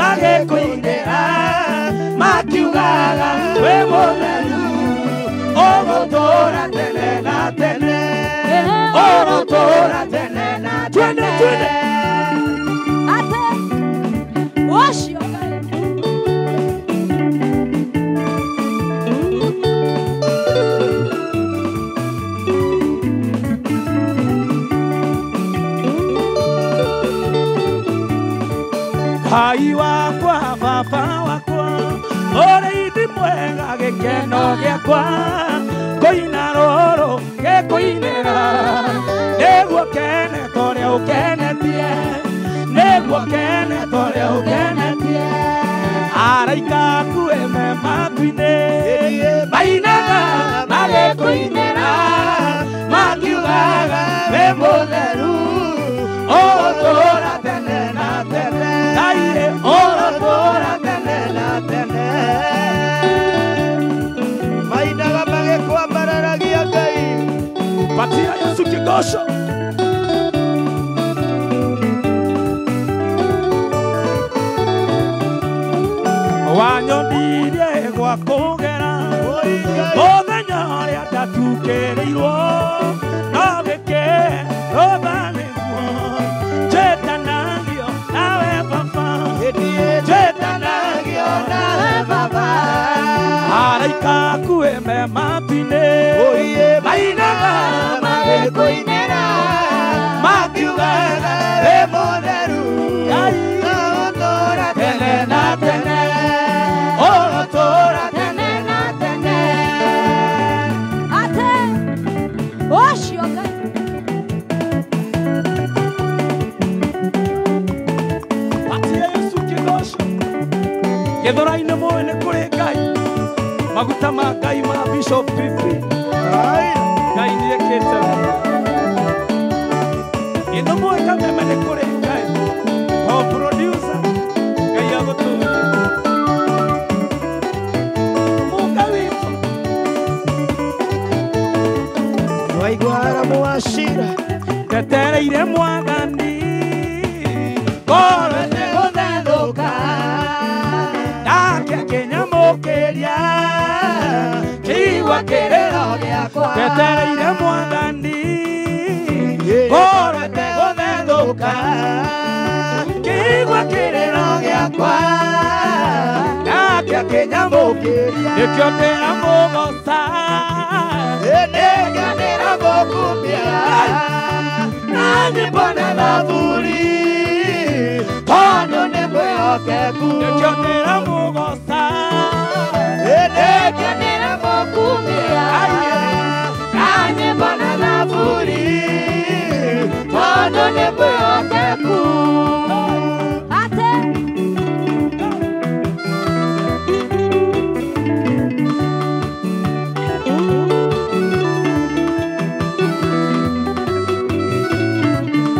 magĩkũinĩra makiugaga wĩ mũtheru ũgũtũũra tene na tene, ũrotũũra tene na tene. Twende. Ate. Ũcio Ngai. Ngai wakwa baba wakwa ũrĩithi mwega gĩkeno gĩakwa kũina rũrũ gĩkũinĩra nĩguo kene torĩa ũkenetie, nĩguo kene torĩa ũkenetie. Araika aku me matu-inĩ mainaga magĩkũinĩra makiugaga wĩ mũtheru ũgũtũũra tene na tene. Ngai ũrotũũra tene na Kĩgoco. Wanyonirie gwa kũgera mũthenya ũrĩa ndatukĩrĩirwo no gĩkĩrũtha nĩguo njĩtanagio nawe baba, njĩtanagio nawe baba. Araika akuĩ me matu-inĩ mainaga magĩkũinĩra makiugaga wĩ mũtheru ũtũũra tene na tene, ũtũũra tene na tene. Ate ũcio Ngai. Patia Yesu kĩgoco. Gĩthũra-inĩ mũĩ nĩ kũrĩ Ngai. Maguta ma Ngai ma Bishop Pipi. Ngai nĩekĩte. Gĩtho mũĩ Kameme nĩ kũrĩ Ngai. O producer Ngai agũtũũrie. Mũka witũ. Waigua haramu wa cira. Ndetereire Mwathani ngoro ĩtegũthethũka nake akĩnyamũkĩria kĩigua kĩrĩro gĩakwa. Ndetereire Mwathani ngoro ĩtegũthethũka kĩigua kĩrĩro gĩakwa nake akĩnyamũkĩria nĩkĩo ndĩramũgoca, nĩkĩo ndĩramũkumia na nyĩmbo na thaburi tondũ nĩ mwĩhokeku. Nĩkĩo ndĩramũgoca, nĩkĩo ndĩramũkumia na nyĩmbo na thaburi tondũ nĩ mwĩhokeku. Ate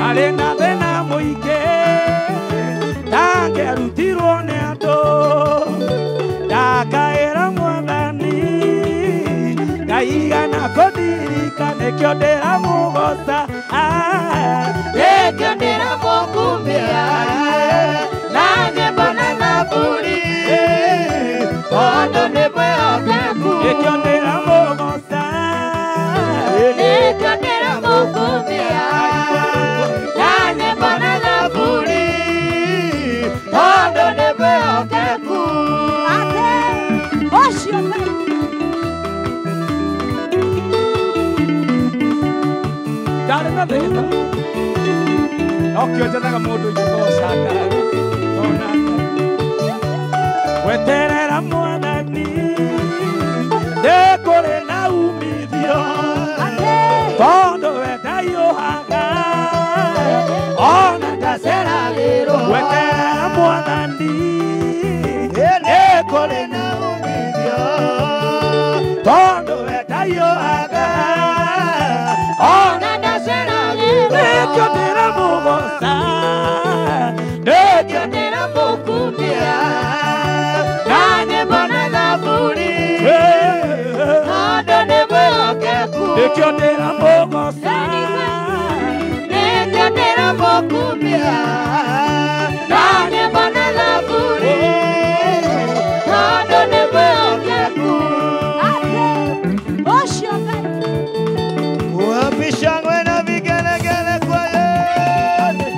Arĩ na thĩna mũingĩ ndangĩarutirwo nĩ andũ ndakaĩra Mwathani ndaigana kũndirika nĩkĩo ndĩramũgoca, nĩkĩo ndĩramũkumia na nyĩmbo na thaburi tondũ nĩ mwĩhokeku. Nĩkĩo ndĩramũgoca, nĩkĩo ndĩramũkumia na nyĩmbo na thaburi tondũ nĩ mwĩhokeku. Ate ũcio Ngai. Ndarĩ na thĩna nokĩo njethaga mũndũ ingĩgoca Ngai ona Ngai. Gweterera Mwathani nĩ kũrĩ na umithio tondũ we ndahiũhaga ona ndaceragĩrwo. Gweterera Mwathani nĩ kũrĩ na umithio tondũ we ndahiũhaga ona ndaceragĩrwo. Nĩkĩo ndĩramũgoca, nĩkĩo ndĩramũkumia na nyĩmbo na thaburi tondũ nĩ mwĩhokeku. Nĩkĩo ndĩramũgoca, nĩkĩo ndĩramũkumia na nyĩmbo na thaburi tondũ nĩ mwĩhokeku. Ate ũcio Ngai. Wapi shangwe na vigelegele kwa Yesu.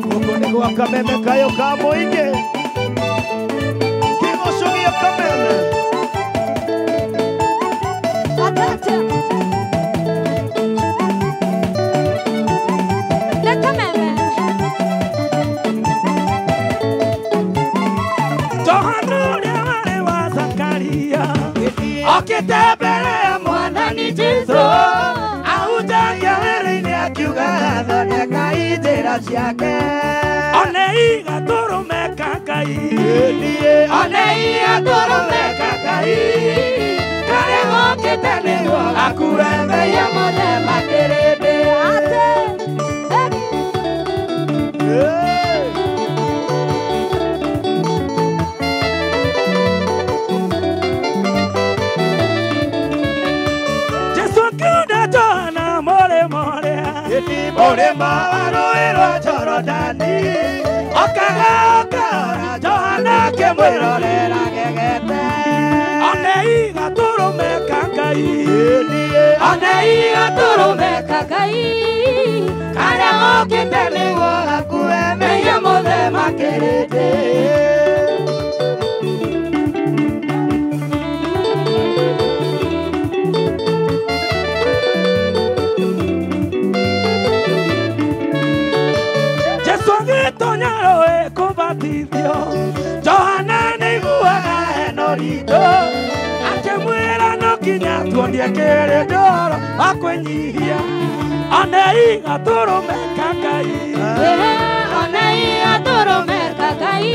Gũkũ nĩ gwa Kameme kayũ ka mũingĩ. Kĩgoco gĩa Kameme. Atete nĩ Kameme. Johana ũrĩa warĩ wa Zakaria okĩte mbere ya Mwathani Jesũ ahunjagia werũ-inĩ akiuga Ũgathondeka injĩra ciake. One igatũrũme ka Ngai. One igatũrũme ka Ngai. Karĩa gokĩte nĩguo gakue mehia mothe ma kĩrĩndĩ. Jesu akiuna Johana mũrĩmo ũrĩa mũrĩmo wa rũũĩ rwa Jorodani. Okaga okahora Johana akĩmwĩrorera agegete. One igatũrũme ka Ngai. One igatũrũme ka Ngai. Karĩa gokĩte nĩguo gakue mehia mothe ma kĩrĩndĩ. Jesu agĩtonya rũũĩ kũbatithio. Johana nĩaiguaga hena ũritũ. Akĩmwĩra no nginya tuonie kĩrĩndĩ ũhoro wa kwĩnyihia. One igatũrũme ka Ngai. One igatũrũme ka Ngai.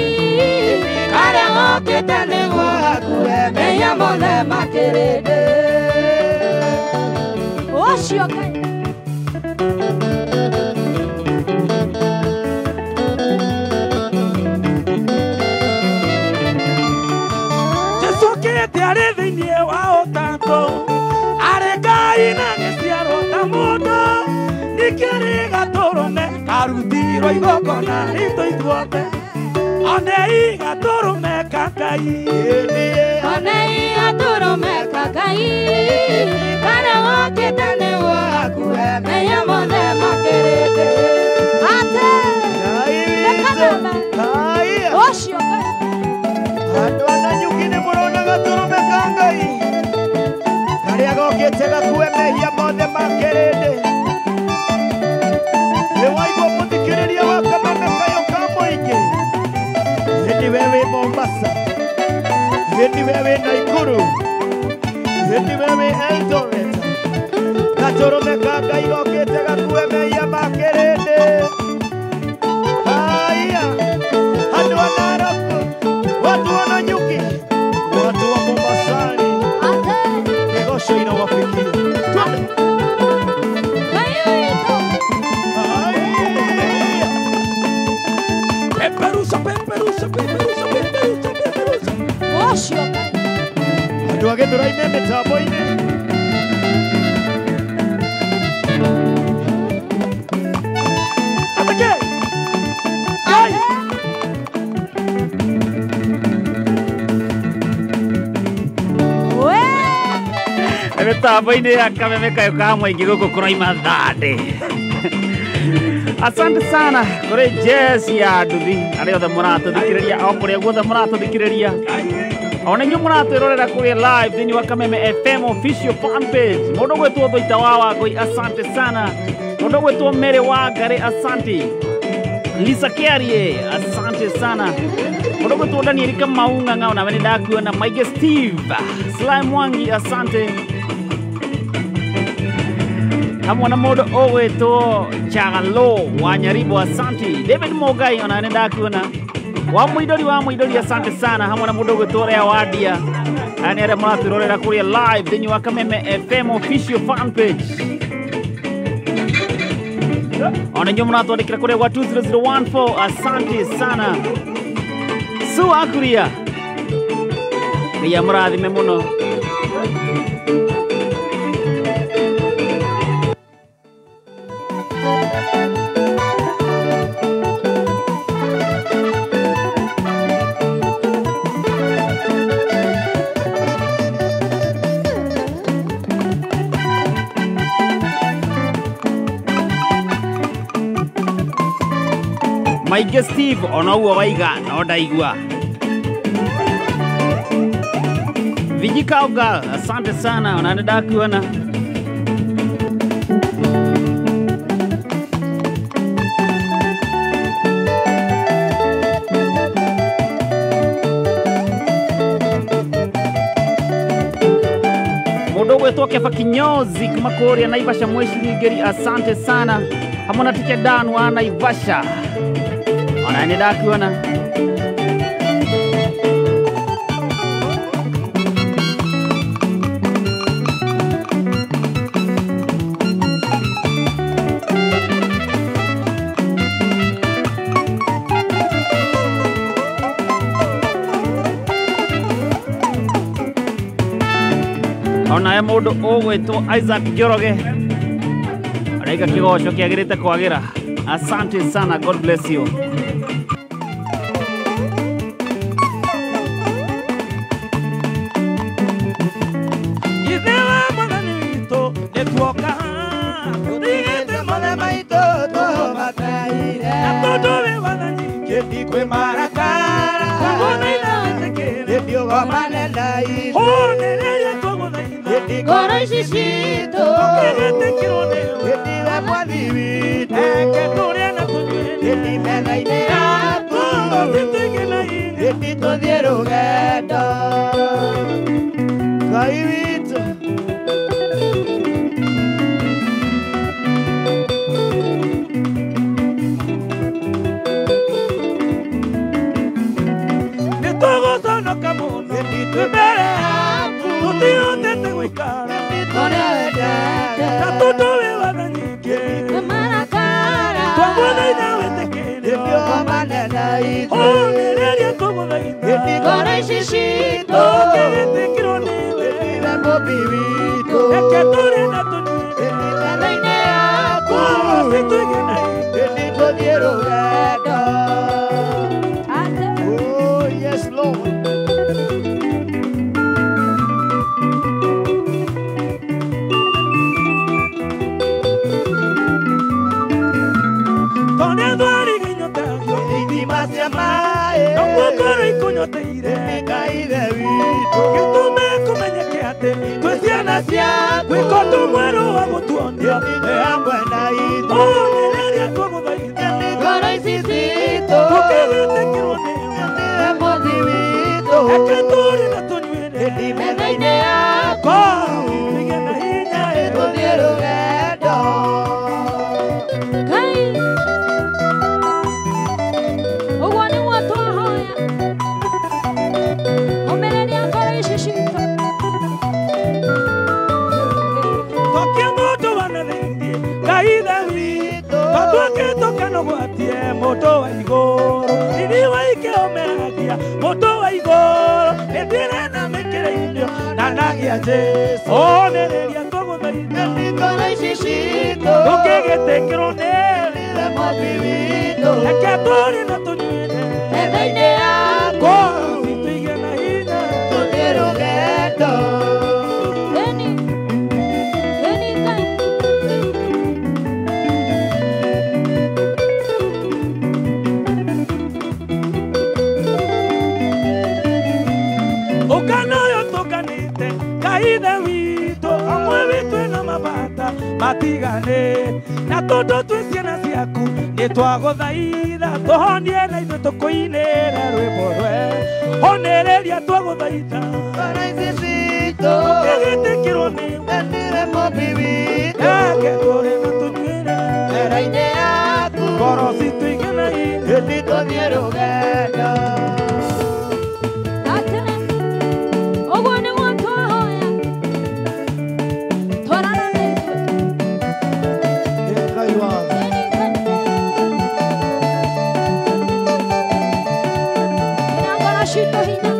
Karĩa gokĩte nĩguo gakue mehia mothe ma kĩrĩndĩ. Ũcio Ngai. Jesu okĩte arĩ thĩinĩ wa ũtatũ. Arĩ Ngai na gĩciarwo ta mũndũ. Ningĩ arĩ gatũrũme karutirwo igongona ritũ ithuothe. One igatũrũme ka Ngai. One igatũrũme ka Ngai. Karĩa gokĩte nĩguo gakue mehia mothe ma kĩrĩndĩ. Ate. Ũcio Ngai. Andũ a Nanyuki nĩ mũrona gatũrũme ka Ngai karĩa gokĩte gakue mehia mothe ma kĩrĩndĩ. Nĩ waigua mũthikĩrĩria wa Kameme kayũ ka mũingĩ. Hĩndĩ we wĩ Mombasa, hĩndĩ we wĩ Naikuru, hĩndĩ we wĩ Eldoret, gatũrũme ka Ngai gokĩte gakue mehia ma kĩrĩndĩ. Haya, andũ a Narok, watu wa Nanyuki, watu wa Mombasani, migosho inawafikia. Twende. Peperusa, peperusa, peperusa, peperusa, peperusa. Ũcio Ngai. Andũ a Gĩthũrai me mĩtambo-inĩ. Atake. Ngai. Mĩtambo-inĩ ya Kameme kayũ ka mũingĩ gũkũ kũraima thandĩ. Asante sana kũrĩ Jess ya nduthi arĩa othe mũratũthikĩrĩria o kũrĩa guothe mũratũthikĩrĩria ona inyuĩ mũratwĩrorera kũrĩa live thĩinĩ wa Kameme FM official fan page. Mũndũ gwĩtwo Thoita wa Wangũi, asante sana. Mũndũ gwĩtwo Mary wa Ngarĩ, asante. Lisa Kiarie, asante sana. Mũndũ gwĩtwo Daniel Kamau Ng'ang'a, onawe nĩ ndakuona. Maige Steve Sly Mwangi, asante. Hamwe na mũndũ ũgwĩtwo Chagalo wa Nyaribo, asante. David Mogai, onawe nĩ ndakuona. Wa Mũindori, asante sana. Hamwe na mũndũ ũgwĩtwo Rea Wadia. Aya nĩ arĩa mũratwĩrorera kũrĩa live thĩinĩ wa Kameme FM official fan page. Ona inyuĩ mũratwandĩkĩra kũrĩa gwa 20014, asante sana. Su Akuria, Ngai amũrathime mũno. Maige Steve ona ũguo waiga no ndaigua. Viji Kauga, asante sana, ona nĩ ndakuona. Mũndũ ũgwĩtwo Keba Kinyozi kuma kũrĩa Naivasha Mwĩcirĩngĩri, asante sana. Hamwe na Teacher Dan wa Naivasha. Ona nĩ ndakuona. Onawe mũndũ ũgwĩtwo Isaac Njoroge araiga kĩgoco kĩagĩrĩte kwagĩra. Asante sana, God bless you. Ithe wa mwathani witũ nĩtuoka tũtigĩte mothe maitũ tũmataire na tondũ wĩ wathani kwĩ marakara twagũthaitha wĩtĩkĩre ũgomane na ithuĩ ũnĩrĩria twagũthaitha ngoro ici citũ tũkĩgĩtĩkĩrwo nĩwe we mwathi witũ reke tũrĩe na tũnyue metha-inĩ yaku tũtige na hinya tũthiĩ rũgendo Ngai witũ. Nĩtũgũconoka mũno twĩ mbere yaku tũtihotete gũikara ũrĩa wendete na tondũ wĩ watha nyingĩ twagũthaitha wĩtĩkĩre ũgomane na ithuĩ ũnĩrĩria twagũthaitha ngoro ici citũ tũkĩgĩtĩkĩrwo nĩwe we mũmbi witũ reke tũrĩe na tũnyue metha-inĩ yaku tũige na hinya tũthiĩ rũgendo. Oh, yes, Lord. Tondũ thwariga inyotagio ithima cia maĩ noguo ngoro ikũnyoteire Ngai Ithe witũ gĩtũme kũmenyeke atĩ twĩ ciana ciaku gwĩka ũndũ mwerũ wa gũtuonia wĩ hamwe na ithuĩ ũnĩrĩria twagũthaitha ngoro ici citũ tũkĩgĩtĩkĩrwo nĩwe mwathi witũ reke tũrĩe na tũnyuĩre metha-inĩ yaku tũige na hinya tũthiĩ rũgendo. Ngai ũguo nĩguo twahoya ũmĩrĩria ngoro ici citũ Tokia mũndũ wa na thĩinĩ Ngai Ithe witũ tondũ akĩtũka no gwatie mũndũ wa igũrũ riri waike ũmeragia mũndũ wa igũrũ nĩndĩrena mĩkĩre irio na nagia Jesũ ũnĩrĩria twagũthaitha ngoro ici citũ tũkĩgĩtĩkĩrwo nĩwe mũmbi witũ reke tũrĩe na tũnyuĩre metha-inĩ yaku tũige na hinya tũthiĩ rũgendo. Ĩni ĩni Ngai Ũkana ũyũ tũkanĩte Ngai Ithe witũ amwe witũ ena mabata matigane na tondũ twĩ ciana ciaku nĩtwagũthaitha tũhonie na ithuĩ tũkũinĩre rwĩmbo rwe ũnĩrĩria twagũthaitha ngoro ici citũ tũkĩgĩtĩkĩrwo nĩwe mũmbi witũ reke tũrĩe na tũnyuĩre metha-inĩ yaku ngoro citũ igĩe na hinya tũthiĩ rũgendo. Atĩrĩ ũguo nĩguo twahoya twarana na ithuĩ Ngai wa Ĩni Ngai ĩra ngoro citũ hinya.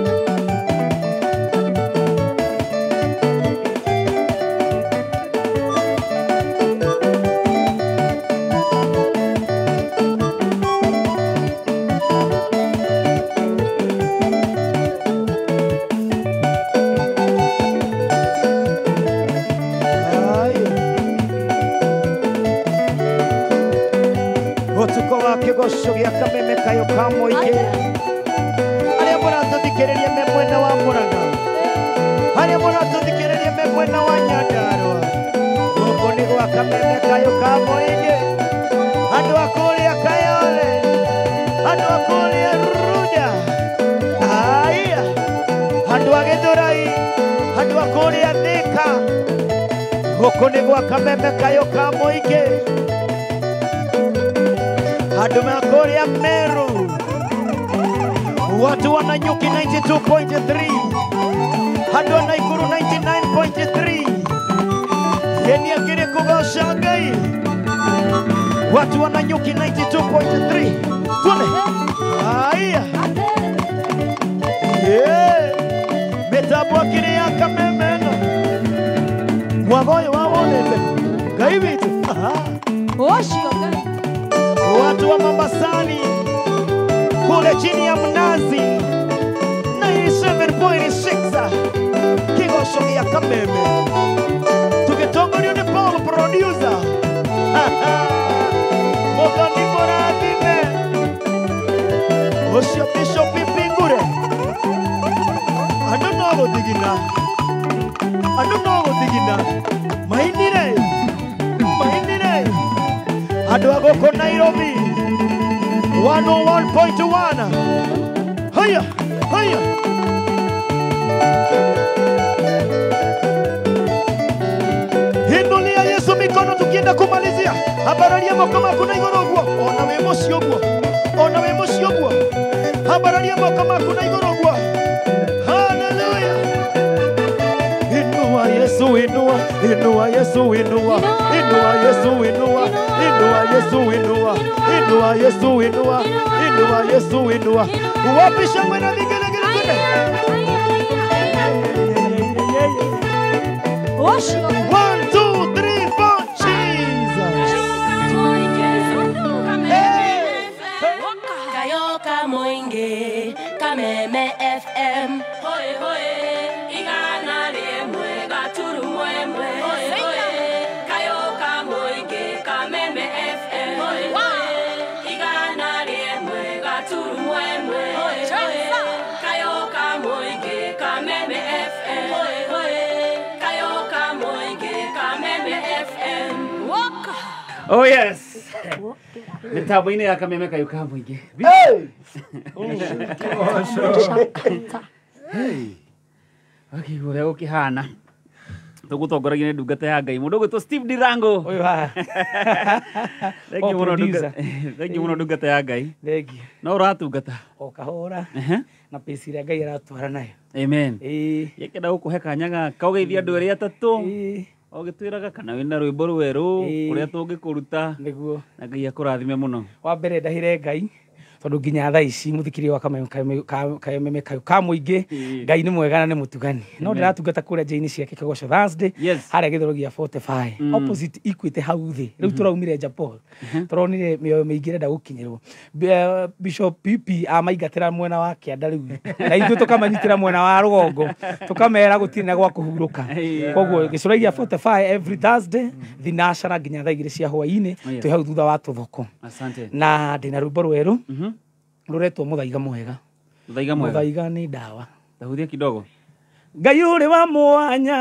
Ũtukũ wa kĩgoco gĩa kameme kayũ ka mũingĩ arĩa mũratũthikĩrĩria me mwena wa Mũrang'a arĩa mũratũthikĩrĩria me mwena wa Nyandarũa gũkũ nĩ gwa kameme kayũ ka mũingĩ andũ a kũrĩa Kayole andũ a kũrĩa Runda aya andũ a Gĩthũrai andũ a kũrĩa Thĩka gũkũ nĩ gwa kameme kayũ ka mũingĩ. Andũ makũrĩa Meru, watu wa Nanyuki 92.3, andũ a Naikuru 99.3. Yeni akĩrĩ kũgoca Ngai. Watu wa Nanyuki 92.3. Tuone. Haya. Yeah. Mĩtambo akĩrĩ ya Kameme ĩno. Mwago ũyũ wawonete. Ngai witũ. Ũcio Ngai. Watu wa Mombasani kule chini ya mnazi 97.6 Kĩgoco gĩa Kameme tugitongorio nĩ Paul producer. Mũthoni mũrathime ũcio Bishop Ipingure. Andũ no gũthigina, andũ no gũthigina, mainire mainire. Andũ a gũkũ Nairobi 101.1. Haya haya. Inulia Yesu mikono tukienda kumalizia. Habararia moko maku na igũrũ ũguo. Ona wĩ mũciĩ ũguo. Ona wĩ mũciĩ ũguo. Habararia moko maku na igũrũ ũguo. Hallelujah. Inua Yesu, inua, inua Yesu, inua. Inua Yesu, inua. Inua Yesu, inua. Inua Yesu, inua. Inua Yesu, inua. Wapi shangwe na vigelegele twende. Ũcio. 1 2 3 4 Jesus. Kayoka Moinge, Kameme FM. Hoi hoi, igana rimwe gaturumwe mwe. Hoi hoi, Kayoka Moinge, Kameme FM. Hoi hoi, igana rimwe gaturumwe mwe. Hoi hoi, Kayoka Moinge, Kameme FM. Hoi hoi, Kayoka Moinge, Kameme FM. Woka. Oh yes. Mĩtambo-inĩ ya Kameme kayũ ka mũingĩ. Akĩigua ũrĩa gũkĩhana. Tũgũtongoragia nĩ ndungata ya Ngai mũndũ ũgwĩtwo Steve Ndirango. Ũyũ haha. Thengiũ mũno ndungata. Thengiũ mũno ndungata ya Ngai. Thengiũ. No ũratungata. O kahora. Na pace ĩrĩa Ngai aratwara nayo. Amen. Gĩkĩenda gũkũhe kanya gaka ũgeithie andũ erĩ atatũ. Ũgĩtwĩraga kana wĩna rwĩmbo rwerũ kũrĩa tũngĩkũruta. Nĩguo. Na Ngai akũrathime mũno. Wa mbere ndahĩre Ngai tondũ nginya thaa ici mũthikĩria wa Kameme kayũ ka mũingĩ Ngai nĩ mwega na nĩ mũtugani. No ndĩratungata kũrĩa njĩra-inĩ ciake Kĩgoco Thursday harĩa gĩthũro gĩa 45 opposite Equity hau thĩ. Rĩu tũraumire Japol. Tũronire mĩoyo mĩingĩ ĩrenda gũkinyĩrwo. Bishop PP amaingatĩra mwena wa kĩanda rĩu na ithuĩ tũkamanyitĩra mwena wa rũgongo tũkamera gũtirĩ na gwa kũhurũka. Koguo gĩcũrĩa gĩa 45 every Thursday thinacara nginya thaa 2 cia hwaĩ-inĩ twĩ hau thutha wa tũthoko. Asante. Na ndĩna rwĩmbo rwerũ ruretwo Mũthaiga Mwega. Mũthaiga Mwega. Mũthaiga nĩ ndawa. Tahuthia kidogo. Ngai ũrĩ wa mwanya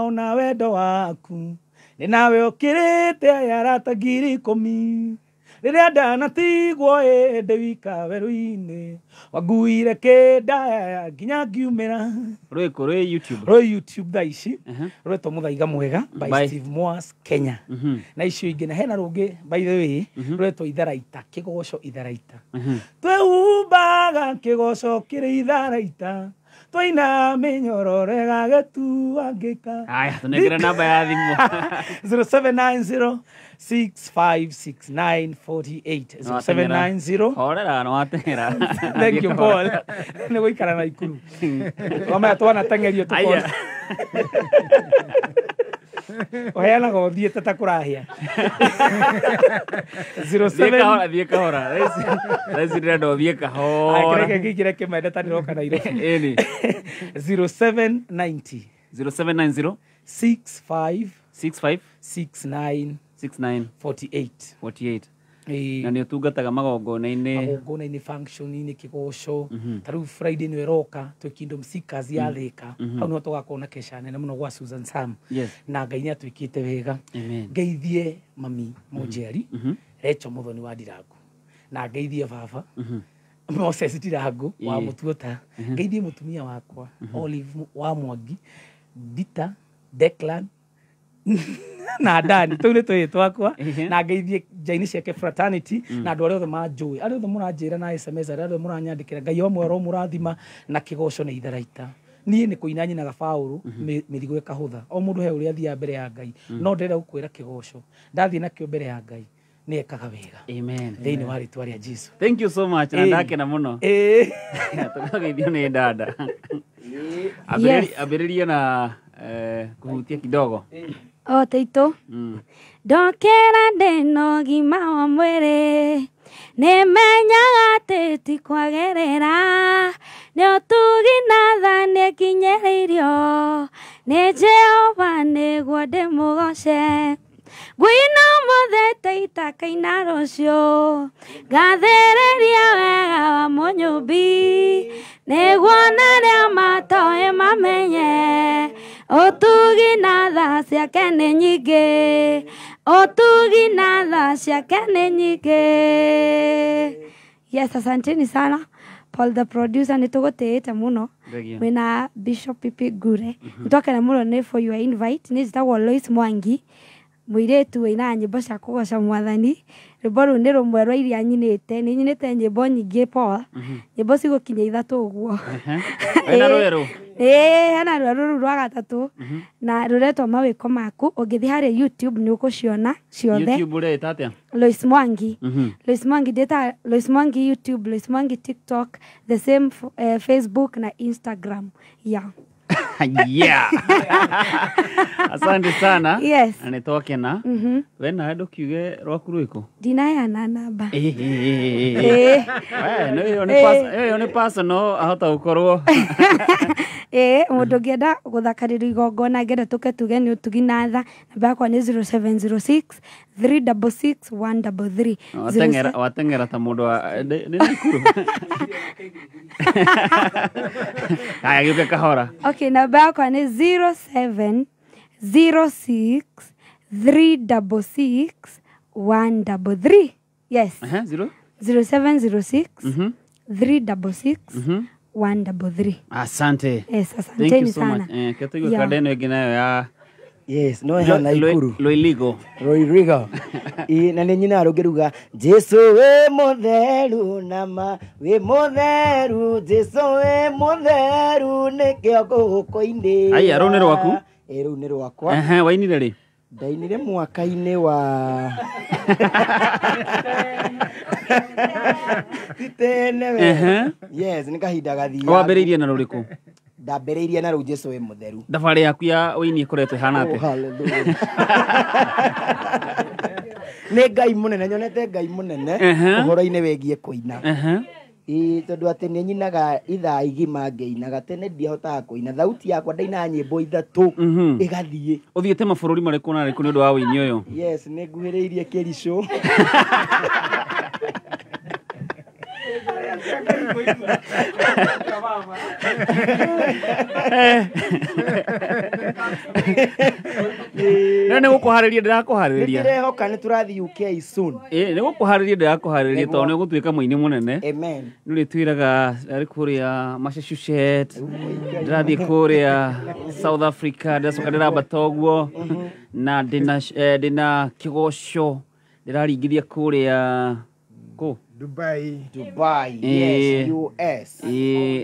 ona wendo waku nĩ nawe ũkĩrĩte aya arata 10,000 rĩrĩa ndanatigwo ĩndĩ wika werũ-inĩ wanguire kĩndaya nginya ngiumĩra. Rwĩkũ rwĩ YouTube? Rwĩ YouTube thaa ici rwetwo Mũthaiga Mwega by Steve Moas Kenya. Na icio ingĩ na hena rũngĩ by the way rwetwo Itharaita, Kĩgoco Itharaita. Twĩhumbaga kĩgoco kĩrĩ itharaita twaina mĩnyororo ĩgagĩtuangĩka. Aya, tũnengere namba ya thimũ. 0790 656948. 0790. Horera, no wateng'era. Thank you Paul. Nĩ gũikara na Ikuru. Wamaya twanateng'erio tũkona. Ũheanaga ũthiĩte ta kũrahĩa. 07 thiĩ kahora. Thaa ici ndĩrenda ũthiĩ kahora. Kĩreke ngĩingĩre kĩmende ta ndĩroka Nairobi. Ĩni. 0790 0790 65 65 69 69 48 48. Na nĩ ũtungataga magongona-inĩ. Magongona-inĩ, function-inĩ, kĩgoco. Ta rĩu Friday nĩ ĩroka twĩ Kingdom Seekers ya Thika. Hau nĩho tũgakorwo na kesha nene mũno gwa Susan Sam. Na Ngai nĩ atwĩkĩte wega. Ngeithie mami mũnjiari Rachel Mũthoni wa Ndirango. Na ngeithie baba Moses Ndirango wa Mũtuota. Ngeithie mũtumia wakwa Olive wa Mwangi, Dita, Declan Na Dani tũu nĩ tũhĩĩ twakwa na ngeithie nja-inĩ ciake fraternity na andũ arĩa othe manjũĩ, arĩa othe mũranjĩra na SMS, arĩa othe mũranyandĩkĩra, Ngai o mwero mũrathima na kĩgoco nĩ itharaita. Niĩ nĩ kũina nyinaga Paũlũ mĩrigo ĩkahũtha. O mũndũ he ũrĩa athiaga mbere ya Ngai, no ndĩrenda gũkwĩra kĩgoco ndathiĩ nakĩo mbere ya Ngai nĩ ekaga wega. Amen. Thĩinĩ wa rĩtwa rĩa Jesu. Thank you so much na ndakena mũno. Tũkageithio nĩ dada. Ambĩrĩria na kuhutia kidogo. O teito. Ndokera ndĩna ũgima wa mwĩrĩ, nĩmenyaga atĩ ti kwagerera, nĩ ũtugi na tha nĩnginyĩrĩirio nĩ Jehova nĩguo ndĩmũgoce. Ngũina ũmũthĩ ta itakaina rũciũ, ngathĩrĩria wega wa Mũnyũmbi, nĩguo na arĩa matoĩ mamenye ũtugi na tha ciake nĩ nyingĩ, ũtugi na tha ciake nĩ nyingĩ. Yes, asanteni sana Paul the producer, nĩ tũgũtĩĩte mũno mwĩna Bishop Pipi Ngure. Nĩtwakena mũno nĩ for your invite. Nĩ njĩtagwo Lois Mwangi, mũirĩtu wĩinaga nyĩmbo cia kũgoca mwathani. Rwĩmbo rũu nĩ rũmwe rwa iria nyinĩte, nĩ nyinĩte nyĩmbo nyingĩ Paul, nyĩmbo cigũkinya ithatũ ũguo. Wĩna rwerũ? Ĩĩ, hena rwerũ rũu rwa gatatũ na rũretwo Mawĩko Maku. Ũngĩthiĩ harĩa YouTube nĩ ũgũciona ciothe. YouTube ũreĩta atĩa? Lois Mwangi. Lois Mwangi ndĩta Lois Mwangi YouTube, Lois Mwangi TikTok, the same Facebook na Instagram. Yeah. Yeah. Asante sana. Yes. Na nĩtwakena. We nawe ndũkiuge rwaku rwĩkũ? Ndinaheana namba. Ĩĩ nĩ personal, ahota gũkorwo. Ĩĩ, mũndũ ũngĩenda gũthakarĩrio igongona angĩenda tũke tuge nĩ ũtugi na tha, namba yakwa nĩ 0706 366 133. Wateng'era ta mũndũ wa nĩ Nakuru. Haya, gĩũke kahora. Okay, namba yakwa nĩ 0706 366 133. Yes. Zero? 0706 366 133. Asante. Yes, asanteni Thank you so sana. much. Ketuigue kada ĩno ĩngĩ nayo ya Yes, no hena Ikuru. Loiligo. Loiligo. Ĩ na nĩ nyina rũngĩruga Jesu wĩ mũtheru nama wĩ mũtheru Jesu wĩ mũtheru nĩkĩo ngũkũinĩra. Aya, rũu nĩ rwaku? Ĩ, rũu nĩ rwakwa. Ehe, wainire rĩ? Ndainire mwaka-inĩ wa ti tene we. Yes, nĩ kahinda gathiaga. Wambĩrĩirie na rũrĩkũ? Ndambĩrĩirie na rũu Jesu wĩ mũtheru. Thabarĩ yaku ya ũini ĩkoretwo ĩhana atĩa? Oh, hallelujah. Nĩ Ngai mũnene, nyonete Ngai mũnene ũhoro-inĩ wĩgiĩ kũina. Ĩĩ, tondũ atĩ nĩ nyinaga ithaa igima ngĩinaga, tene ndiahotaga kũina, thauti yakwa ndainaga nyĩmbo ithatũ ĩgathiĩ. Ũthiĩte mabũrũri marĩkũ na marĩkũ nĩ ũndũ wa ũini ũyũ? Yes, nĩ nguhĩrĩirie Kericho. No nĩ gũkũharĩria ndĩrakũharĩria. Nĩndĩrehoka nĩ tũrathiĩ UK soon. Ĩĩ, nĩ gũkũharĩria ndĩrakũharĩria tondũ nĩ ũgũtuĩka mũini mũnene. Amen. Nĩ ũrĩtwĩraga arĩ kũrĩa Massachusetts, ndĩrathiĩ kũrĩa South Africa, ndĩracoka ndĩrambata ũguo na ndĩna kĩgoco ndĩraringithia kũrĩa kũ? Dubai. Dubai, yes, US.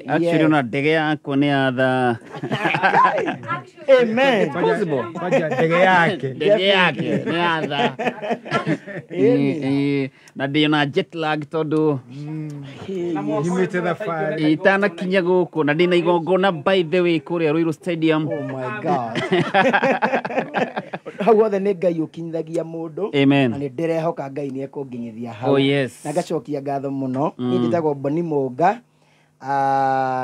Actually, ona ndege yakwa nĩ ya thaa. Amen. It's possible. Kwaja ndege yake. Ndege yake nĩ ya thaa. Na ndĩ na jet lag tondũ Nyumĩte thabarĩ. itanakinya gũkũ na ndĩna igongona by the way kũrĩa Ruiru Stadium. Oh my God. Hau hothe nĩ Ngai ũkinyithagia mũndũ. Amen. Na nĩ ndĩrehoka Ngai nĩ ekũnginyithia hau. Oh yes. Na ngacokia ngatho mũno. Niĩ njĩtagwo Boni Mũnga.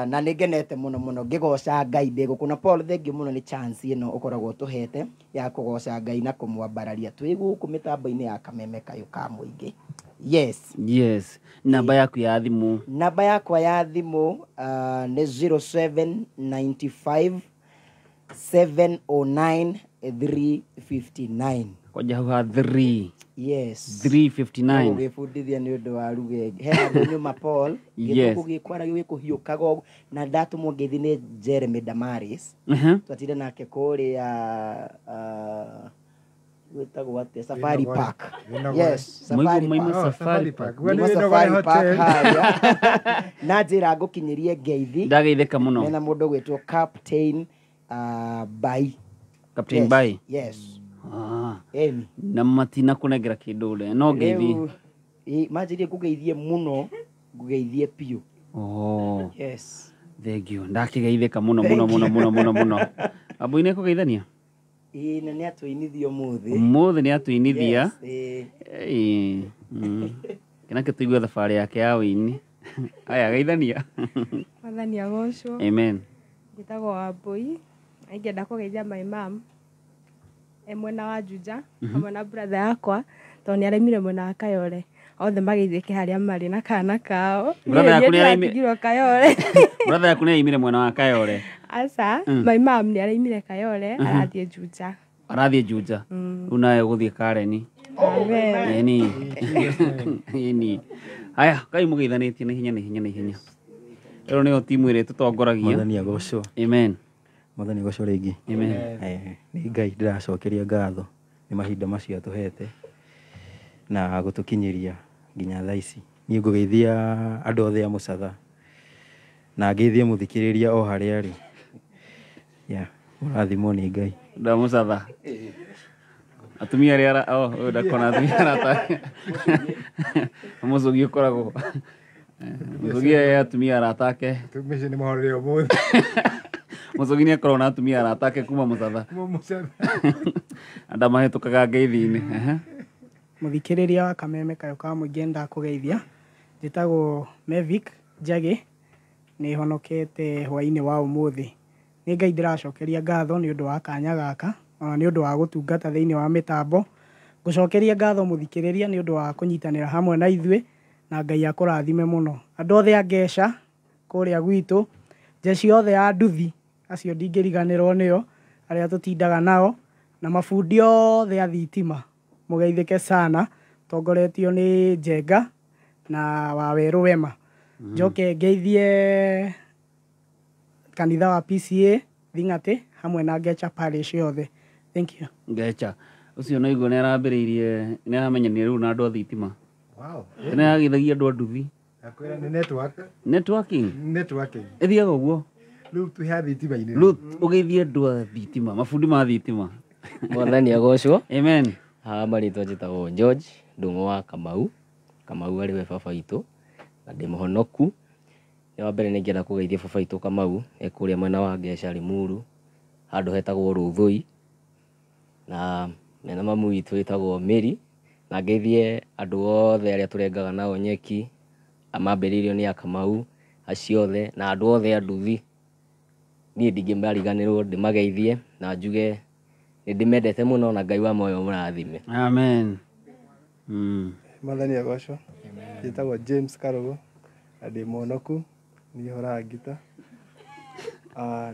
Na nĩ ngenete mũno mũno ngĩgoca Ngai ndĩ gũkũ. Na Paul, thengiũ mũno nĩ chance ĩno ũkoragwo ũtũhete ya kũgoca Ngai na kũmwambararia twĩ gũkũ mĩtambo-inĩ ya Kameme Kayũ ka Mũingĩ. Yes. Yes. Namba yaku ya thimũ. Namba yakwa ya thimũ nĩ 0795 709 359. Kwanja hau ha 3. Yes. 359. Ũgĩbundithia nĩ ũndũ wa ruga ĩngĩ. He handũ nyuma Paul, Yes. gĩtũkũ gĩkwara gĩkũhiũkaga ũguo, na ndatũmwo ngeithi nĩ Jeremy Damaris. Twatinde nake kũrĩa Gwĩtagwo atĩa? Safari Park. Yes, Safari Maima Park. Safari Park. Maima Safari Park harĩa. Na njĩra ngũkinyĩrie ngeithi. Ndageithĩka mũno. Mena mũndũ gwĩtwo Captain Bai. Captain Yes, Bai. Yes. Ah. Eni. Na matina kũnengera kĩndũ ũrĩa no ngeithi. Rĩu, manjĩrie ngũgeithie mũno, ngũgeithie biũ. Oh. Yes. Thank you. Ndakĩgeithĩka mũno mũno mũno mũno mũno mũno. Ambui nĩ kũgeithania? Ĩĩ, na nĩ atũinithia ũmũthĩ. Ũmũthĩ nĩ atũinithia. Yes, ĩĩ. Ĩĩ. Kĩnake tũigue thabarĩ yake ya wĩini. Aya geithania. Mwathani agocwo. Amen. Njĩtagwo Wambui. Ingĩenda kũgeithia my mom e mwena wa Juja hamwe na brother yakwa tondũ nĩ araimire mwena wa Kayole. Othe mageithĩke harĩa marĩ na kana kao. Brother yaku Niĩ nĩ araimi- ndĩratigirwo Kayole. Brother yaku nĩ aimire mwena wa Kayole. Aca, my mom nĩ araimire Kayole, arathiĩ Juja. Arathiĩ Juja. Rĩu nawe ũgũthiĩ Kareni. Amen. Ĩni. Ĩni. Haya, kai mũgeithanĩtie na ihenya na ihenya na ihenya. Ĩno nĩyo timu ĩrĩa tũtongoragia. Mwathani agocwo. Amen. Mwathani agocwo rĩngĩ. Amen. Nĩ Ngai ndĩracokeria ngatho nĩ mahinda macio atũhete na gũtũkinyĩria nginya thaa ici. Niĩ ngũgeithia andũ othe a Mũcatha na ngeithie mũthikĩrĩria o harĩa arĩ. Yeah, mũrathimwo nĩ Ngai. Nda Mũcatha. Atumia arĩa oh, ũyũ ndakona atumia arata. Mũcũgi ũkoragwo. Mũcũgi e atumia arata ake. Atumia nĩ mahorere ũmũthĩ. Mũcũgi nĩ akoragwo na atumia arata ake kuma Mũcatha. Kuma Mũcatha. Andũ mahĩtũkaga ngeithi-inĩ. Ehe. Mũthikĩrĩria wa Kameme Kayũ ka Mũingĩ ndakũgeithia. Njĩtagwo Mevic Njagĩ, nĩ honokete hwaĩ-inĩ wa ũmũthĩ. Nĩ Ngai ndĩracokeria ngatho nĩ ũndũ wa kanya gaka, ona nĩ ũndũ wa gũtungata thĩinĩ wa mĩtambo. Ngũcokeria ngatho mũthikĩrĩria nĩ ũndũ wa kũnyitanĩra hamwe na ithuĩ, na Ngai akũrathime mũno. Andũ othe a Ngeca kũrĩa gwitũ, njeci othe a nduthi, acio ndingĩriganĩrwo nĩo, arĩa tũtindaga nao, na mabundi othe a thitima, mũgeithĩke sana, tongoretio nĩ Njenga na Wawerũ Wema. Njoke ngeithie kanitha wa PCA Thing'atĩ hamwe na Ngeca Parish yothe. Thank you. Ngeca ũcio no igua nĩ arambĩrĩirie nĩ aramenyanire rĩu na andũ a thitima. Wow. Nĩ arageithagia andũ a nduthi. Akwĩra nĩ network. Networking. Networking. Ĩthiaga ũguo. Rĩu twĩ ha thitima-inĩ. Rĩu ũgeithie andũ a thitima, mabundi ma thitima. Mwathani agocwo. Amen. Haha marĩtwa njĩtagwo George Ndung'u wa Kamau. Kamau arĩ we baba witũ na ndĩ mũhonoku. Nĩ wa mbere nĩ ingĩenda kũgeithia baba witũ Kamau e kũrĩa mwena wa Ngeca Limuru handũ hetagwo Rũthũi, na mena mamu witũ wĩtagwo Mary, na ngeithie andũ othe arĩa tũrengaga nao nyeki mambĩrĩirio nĩ a Kamau acio othe na andũ othe a nduthi. Niĩ ndingĩmariganĩrwo ndĩmageithie na njuge nĩ ndĩmendete mũno na Ngai wa muoyo mũrathime. Amen. Mwathani agocwo. Njĩtagwo James Karũgũ na ndĩ mũhonoku, niĩ hũraga ngita.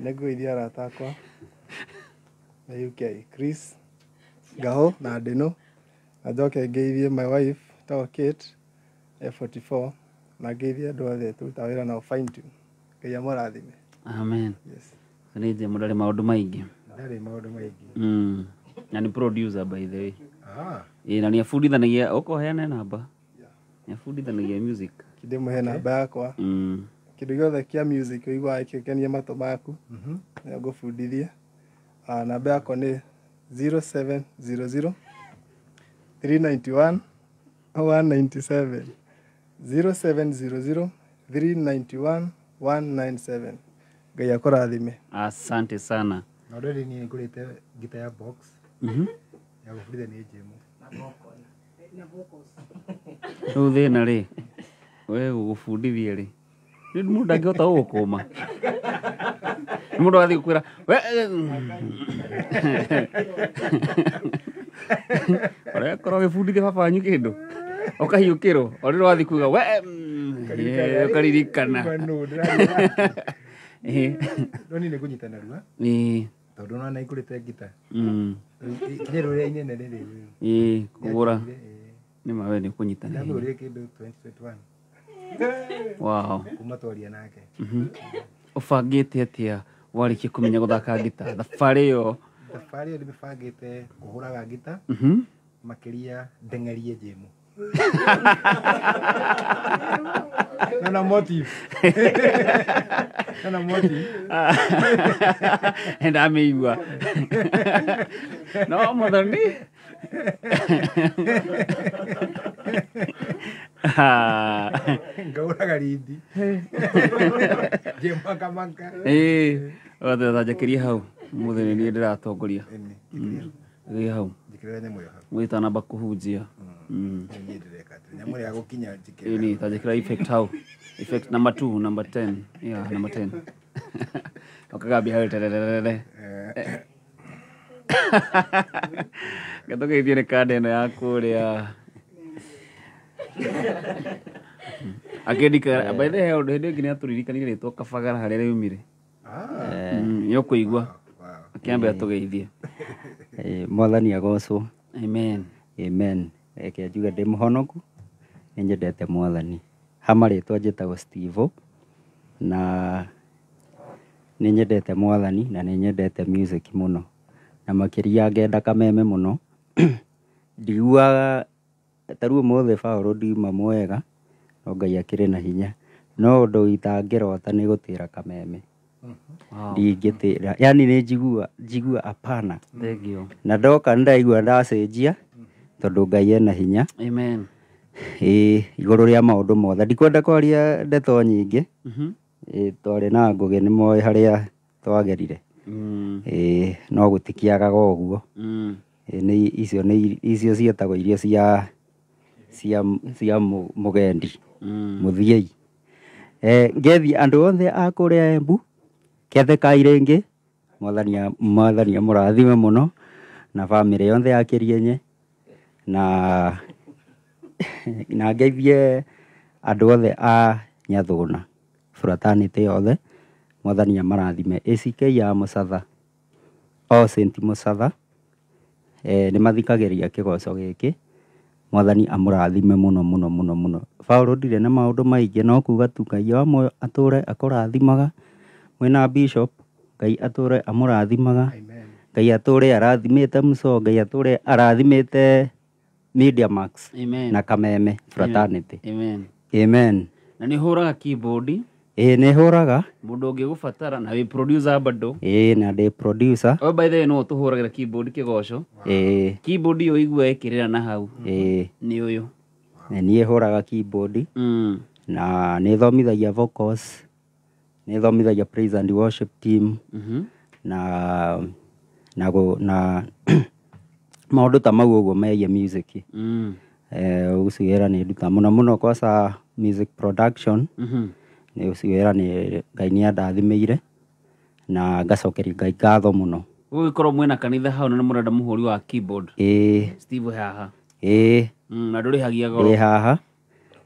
Nĩ ngũgeithia arata akwa na UK, Chris Ngahũ na Ndĩnũ, na njoke ngeithie my wife etagwo Kate F44, na ngeithie andũ othe tũrutaga wĩra nao Fine Tune. Ngai amũrathime. Amen. Yes. Nĩ njemu ndarĩ maũndũ maingĩ. Ndarĩ maũndũ maingĩ. Na nĩ producer by the way. Ah. Ĩĩ, na nĩ abundithanagia, ũka ũheane namba. Nĩ abundithanagia music. Ndĩmũhe namba yakwa. Kĩndũ gĩothe kĩa music ũiguaga gĩkĩkenia matũ maku, nĩ ngũbundithia. Namba yakwa nĩ 0700 391 197. 0700 391 197. Ngai akũrathime. Asante sana. Na already niĩ ngũrĩte ngita ya box. Ya gũbundithia nĩ njemu. Rĩu thĩna rĩ, we gũgũbundithia rĩ, nĩ mũndũ ndangĩhota gũgũkũma. Nĩ mũndũ agathiĩ gũkwĩra, we ũrekorwo ũgĩbundithia baba wanyu kĩndũ, ũkahiũkĩrwo, o rĩrĩa wathiĩ kuga, we ũkaririkana. No niĩ nĩ ngũnyita narua. Ĩĩ. Tondũ nĩwona ngũrĩte ngita. Ikinya rĩrĩa inene rĩrĩ. Ĩĩ, kũgũra. Nĩ ma we nĩ ũkũnyita na ihenya. Ndamũgũrire kĩndũ 2021. Wow. Kuma twaria nake. Ũbangĩte atĩa warĩkia kũmenya gũthaka ngita? Thabarĩ ĩyo Thabarĩ ĩyo ndĩmĩbangĩte kũhũraga ngita makĩria ndeng'erie njĩmu. Nona motive. Nona motive. Ndamĩigua. No Muthoni. Ngaũraga rindi. Njĩmangamanga. Ĩĩ, ũgathanjakĩria hau. Mũthĩ nĩ niĩ ndĩratongoria. Gĩ hau. Njĩkĩrĩra nyamũ ĩyo hau. Mũgĩtanamba kũhunjia. Niĩ ndĩreka atĩrĩ. Nyamũ ĩrĩa ya gũkinya njĩkĩrĩra. Ĩni, tanjĩkĩra effect hau. Effect number 2, number 10. Yeah, number 10. Ũkagambia hau tererere. Gatũgeithio nĩ kanda ĩno ya kũrĩa. Akĩndika, by the way, ũndũ hĩndĩ ĩngĩ nĩatũririkanirie rĩtwa Kabagara harĩa rĩumire. Nĩ ũkũigua. Akĩambe atũgeithie. Mwathani agocwo. Amen. Amen. Reke njuge ndĩ mũhonoku, nĩ nyendete mwathani. Ha marĩtwa njĩtagwo Steve na nĩ nyendete mwathani na nĩ nyendete music mũno. Na makĩria ngenda kameme mũno. Ndiguaga ta rĩu ũmũthĩ Paũlũ ndiuma mwega, no Ngai akĩrĩ na hinya. No ũndũ itangĩrota nĩ gũtĩra kameme. Ndingĩtĩra. Yani nĩ njigua hapana. Thank you. Na ndoka nĩndaigua ndacenjia tondũ Ngai ena hinya. Amen. Ĩĩ, igũrũ rĩa maũndũ mothe. Ndikwenda kwaria ndeto nyingĩ. Ĩĩ, twarĩ na Ngũgĩ nĩ moĩ harĩa twagerire. Ĩĩ, no gũtikĩagaga ũguo. Ĩĩ, nĩ icio nĩ icio ciĩtagwo irio cia cia cia mũgendi mũthiei. Ngethi andũ othe a kũrĩa Embu ketheka irĩngĩ. Mwathani amũrathime mũno na bamĩrĩ yothe ya Kĩrienye na ngeithie andũ othe a Nyathũna fraternity yothe. Mwathani amarathime. ACK ya Mũcatha o Saint Mũcatha nĩ mathikagĩrĩria kĩgoco gĩkĩ. Mwathani amũrathime mũno mũno mũno mũno. Paũlũ ndirĩ na maũndũ maingĩ no kuga tu Ngai wa muoyo atũre akũrathimaga. Mwĩna Bishop Ngai atũre amũrathimaga. Ngai atũre arathimĩte Muso, Ngai atũre arathimĩte Media Max. Amen. Na Kameme fraternity. Amen. Amen. Na nĩ ũhũraga keyboard? Ĩĩ, nĩ hũraga. Mũndũ ũngĩgũbatara na wĩ producer bado. Ĩĩ, na ndĩ producer. Oh, by the way, no ũtũhũragĩra keyboard kĩgoco. Ĩĩ. Keyboard ĩyo igua ĩkĩrĩra na hau. Ĩĩ. Nĩ ũyũ. Na niĩ hũraga keyboard. Na nĩ thomithagia vocals. Nĩ thomithagia praise and worship team. Na na na maũndũ ta mau ũguo megiĩ music. Ũcio wĩra nĩ nduta mũno mũno kwaca music production. Nĩ ũcio wĩra nĩ Ngai nĩ andathimĩire na ngacokeria Ngai ngatho mũno. Gũgĩkorwo mwĩna kanitha hau na nĩ mũrenda mũhũri wa keyboard. Ĩĩ. Steve haha. Ĩĩ. Na ndũrĩhagia goro. Ndĩ haha.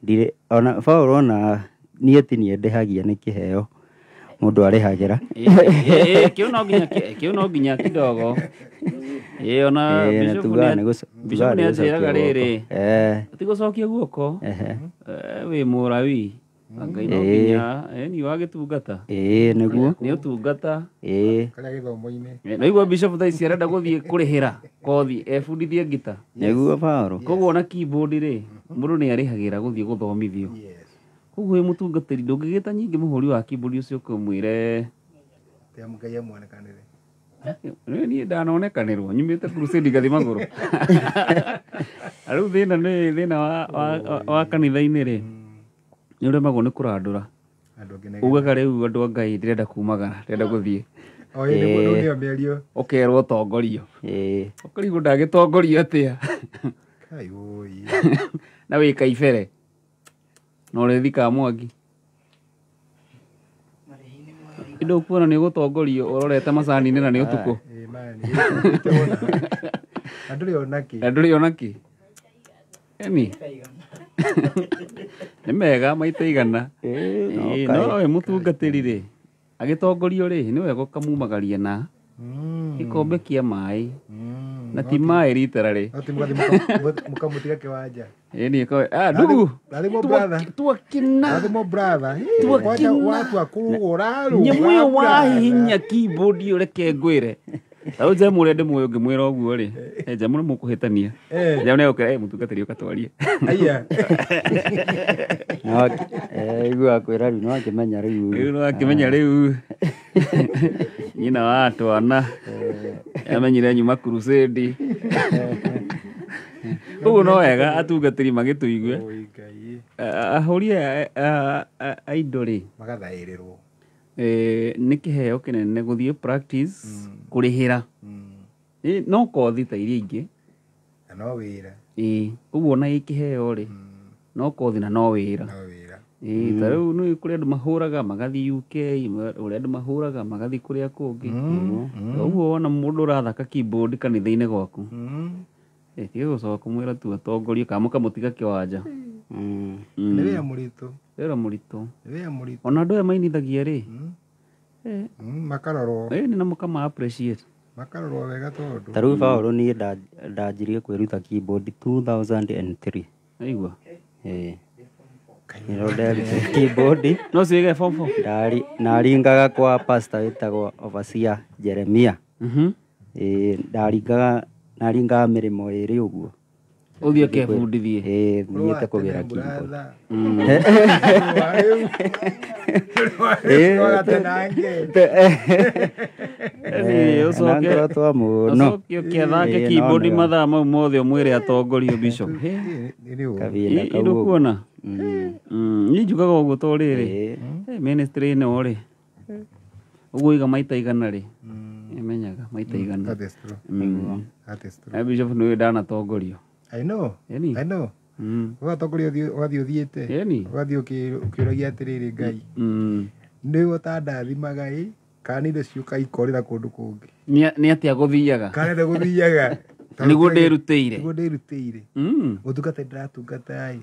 Ndirĩ ona Paũlũ ona niĩ ti niĩ ndĩhagia nĩ kĩheo mũndũ arĩhagĩra. Ĩĩ, kĩu no nginya kidogo. Ĩĩ, ona Bishop nĩ anjĩraga rĩrĩ. Ti gũcokia guoko. Wĩ Mũlawi. Ngai no nginya ni wagĩtungata. Ĩĩ, nĩguo. Nĩ ũtungata. Ĩĩ. Karĩa gĩthomo-inĩ. Naigua Bishop thaa ici arenda gũthiĩ kũrĩhĩra kothi ebundithie ngita. Nĩguo Paũlũ. Koguo ona keyboard rĩ, mũndũ nĩ arĩhagĩra gũthiĩ gũthomithio. Koguo wĩ mũtungatĩri ndũngĩgĩta nyingĩ mũhũri wa keyboard ũcio ũkĩmwĩre Ngai amuonekanĩre. Niĩ ndanonekanĩrwo nyumĩte crusade ngathi magũrũ. Rĩu thĩna nĩ thĩna wa kanitha-inĩ rĩ, nĩ ũremagwo nĩ kũrandũra. Ugaga rĩu andũ a Ngai ndĩrenda kumagara, ndĩrenda gũthiĩ. O ĩĩ, nĩguo nĩyo mĩario. Ũkerwo ũtongorio. Ũkarigwo ndagĩtongorio atĩa. Kai woi. Na wĩ kaibere. Na ũrĩthikaga mwaki. Ndũkuona nĩ ũgũtongorio ũrorete macani-inĩ na nĩ ũtukũ. Na ndũrĩ ona kĩ. Na ndũrĩ ona kĩ. Eni. Nĩ mega maita igana. No we mũtungatĩri rĩ, agĩtongorio rĩ, nĩ wega ũkamumagaria na gĩkombe kĩa maĩ. Na ti maĩ literally. No ti mũgathiĩ mũkamũtiga kĩwanja. Ĩni, ndugu. Twakĩna. Rathimo brother. Kwanja watua kũrũgũra rũga. Nyamũ ĩyo wahihinya keyboard ĩyo reke ngwĩre. Rĩu Jemu ũrĩa ndĩmũĩ ũngĩmwĩra ũguo rĩ, Jemu nĩ mũkũhĩtania. Jemu nĩ egũkwĩra, mũtungatĩri ũka twarie. Aya. No, iguaga kwĩra rĩu no akĩmenya rĩu. Rĩu no akĩmenya rĩu nyina wa twana amenyire nyuma crusade. Ũguo no wega atungatĩri magĩtũigue. Ahũri a indo rĩ, magathaĩrĩrwo. Nĩ kĩheo kĩnene gũthiĩ practice kũrĩhĩra. No kothi ta iria ingĩ. Na no wĩra. Ĩĩ, ũguo ona ĩ kĩheo rĩ, no kothi na no wĩra. Ĩĩ, ta rĩu nĩ kũrĩ andũ mahũraga magathiĩ UK, ũrĩa andũ mahũraga magathiĩ kũrĩa kũngĩ. Ũguo wona mũndũ ũrathaka keyboard kanitha-inĩ gwaku, tiga gũcoka kũmwĩra tu atongorie kana mũkamũtiga kĩwanja. Nĩ wĩra mũritũ. Wĩra mũritũ. Nĩ wĩra mũritũ. Ona andũ aya mainithagia rĩ, makarorwo. Ĩĩ, na mũkama appreciate. Makarorwo wega tondũ. Ta rĩu Paul niĩ ndanjirie kwĩruta keyboard 2003. Aigua. Ĩĩ. Nĩrĩo nderutire keyboard. No ciĩge form 4. Naringaga kwa pastor wĩtagwo Overseer Jeremia. Ĩĩ, naringaga mĩrĩmo ĩrĩ ũguo. Ũthiĩ ũkebundithie. Ĩĩ, thiĩte kũgĩra keyboard. Ũcoke ũkĩathake keyboard mathaa mau mothe ũmwĩre atongorio bishop. Ndũkuona? Niĩ njugaga ũguo to rĩrĩ, ministry ĩno rĩ, ũguo iga maita igana rĩ, ĩmenyaga maita igana. That is true. That is true. Bishop nĩũĩ ndanatongorio. I know. I know. Ũgatongorio ũgathiĩ ũthiĩte. Ũgathiĩ ũkĩũragia atĩrĩrĩ Ngai. Nĩwe ũtandathimaga ĩ, kana indo ciũka ikorĩra kũndũ kũngĩ. Nĩ atĩa gũthiaga? Kana nĩ gũthiaga. Nĩguo ndĩrutĩire. Nĩguo ndĩrutĩire. Ũtungata ndĩratungata ĩ.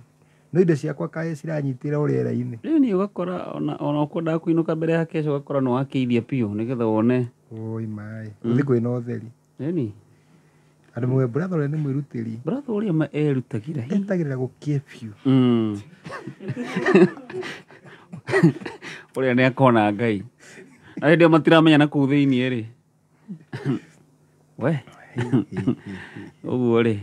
No indo ciakwa kaĩ ciranyitĩra rĩera-inĩ. Rĩu nĩ ũgakora ona ũkwendaga kũinũka mbere ya kesho ũgakora nĩ wakĩithia biũ nĩgetha wone. Oi maĩ. Ũthiĩ kwĩna ũtheri. Ĩni. Andũ mwe brother ũrĩa nĩ mwĩrutĩri. Brother ũrĩa ma erutagĩra. Etagĩrĩra gũkĩe biũ. Ũrĩa nĩ akona Ngai. Na hĩndĩ ĩyo matiramenya na kũu thĩiniĩ rĩ. We. Ũguo rĩ,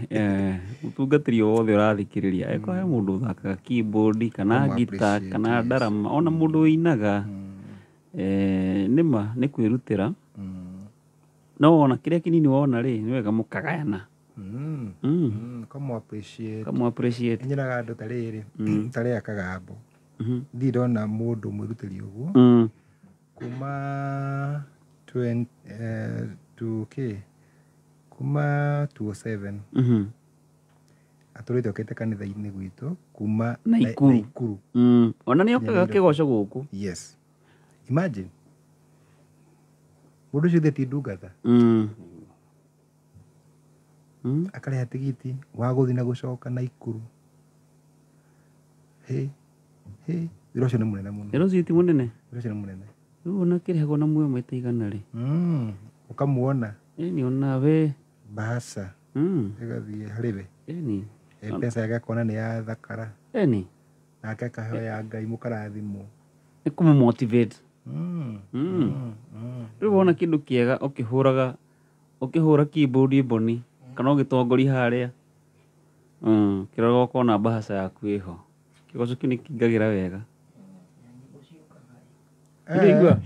mũtungatĩri o wothe ũrathikĩrĩria, angĩkorwo he mũndũ ũthakaga keyboard kana guitar kana ndarama, ona mũndũ ũinaga, nĩma nĩ kwĩrutĩra. No wona kĩrĩa kĩnini wona rĩ, nĩ wega mũkagayana. Kamo appreciate. Kamo appreciate. Nyonaga andũ ta rĩrĩ, ta rĩa Kagambo. Ndirĩ ndona mũndũ mwĩrutĩri ũguo. Kuma 2K kuma 207. Atũrĩte okĩte kanitha-inĩ gwitũ kuma Naikuru. Ona nĩ okaga kĩgoco gũkũ. Yes. Imagine. Mũndũ ũcio ti ndungata. Akarĩha tigiti wa gũthiĩ na gũcoka Naikuru. Hĩ hĩ, wĩra ũcio nĩ mũnene mũno. Wĩra ũcio ti mũnene? Wĩra ũcio nĩ mũnene. Rĩu ona kĩrĩhagwo na muoyo maita igana rĩ. Ũkamuona. Ĩni ona we. Bahasha. Ĩgathiĩ harĩ we. Ĩni. Mbeca yake akona nĩ yathakara. Ĩni. Nake akaheo ya Ngai mũkarathimwo. Nĩ kũmũ motivate. Rĩu wona kĩndũ kĩega ũkĩhũraga ũkĩhũra keyboard mboni kana ũgĩtongoria harĩa, kĩroga ũkona bahasha yaku ĩho. Kĩgoco kĩu nĩ kĩingagĩra wega. Ndĩigua.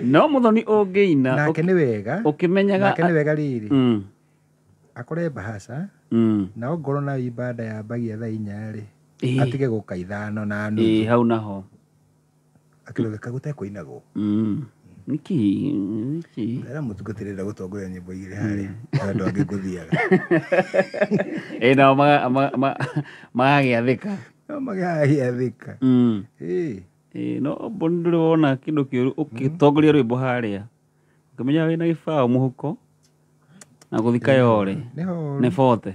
No mũthoni ũngĩina nake nĩ wega ũkĩmenyaga nake nĩ wega rĩrĩ akore bahasha na ongorwo na ibada yambagia thaa inya rĩ atige gũka 5:30. Ĩĩ, hau naho akĩrogeka gũtekũinagwo. Nĩkĩ nĩkĩ Era mũtungatĩri enda gũtongoria nyĩmbo igĩrĩ harĩa andũ angĩ ngũthiaga. Ĩĩ, nao magagĩathĩka. No magagĩathĩka. Ĩĩ, no mboni ndũrĩ wona kĩndũ kĩũru ũgĩtongoria rwĩmbo harĩa ũkĩmenya wĩna gĩbaũ mũhuko na gũthiĩ Kayole nĩ 40.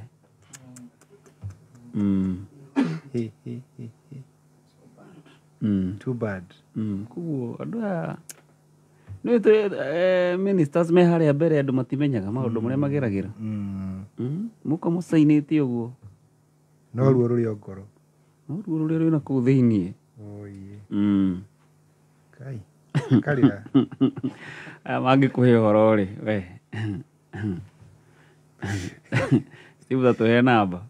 Too bad. Koguo andũ aya nĩ ministers me harĩa mbere andũ matimenyaga maũndũ marĩa mageragĩra. Mũka mũcainĩte ũguo. No ruo rũrĩ o ngoro. No ruo rũrĩa rwĩna kũu thĩiniĩ. Kai. Karĩra. Aya mangĩkũhe ũhoro rĩ we Steve tatũhe namba.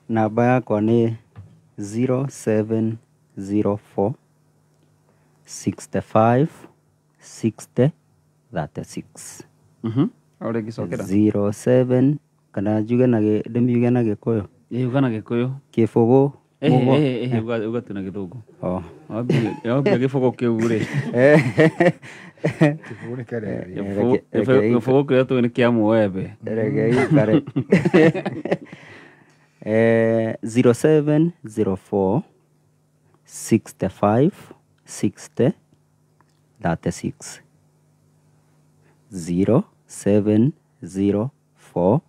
Namba yakwa nĩ 0704 65 60 36. O rĩngĩ cokera. 07 kana njuge na ndĩmiuge na Gĩkũyũ. Ĩ uga na Gĩkũyũ. Kĩbũgũ mũgwa- Ehe uga tu na Gĩthũngũ. Oh. Wambia gĩbũgũ kĩu rĩ. Kĩbũgũ nĩ kĩarĩa. Gĩbũgũ kĩrĩa tũĩ nĩ kĩa mũembe. Reke ikare. 0704 65 60 36. 0704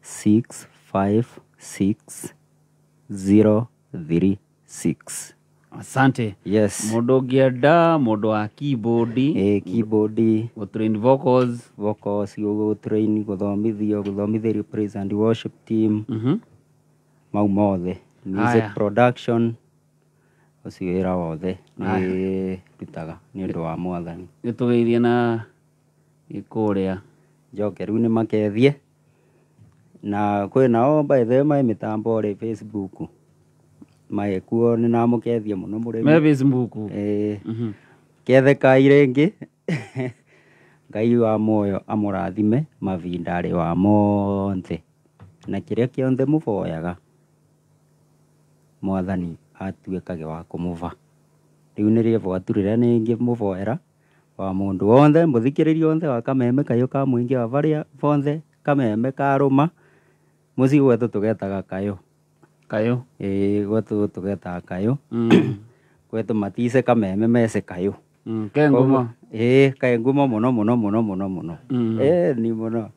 656 036. Asante. Yes. Mũndũ ũngĩenda mũndũ wa keyboard. Keyboard. Gũtrain vocals. Vocals, gũtrain, gũthomithio, gũthomithĩrio praise and worship team. Mau mothe. Music Haya. production. Ũcio wĩra wothe Haya. nĩ ndutaga nĩ ũndũ wa Mwathani. Gĩtũgeithie na gĩkũrĩa. Njoke rĩu nĩ makethie na kwĩ nao by the way mai mĩtambo rĩ Facebook maĩkuo nĩ namũkethia mũno mũrĩmi. Me Facebook. Ĩĩ. Kethekai rĩngĩ. Ngai wa muoyo amũrathime mavindarĩ wa monthe na kĩrĩa kĩonthe mũvoyaga Mwathani atuĩkage wa kũmũva. Rĩu nĩrĩo bwatu rĩrĩa nĩngĩmũvoera wa mũndũ wonthe mũthikĩrĩria wonthe wa kameme kayũ ka mũingĩ wa varĩa vonthe kameme karũma mũciĩ gwetũ tũgetaga kayũ. Kayũ. Ĩĩ gwetũ tũgetaga kayũ. Gwetũ matice kameme mece kayũ. Ke ngumo. Ĩĩ ke ngumo mũno mũno mũno mũno mũno. Ĩĩ ni mũno.